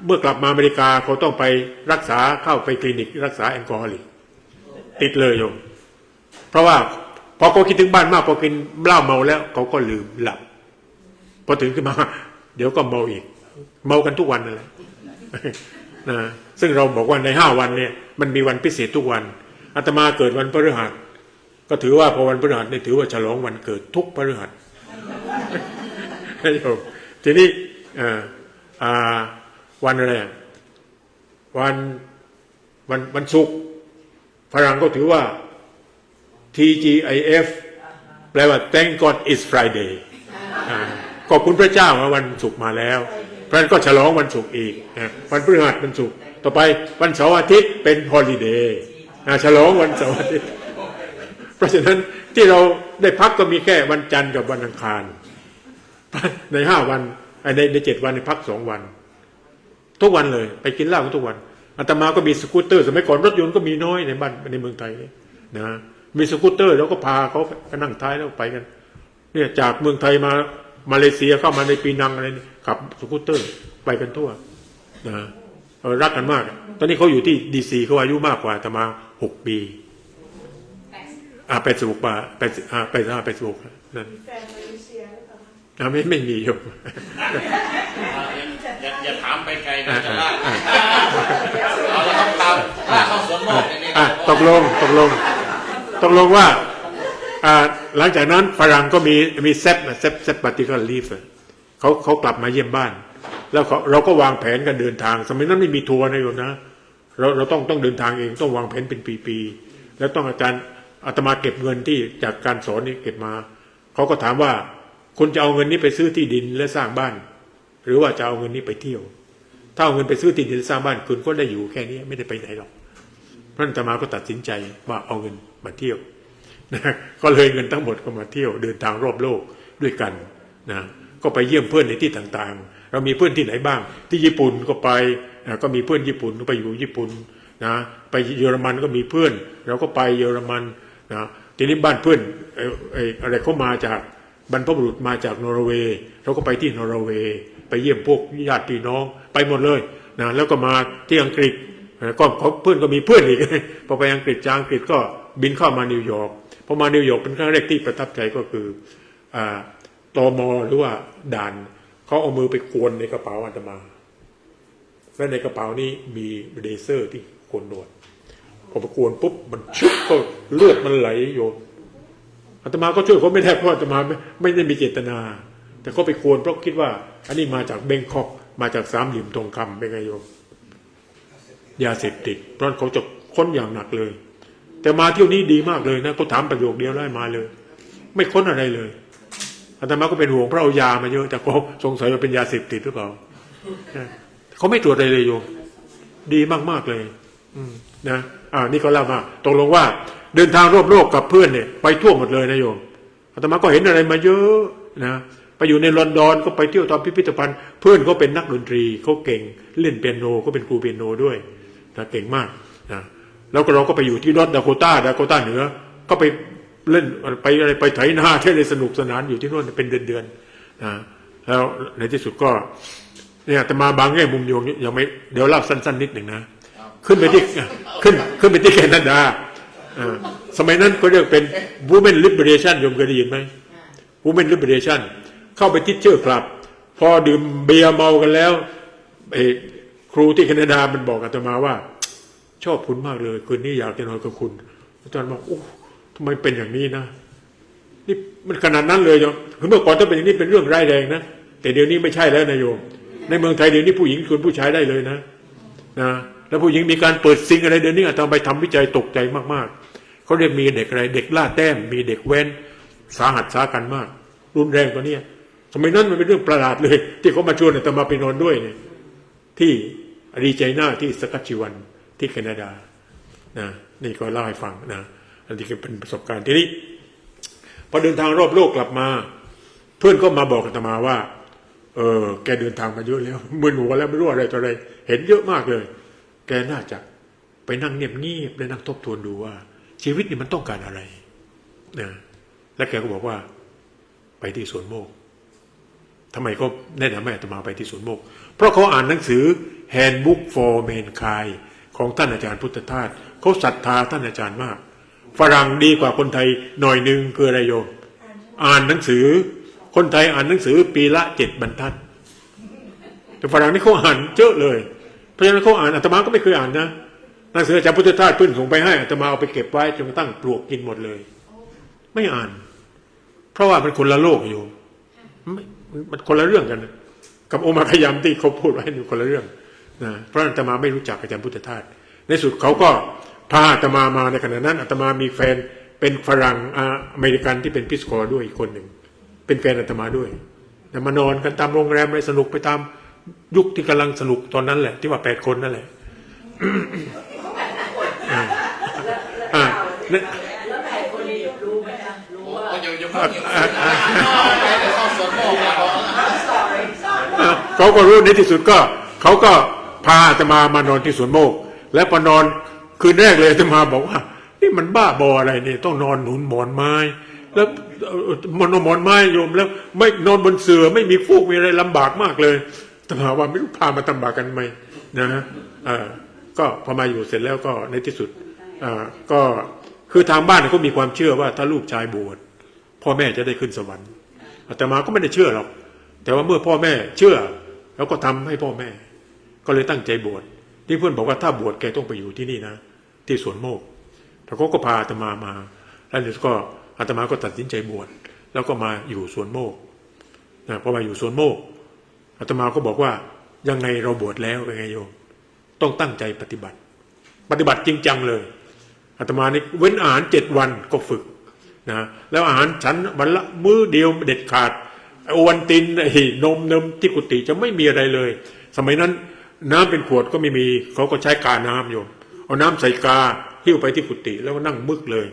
เมื่อกลับมาอเมริกาเขาต้องไปรักษา เข้าไปคลินิกรักษาแอลกอฮอลิก ติดเลยโยม เพราะว่าพอเขาคิดถึงบ้านมาก พอกินเหล้าเมาแล้วเขาก็ลืมหลับ พอตื่นขึ้นมา เดี๋ยวก็เมาอีก เมากันทุกวันนั่นแหละ นะ ซึ่งเราบอกว่าในห้าวันเนี่ยมันมีวันพิเศษทุกวัน อาตมาเกิดวันพฤหัส ก็ถือว่าพอวันพฤหัสเนี่ยถือว่าฉลองวันเกิดทุกพฤหัส โยม ทีนี้ เอ่อ อ่า วันอะไรอะ วัน วัน วันศุกร์ ฝรั่งก็ถือว่า ที จี ไอ เอฟ แปลว่า Thank God It's Friday อ่า ขอบคุณพระเจ้าว่าวันศุกร์มาแล้ว เพราะฉะนั้นก็ฉลองวันศุกร์อีกนะ วันพฤหัส วันศุกร์ ต่อไปวันเสาร์อาทิตย์เป็น holiday นะ ฉลองวันเสาร์อาทิตย์ เพราะฉะนั้นที่เราได้พักก็มีแค่วันจันทร์กับวันอังคาร ในห้าวัน ใน ในเจ็ดวันเนี่ยพักสองวัน ทุกวันเลย ไปกินเหล้ากันทุกวัน อาตมาก็มีสกูตเตอร์ สมัยก่อนรถยนต์ก็มีน้อยในบ้าน ในเมืองไทยเนี่ยนะ มีสกูตเตอร์ แล้วก็พาเขาไปนั่งท้ายแล้วไปกัน เนี่ย จากเมืองไทยมามาเลเซีย เข้ามาในปีนังอะไรเนี่ย ขับสกูตเตอร์ไปกันทั่วนะ เออ รักกันมาก ตอนนี้เขาอยู่ที่ดีซี เขาอายุมากกว่าอาตมาหกปี อ่า แปดสิบหก ปี แปดสิบ อ่า แปดสิบห้า แปดสิบหก นั่น มีแฟนมาเลเซียหรือเปล่า อ่า ไม่ ไม่มีโยม อย่า อย่าถามไปไกลนะ อ่า จะลาก อ่า เอาละครับ ตามลากเข้าสวนโมกอย่างนี้ อ่า ตกลง ตกลง ตกลงว่า อ่า หลังจากนั้นฝรั่งก็มี มี แซป นะ แซป แซป ปาร์ติเคิลลีฟ อะ เขา เขากลับมาเยี่ยมบ้าน แล้วเขา เราก็วางแผนกันเดินทาง สมัยนั้นไม่มีทัวร์นะโยมนะ เรา เราต้อง ต้องเดินทางเอง ต้องวางแผนเป็นปีๆ แล้วต้อง อาจารย์ อาตมาเก็บเงินที่จากการสอนนี่เก็บมา เขาก็ถามว่า คุณจะเอาเงินนี้ไปซื้อที่ดินและสร้างบ้าน หรือว่าจะเอาเงินนี้ไปเที่ยว ถ้าเอาเงินไปซื้อที่ดินและสร้างบ้าน คุณก็ได้อยู่แค่นี้ ไม่ได้ไปไหนหรอก เพราะฉะนั้นอาตมาก็ตัดสินใจว่าเอาเงินมาเที่ยว นะ ก็เลยเงินทั้งหมดก็มาเที่ยว เดินทางรอบโลกด้วยกันนะ ก็ไปเยี่ยมเพื่อนในที่ต่างๆ เรามีเพื่อนที่ไหนบ้าง ที่ญี่ปุ่นก็ไปนะ ก็มีเพื่อนญี่ปุ่น ก็ไปอยู่ญี่ปุ่นนะ ไปเยอรมันก็มีเพื่อน เราก็ไปเยอรมันนะ ทีนี้บ้านเพื่อน เอ่อ เอ่อ อะไร เขามาจาก บรรพบุรุษมาจากนอร์เวย์ เราก็ไปที่นอร์เวย์ ไปเยี่ยมพวกญาติพี่น้อง ไปหมดเลยนะ แล้วก็มาที่อังกฤษนะ ก็ ก็เพื่อนก็มีเพื่อนอีก พอไปอังกฤษ จากอังกฤษก็บินเข้ามานิวยอร์ก พอมานิวยอร์กเป็นครั้งแรกที่ประทับใจก็คือ อ่า ตม หรือว่าด่าน เขาเอามือไปกวนในกระเป๋าอาตมา และในกระเป๋านี้มีเรเซอร์ที่โกนหนวด อไปกวนปุ๊บมันชึบเข้า เลือดมันไหลโยม อาตมาก็ช่วยเขาไม่ได้ เพราะอาตมาไม่ ไม่ได้มีเจตนา แต่เขาไปกวนเพราะคิดว่า อันนี้มาจากแบงกอกมาจากสามเหลี่ยมทองคำ เป็นไงโยม ยาเสพติด เพราะฉะนั้นเขาจะค้นอย่างหนักเลย แต่มาเที่ยวนี้ดีมากเลยนะ เขาถามประโยคเดียวแล้วให้มาเลย ไม่ค้นอะไรเลย อาตมาก็เป็นห่วงเพราะเอายามาเยอะ แต่เขาสงสัยว่าเป็นยาเสพติดหรือเปล่า เขาไม่ตรวจอะไรเลยโยม ดีมากๆเลย อืม นะ อ่า นี่ก็เล่ามา ตกลงว่าเดินทางรอบโลกกับเพื่อนเนี่ย ไปทั่วหมดเลยนะโยม อาตมาก็เห็นอะไรมาเยอะนะ ไปอยู่ในลอนดอนก็ไปเที่ยวตามพิพิธภัณฑ์ เพื่อนก็เป็นนักดนตรี เขาเก่ง เล่นเปียโน ก็เป็นครูเปียโนด้วยนะ เก่งมากนะ แล้วก็เราก็ไปอยู่ที่รัฐดาโคตา ดาโคตาเหนือ ก็ไปเล่น ไปอะไร ไปไถนาเที่ยว สนุกสนานอยู่ที่โน่นเป็นเดือนๆนะ แล้วในที่สุดก็ เนี่ย อาตมาบางแง่มุมยัง ยังไม่ เดี๋ยวเล่าสั้นๆนิดหนึ่งนะ ขึ้นไปที่ ขึ้น ขึ้นไปที่แคนาดา อ่า สมัยนั้นก็เรียกเป็น Women Liberation โยมเคยได้ยินไหม Women Liberation เข้าไปที่เที่ยวคลับ พอดื่มเบียร์เมากันแล้ว เอ่อ ครูที่แคนาดามันบอกอาตมาว่า ชอบคุณมากเลย คืนนี้อยากจะนอนกับคุณ อาจารย์บอก โอ้ ทำไมเป็นอย่างนี้นะ นี่มันขนาดนั้นเลยเหรอ คือเมื่อก่อนถ้าเป็นอย่างนี้เป็นเรื่องร้ายแรงนะ แต่เดี๋ยวนี้ไม่ใช่แล้วนะโยม ในเมืองไทยเดี๋ยวนี้ผู้หญิงชวนผู้ชายได้เลยนะ นะ แล้วผู้หญิงมีการเปิดซิงอะไร เดี๋ยวนี้อาตมาไปทำวิจัยตกใจมากๆ เขาเรียกมีเด็กอะไร เด็กล่าแต้ม มีเด็กแว้น สาหัสสากันมาก รุนแรงกว่านี้ สมัยนั้นมันเป็นเรื่องประหลาดเลย ที่เขามาชวนอาตมาไปนอนด้วยเนี่ย ที่อารีไจนา ที่สกัตชิวัน ที่แคนาดา นะ นี่ก็เล่าให้ฟังนะ อันนี้ก็เป็นประสบการณ์ ทีนี้ พอเดินทางรอบโลกกลับมา เพื่อนก็มาบอกอาตมาว่า เออ แกเดินทางมาเยอะแล้ว มึนหัวแล้ว ไม่รู้อะไรต่ออะไร เห็นเยอะมากเลย แกน่าจะไปนั่งเงียบๆ และนั่งทบทวนดูว่า ชีวิตนี่มันต้องการอะไร นะ และแกก็บอกว่า ไปที่สวนโมกข์ ทำไมเขาแนะนำให้อาตมาไปที่สวนโมกข์ เพราะเขาอ่านหนังสือ Handbook for Mankind ของท่านอาจารย์พุทธทาส เขาศรัทธาท่านอาจารย์มาก ฝรั่งดีกว่าคนไทยหน่อยนึง คืออะไรโยม อ่านหนังสือ คนไทยอ่านหนังสือปีละเจ็ดบรรทัด แต่ฝรั่งนี่เขาอ่านเยอะเลย เพราะฉะนั้นเขาอ่าน อาตมาก็ไม่เคยอ่านนะ หนังสืออาจารย์พุทธทาสเพื่อนส่งไปให้ อาตมาเอาไปเก็บไว้จนกระทั่งปลวกกินหมดเลย ไม่อ่าน เพราะว่ามันคนละโลกโยม ไม่ มันคนละเรื่องกันนะ กับโอมาคยามที่เขาพูดไว้นี่คนละเรื่องนะ เพราะอาตมาไม่รู้จักอาจารย์พุทธทาส ในสุดเขาก็พาอาตมามา ในขณะนั้นอาตมามีแฟนเป็นฝรั่ง อ่า อเมริกันที่เป็นพีซคอร์ด้วยอีกคนหนึ่ง เป็นแฟนอาตมาด้วย แล้วมานอนกันตามโรงแรมอะไร สนุกไปตามยุคที่กำลังสนุกตอนนั้นแหละ ที่ว่าแปดคนนั่นแหละ อ่า อ่า เนี่ย ก็ยังยังไม่เห็น อ่า เขาก็รู้ ในที่สุดก็ เขาก็พาอาตมามานอนที่สวนโมกข์ แล้วพอนอนคืนแรกเลย อาตมาบอกว่า นี่มันบ้าบออะไรเนี่ย ต้องนอนหนุนหมอนไม้ แล้ว เอ่อ มันนอนหมอนไม้โยม แล้วไม่นอนบนเสื่อ ไม่มีฟูกมีอะไร ลำบากมากเลย อาตมาว่าไม่รู้พามาทำบาปกันไหมนะ เอ่อ ก็พอมาอยู่เสร็จแล้วก็ในที่สุด เอ่อ ก็คือทางบ้านก็มีความเชื่อว่าถ้าลูกชายบวช พ่อแม่จะได้ขึ้นสวรรค์ อาตมาก็ไม่ได้เชื่อหรอก แต่ว่าเมื่อพ่อแม่เชื่อ แล้วก็ทำให้พ่อแม่ ก็เลยตั้งใจบวช ที่เพื่อนบอกว่าถ้าบวชแกต้องไปอยู่ที่นี่นะ ที่สวนโมกข์ แล้วเขาก็พาอาตมามา แล้วเดี๋ยวก็อาตมาก็ตัดสินใจบวช แล้วก็มาอยู่สวนโมกข์นะ พอมาอยู่สวนโมกข์ อาตมาก็บอกว่ายังไงเราบวชแล้ว เป็นไงโยม ต้องตั้งใจปฏิบัติ ปฏิบัติจริงจังเลย อาตมานี่เว้นอาหารเจ็ดวันก็ฝึกนะ แล้วอาหารฉันวันละมื้อเดียวเด็ดขาด โอวัลติน ไอ้นม นมที่กุฏิจะไม่มีอะไรเลย สมัยนั้นน้ำเป็นขวดก็ไม่มี เขาก็ใช้กาน้ำโยม เอาน้ำใส่กา หิ้วไปที่กุฏิ แล้วก็นั่งมึกเลย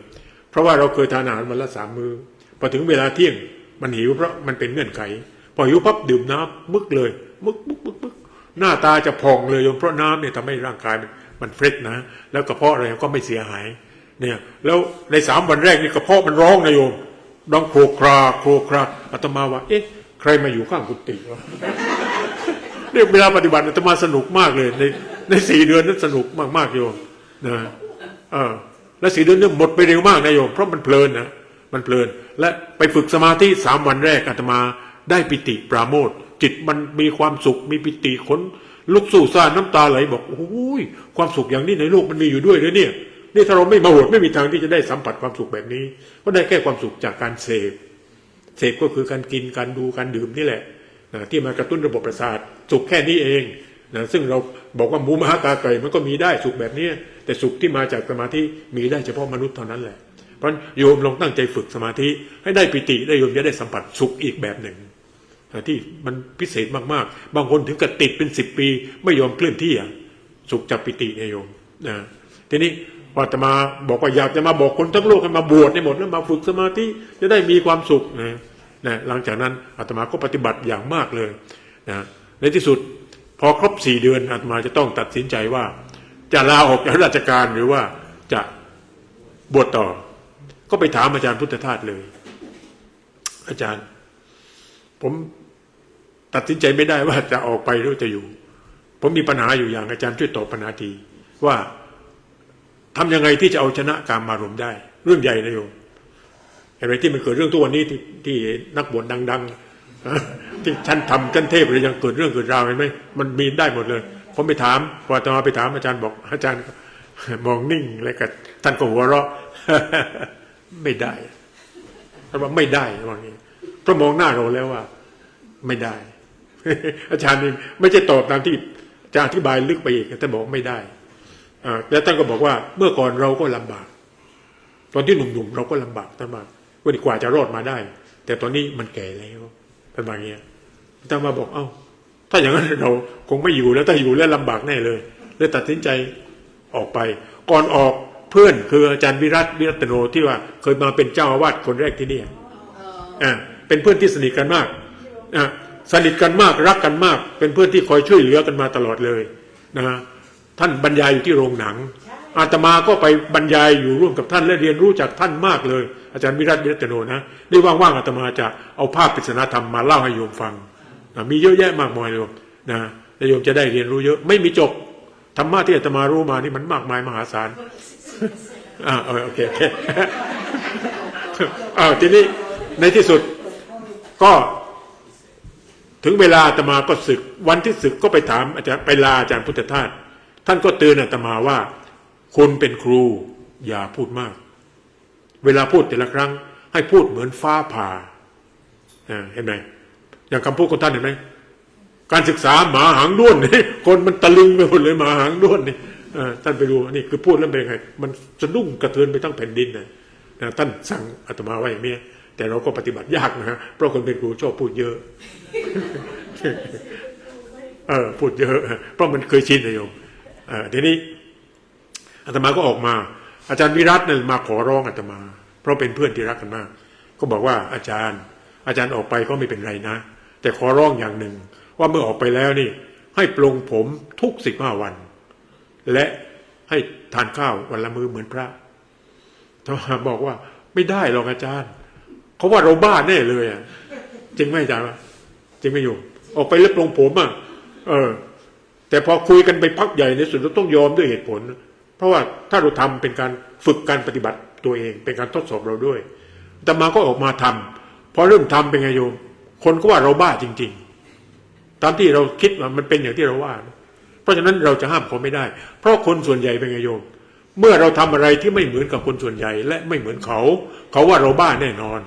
เพราะว่าเราเคยทานอาหารวันละสามมื้อ พอถึงเวลาเที่ยงมันหิว เพราะมันเป็นเงื่อนไข พอหิวปั๊บดื่มน้ำมึกเลย มึก มึก มึก มึก หน้าตาจะผ่องเลยโยม เพราะน้ำเนี่ยทำให้ร่างกายมัน มันเฟรชนะ แล้วกระเพาะอะไรก็ไม่เสียหาย เนี่ย แล้วในสามวันแรกนี่กระเพาะมันร้องนะโยม ร้องโครกคราก โครกคราก อาตมาว่า เอ๊ะ ใครมาอยู่ข้างกุฏิวะ เนี่ย เวลาปฏิบัติอาตมาสนุกมากเลย ใน ในสี่เดือนนั้นสนุกมากๆโยม นะ เออ และสี่เดือนเนี่ยหมดไปเร็วมากนะโยม เพราะมันเพลินนะ มันเพลิน และไปฝึกสมาธิสามวันแรก อาตมาได้ปีติปราโมทย์ จิตมันมีความสุข มีปีติ ขนลุกสู้ซ่า น้ำตาไหล บอก โอ้ย ความสุขอย่างนี้ในโลกมันมีอยู่ด้วยเหรอเนี่ย นี่ถ้าเราไม่มาบวชไม่มีทางที่จะได้สัมผัสความสุขแบบนี้ ก็ได้แค่ความสุขจากการเสพ เสพก็คือการกิน การดู การดื่มนี่แหละนะ ที่มากระตุ้นระบบประสาท สุขแค่นี้เองนะ ซึ่งเราบอกว่าหมูหมากาไก่มันก็มีได้สุขแบบนี้ แต่สุขที่มาจากสมาธิมีได้เฉพาะมนุษย์เท่านั้นแหละ เพราะฉะนั้นโยมลองตั้งใจฝึกสมาธิให้ได้ปีติ แล้วโยมจะได้สัมผัสสุขอีกแบบหนึ่ง อ่ะ ที่มันพิเศษมากๆ บางคนถึงกับติดเป็นสิบปี ไม่ยอมเคลื่อนที่อ่ะ สุขจากปีติเนี่ยโยมนะ ทีนี้อาตมาบอกว่าอยากจะมาบอกคนทั้งโลกให้มาบวชให้หมด แล้วมาฝึกสมาธิจะได้มีความสุขนะ นะ หลังจากนั้นอาตมาก็ปฏิบัติอย่างมากเลยนะ ในที่สุดพอครบสี่เดือน อาตมาจะต้องตัดสินใจว่าจะลาออกจากราชการหรือว่าจะบวชต่อ ก็ไปถามอาจารย์พุทธทาสเลย อาจารย์ ผมตัดสินใจไม่ได้ว่าจะออกไปหรือจะอยู่ ผมมีปัญหาอยู่อย่าง อาจารย์ช่วยตอบปัญหาที ว่าทำยังไงที่จะเอาชนะกามารมณ์ได้ เรื่องใหญ่นะโยม เห็นไหม ที่มันเกิดเรื่องทุกวันนี้ ที่ ที่นักบวชดังๆ ที่ชั้นธรรมชั้นเทพเลยยังเกิดเรื่องเกิดราว เห็นไหม มันมีได้หมดเลย ผมไปถาม พออาตมาไปถาม อาจารย์บอก อาจารย์มองนิ่ง แล้วก็ท่านก็หัวเราะ ไม่ได้ ท่านว่าไม่ได้ว่างี้ เพราะมองหน้าเราแล้วว่าไม่ได้ อาจารย์นี่ไม่ใช่ตอบตามที่จะอธิบายลึกไปอีก ท่านบอกไม่ได้ อ่า แล้วท่านก็บอกว่าเมื่อก่อนเราก็ลำบาก ตอนที่หนุ่มๆ เราก็ลำบาก ท่านว่า ว่าดีกว่าจะรอดมาได้ แต่ตอนนี้มันแก่แล้ว ท่านว่าอย่างเงี้ย อาตมาบอก เอ้า ถ้าอย่างนั้นเราคงไม่อยู่แล้ว ถ้าอยู่แล้วลำบากแน่เลย เลยตัดสินใจออกไป ก่อนออกเพื่อนคืออาจารย์วิรัต วิรัตโน ที่ว่าเคยมาเป็นเจ้าอาวาสคนแรกที่เนี่ย อ่า เป็นเพื่อนที่สนิทกันมาก อ่า สนิทกันมาก รักกันมาก เป็นเพื่อนที่คอยช่วยเหลือกันมาตลอดเลยนะ ท่านบรรยายอยู่ที่โรงหนัง อาตมาก็ไปบรรยายอยู่ร่วมกับท่าน และเรียนรู้จากท่านมากเลย อาจารย์วิรัต วิรัตโนนะ นี่ว่างๆ อาตมาจะเอาภาพปริศนาธรรมมาเล่าให้โยมฟังนะ มีเยอะแยะมากมายเลยนะ และโยมจะได้เรียนรู้เยอะ ไม่มีจบ ธรรมะที่อาตมารู้มานี่มันมากมายมหาศาล อ่า เออ โอเค โอเค อ่า ทีนี้ในที่สุดก็ถึงเวลาอาตมาก็สึก วันที่สึกก็ไปถามอาจารย์ ไปลาอาจารย์พุทธทาส ท่านก็เตือนอาตมาว่า คุณเป็นครูอย่าพูดมาก เวลาพูดแต่ละครั้งให้พูดเหมือนฟ้าผ่า อ่า เห็นไหม อย่างคำพูดของท่านเห็นไหม การศึกษาหมาหางด้วนนี่ คนมันตะลึงไปหมดเลย หมาหางด้วนนี่ อ่า ท่านไปดู นี่คือพูดแล้วเป็นไง มันสะดุ้งกระเทือนไปทั้งแผ่นดินนะ นะ ท่านสั่งอาตมาไว้อย่างนี้ แต่เราก็ปฏิบัติยากนะฮะ เพราะคนเป็นครูชอบพูดเยอะ เออ พูดเยอะ เพราะมันเคยชินนะโยม เออ ทีนี้ อาตมาก็ออกมา อาจารย์วิรัตน์นั่นมาขอร้องอาตมา เพราะเป็นเพื่อนที่รักกันมาก ก็บอกว่า อาจารย์ อาจารย์ออกไปก็ไม่เป็นไรนะ แต่ขอร้องอย่างหนึ่ง ว่าเมื่อออกไปแล้วนี่ ให้ปลงผมทุกสิบห้าวัน และให้ทานข้าววันละมื้อเหมือนพระ อาตมาบอกว่า ไม่ได้หรอกอาจารย์ เขาว่าเราบ้าแน่เลยอ่ะ จริงไหมอาจารย์วะ จริงไหมโยม ออกไปแล้วปลงผมอ่ะ เออ แต่พอคุยกันไปพักใหญ่ ในสุดเราต้องยอมด้วยเหตุผล เพราะว่าถ้าเราทำเป็นการฝึกการปฏิบัติตัวเอง เป็นการทดสอบเราด้วย อาตมาก็ออกมาทำ พอเริ่มทำเป็นไงโยม คนก็ว่าเราบ้าจริงๆ ตามที่เราคิดว่ามันเป็นอย่างที่เราว่า เพราะฉะนั้นเราจะห้ามเขาไม่ได้ เพราะคนส่วนใหญ่เป็นไงโยม เมื่อเราทำอะไรที่ไม่เหมือนกับคนส่วนใหญ่ และไม่เหมือนเขา เขาว่าเราบ้าแน่นอน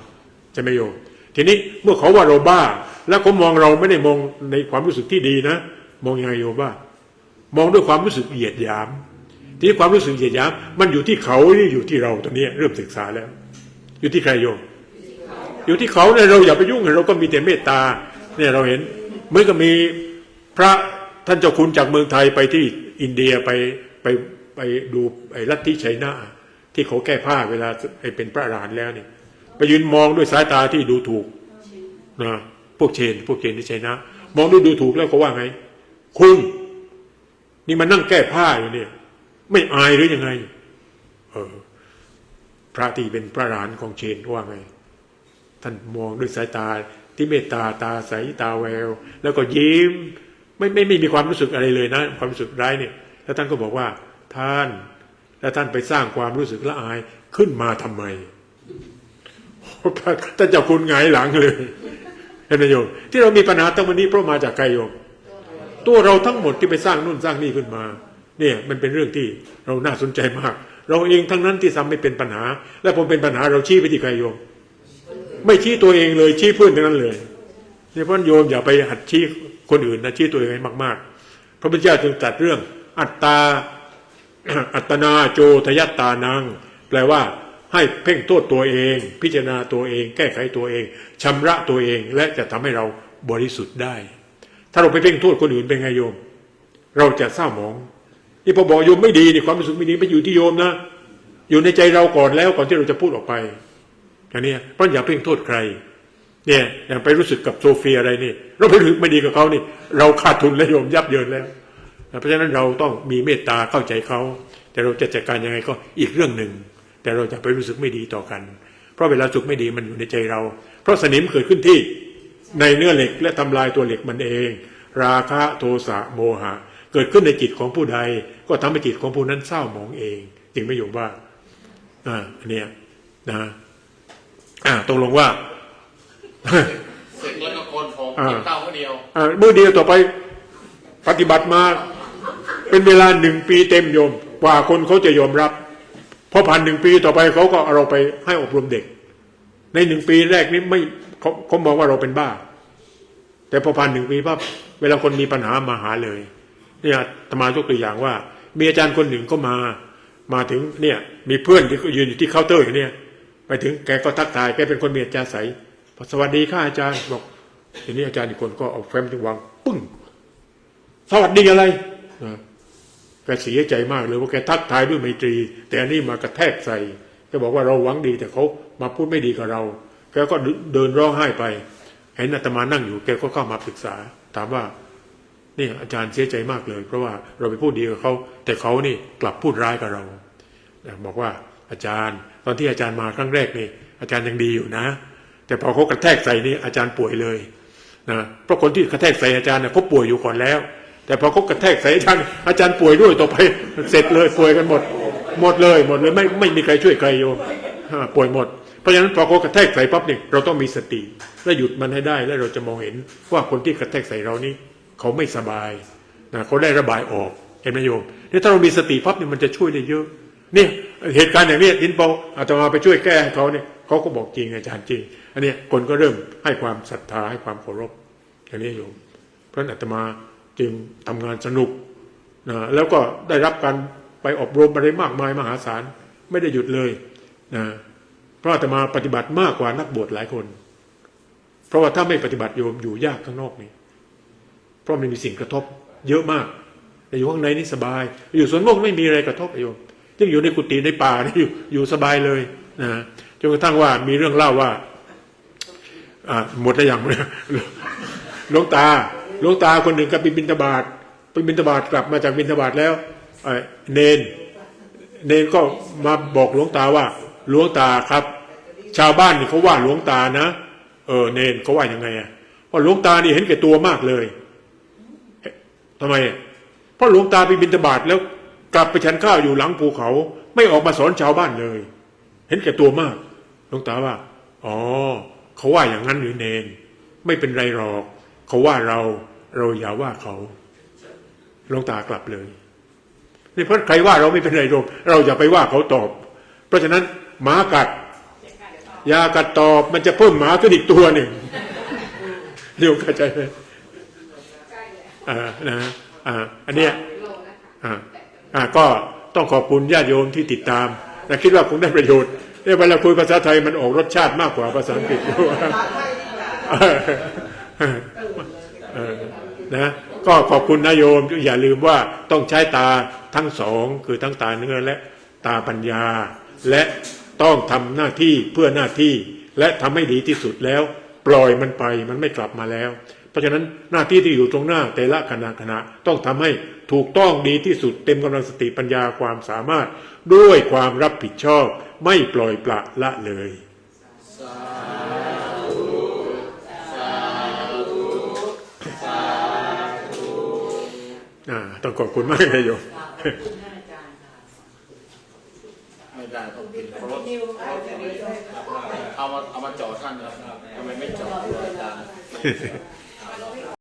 ใช่ไหมโยม ทีนี้เมื่อเขาว่าเราบ้า แล้วเขามองเราไม่ได้มองในความรู้สึกที่ดีนะ มองยังไงโยม ว่ามองด้วยความรู้สึกเหยียดหยาม ทีนี้ความรู้สึกเหยียดหยาม มันอยู่ที่เขาหรืออยู่ที่เรา ตอนนี้เริ่มศึกษาแล้ว อยู่ที่ใครโยม อยู่ที่เขาเนี่ย เราอย่าไปยุ่ง เราก็มีแต่เมตตา เนี่ยเราเห็น เหมือนกับมีพระท่านเจ้าคุณจากเมืองไทยไปที่อินเดีย ไป ไป ไปดูไอ้ลัทธิไชน่า ที่เขาแก้ผ้าเวลาไอ้เป็นพระอรหันต์แล้วนี่ ไปยืนมองด้วยสายตาที่ดูถูกนะ พวกเชน พวกเชนที่ไชน่า มองด้วยดูถูกแล้วก็ว่าไง คุณ นี่มานั่งแก้ผ้าอยู่เนี่ย ไม่อายหรือยังไง เออ พระที่เป็นพระอรหันต์ของเชนว่าไง ท่านมองด้วยสายตาที่เมตตา ตาใสตาแวว แล้วก็ยิ้ม ไม่ ไม่ ไม่มีความรู้สึกอะไรเลยนะ ความรู้สึกร้ายเนี่ย แล้วท่านก็บอกว่า ท่าน แล้วท่านไปสร้างความรู้สึกละอายขึ้นมาทำไม ท่านเจ้าคุณหงายหลังเลย เห็นไหมโยม ที่เรามีปัญหาทั้งวันนี้เพราะมาจากใครโยม ตัวเราทั้งหมดที่ไปสร้างนู่นสร้างนี่ขึ้นมา เนี่ยมันเป็นเรื่องที่เราน่าสนใจมาก เราเองทั้งนั้นที่ทำให้เป็นปัญหา และพอเป็นปัญหาเราชี้ไปที่ใครโยม ไม่ชี้ตัวเองเลย ชี้เพื่อนทั้งนั้นเลย เนี่ยเพราะฉะนั้นโยมอย่าไปหัดชี้คนอื่นนะ ชี้ตัวเองให้มากๆ พระพุทธเจ้าจึงตรัสเรื่องอัตตา อัตตนาโจทยัตตานัง แปลว่าให้เพ่งโทษตัวเอง พิจารณาตัวเอง แก้ไขตัวเอง ชำระตัวเอง และจะทำให้เราบริสุทธิ์ได้ ถ้าเราไปเพ่งโทษคนอื่นเป็นไงโยม เราจะเศร้าหมอง นี่พอบอกโยมไม่ดีนี่ ความรู้สึกไม่ดีไปอยู่ที่โยมนะ อยู่ในใจเราก่อนแล้ว ก่อนที่เราจะพูดออกไป อันเนี้ย เพราะอย่าเพ่งโทษใคร เนี่ย อย่างไปรู้สึกกับโซเฟียอะไรนี่ เราไปรู้สึกไม่ดีกับเขานี่ เราขาดทุนแล้วโยม ยับเยินแล้วนะ เพราะฉะนั้นเราต้องมีเมตตาเข้าใจเขา แต่เราจะจัดการยังไงก็อีกเรื่องหนึ่ง แต่เราจะไปรู้สึกไม่ดีต่อกัน เพราะเวลาสุขไม่ดีมันอยู่ในใจเรา เพราะสนิมเกิดขึ้นที่ในเนื้อเหล็กและทำลายตัวเหล็กมันเอง ราคะ โทสะ โมหะ เกิดขึ้นในจิตของผู้ใด ก็ทำให้จิตของผู้นั้นเศร้าหมองเอง จริงไหมโยมว่า อ่า อันเนี้ย นะ อ่า ตกลงว่า เสร็จแล้วก็โกนผม อ่า กินข้าวมื้อเดียว อ่า มื้อเดียวต่อไป ปฏิบัติมา เป็นเวลาหนึ่งปีเต็มโยม กว่าคนเขาจะยอมรับ พอผ่านหนึ่งปีต่อไปเขาก็เอาเราไปให้อบรมเด็ก ในหนึ่งปีแรกนี้ไม่ เขา เขามองว่าเราเป็นบ้า แต่พอผ่านหนึ่งปีปั๊บ เวลาคนมีปัญหามาหาเลย เนี่ย อาตมายกตัวอย่างว่า มีอาจารย์คนหนึ่งก็มา มาถึงเนี่ย มีเพื่อนที่ยืนอยู่ที่เคาน์เตอร์อยู่เนี่ย ไปถึงแกก็ทักทาย แกเป็นคนมีอัธยาศัย บอก "สวัสดีค่ะอาจารย์" บอก ทีนี้อาจารย์อีกคนก็เอาแฟ้มที่วาง ปึ้ง "สวัสดีอะไร" นะ แกเสียใจมากเลยว่าแกทักทายด้วยไมตรี แต่อันนี้มากระแทกใส่ แกบอกว่าเราหวังดีแต่เขามาพูดไม่ดีกับเรา แกก็เดินร้องไห้ไป เห็นอาตมานั่งอยู่ แกก็เข้ามาปรึกษา ถามว่า "เนี่ยอาจารย์เสียใจมากเลย เพราะว่าเราไปพูดดีกับเขา แต่เขานี่กลับพูดร้ายกับเรา" นะ บอกว่า "อาจารย์ ตอนที่อาจารย์มาครั้งแรกนี่ อาจารย์ยังดีอยู่นะ แต่พอเขากระแทกใส่นี่ อาจารย์ป่วยเลยนะ เพราะคนที่กระแทกใส่อาจารย์เนี่ยเขาป่วยอยู่ก่อนแล้ว แต่พอเขากระแทกใส่อาจารย์ อาจารย์ป่วยด้วย ต่อไปเสร็จเลย ป่วยกันหมด หมดเลย หมดเลย ไม่ ไม่มีใครช่วยใครโยม อ่า ป่วยหมด เพราะฉะนั้นพอเขากระแทกใส่ปั๊บนี่ เราต้องมีสติ และหยุดมันให้ได้ แล้วเราจะมองเห็นว่าคนที่กระแทกใส่เรานี้ เขาไม่สบายนะ เขาได้ระบายออก เห็นไหมโยม นี่ถ้าเรามีสติปั๊บนี่มันจะช่วยได้เยอะ เนี่ย เหตุการณ์อย่างเนี้ย ทินเปาอาตมาไปช่วยแก้ให้เขาเนี่ย เขาก็บอก "จริงอาจารย์ จริง" อันเนี้ย คนก็เริ่มให้ความศรัทธา ให้ความเคารพ อย่างนี้โยม เพราะฉะนั้นอาตมาจึงทำงานสนุกนะ แล้วก็ได้รับการไปอบรมอะไรมากมายมหาศาล ไม่ได้หยุดเลยนะ เพราะอาตมาปฏิบัติมากกว่านักบวชหลายคน เพราะว่าถ้าไม่ปฏิบัติโยมอยู่ยากข้างนอกนี่ เพราะมันมีสิ่งกระทบเยอะมาก แต่อยู่ข้างในนี่สบาย อยู่สวนโมกข์ไม่มีอะไรกระทบโยม ยิ่งอยู่ในกุฏิในป่านี่อยู่ อยู่สบายเลยนะ จนกระทั่งว่ามีเรื่องเล่าว่า อ่า หมดแล้วยัง หลวงตา หลวงตาคนหนึ่งก็ไปบิณฑบาต ไปบิณฑบาตกลับมาจากบิณฑบาตแล้ว เอ่อ เณร เณรก็มาบอกหลวงตาว่า "หลวงตาครับ ชาวบ้านนี่เขาว่าหลวงตานะ" "เออ เณร เขาว่ายังไงอะ" "ว่าหลวงตานี่เห็นแก่ตัวมากเลย" "ทำไมอะ" "เพราะหลวงตาไปบิณฑบาตแล้วกลับไปฉันข้าวอยู่หลังภูเขา ไม่ออกมาสอนชาวบ้านเลย เห็นแก่ตัวมาก" หลวงตาว่า "อ๋อ เขาว่าอย่างนั้นหรือเณร ไม่เป็นไรหรอก เขาว่าเรา เราอย่าว่าเขา" หลวงตากลับเลย นี่เพราะใครว่าเราไม่เป็นไรโยม เราอย่าไปว่าเขาตอบ เพราะฉะนั้นหมากัด อย่ากัดตอบ มันจะเพิ่มหมาขึ้นอีกตัวหนึ่ง โยมเข้าใจไหม อ่า นะ อ่า อันเนี้ย อ่า อ่า ก็ต้องขอบคุณญาติโยมที่ติดตาม และคิดว่าคงได้ประโยชน์ เนี่ย เวลาคุยภาษาไทยมันออกรสชาติมากกว่าภาษาอังกฤษ เออ นะ ก็ขอบคุณนะโยม อย่าลืมว่าต้องใช้ตาทั้งสอง คือทั้งตาเนื้อและตาปัญญา และต้องทำหน้าที่เพื่อหน้าที่ และทำให้ดีที่สุดแล้ว ปล่อยมันไป มันไม่กลับมาแล้ว เพราะฉะนั้นหน้าที่ที่อยู่ตรงหน้าแต่ละขณะขณะ ต้องทำให้ถูกต้องดีที่สุด เต็มกำลังสติปัญญาความสามารถ ด้วยความรับผิดชอบ ไม่ปล่อยปละละเลย สาธุ สาธุ สาธุ อ่า ต้องขอบคุณมากเลยโยม ขอบคุณท่านอาจารย์ค่ะ ไม่ได้ ต้องกินครบ เอามา เอามาจ่อท่านนะ ทำไมไม่จ่อตัวอาจารย์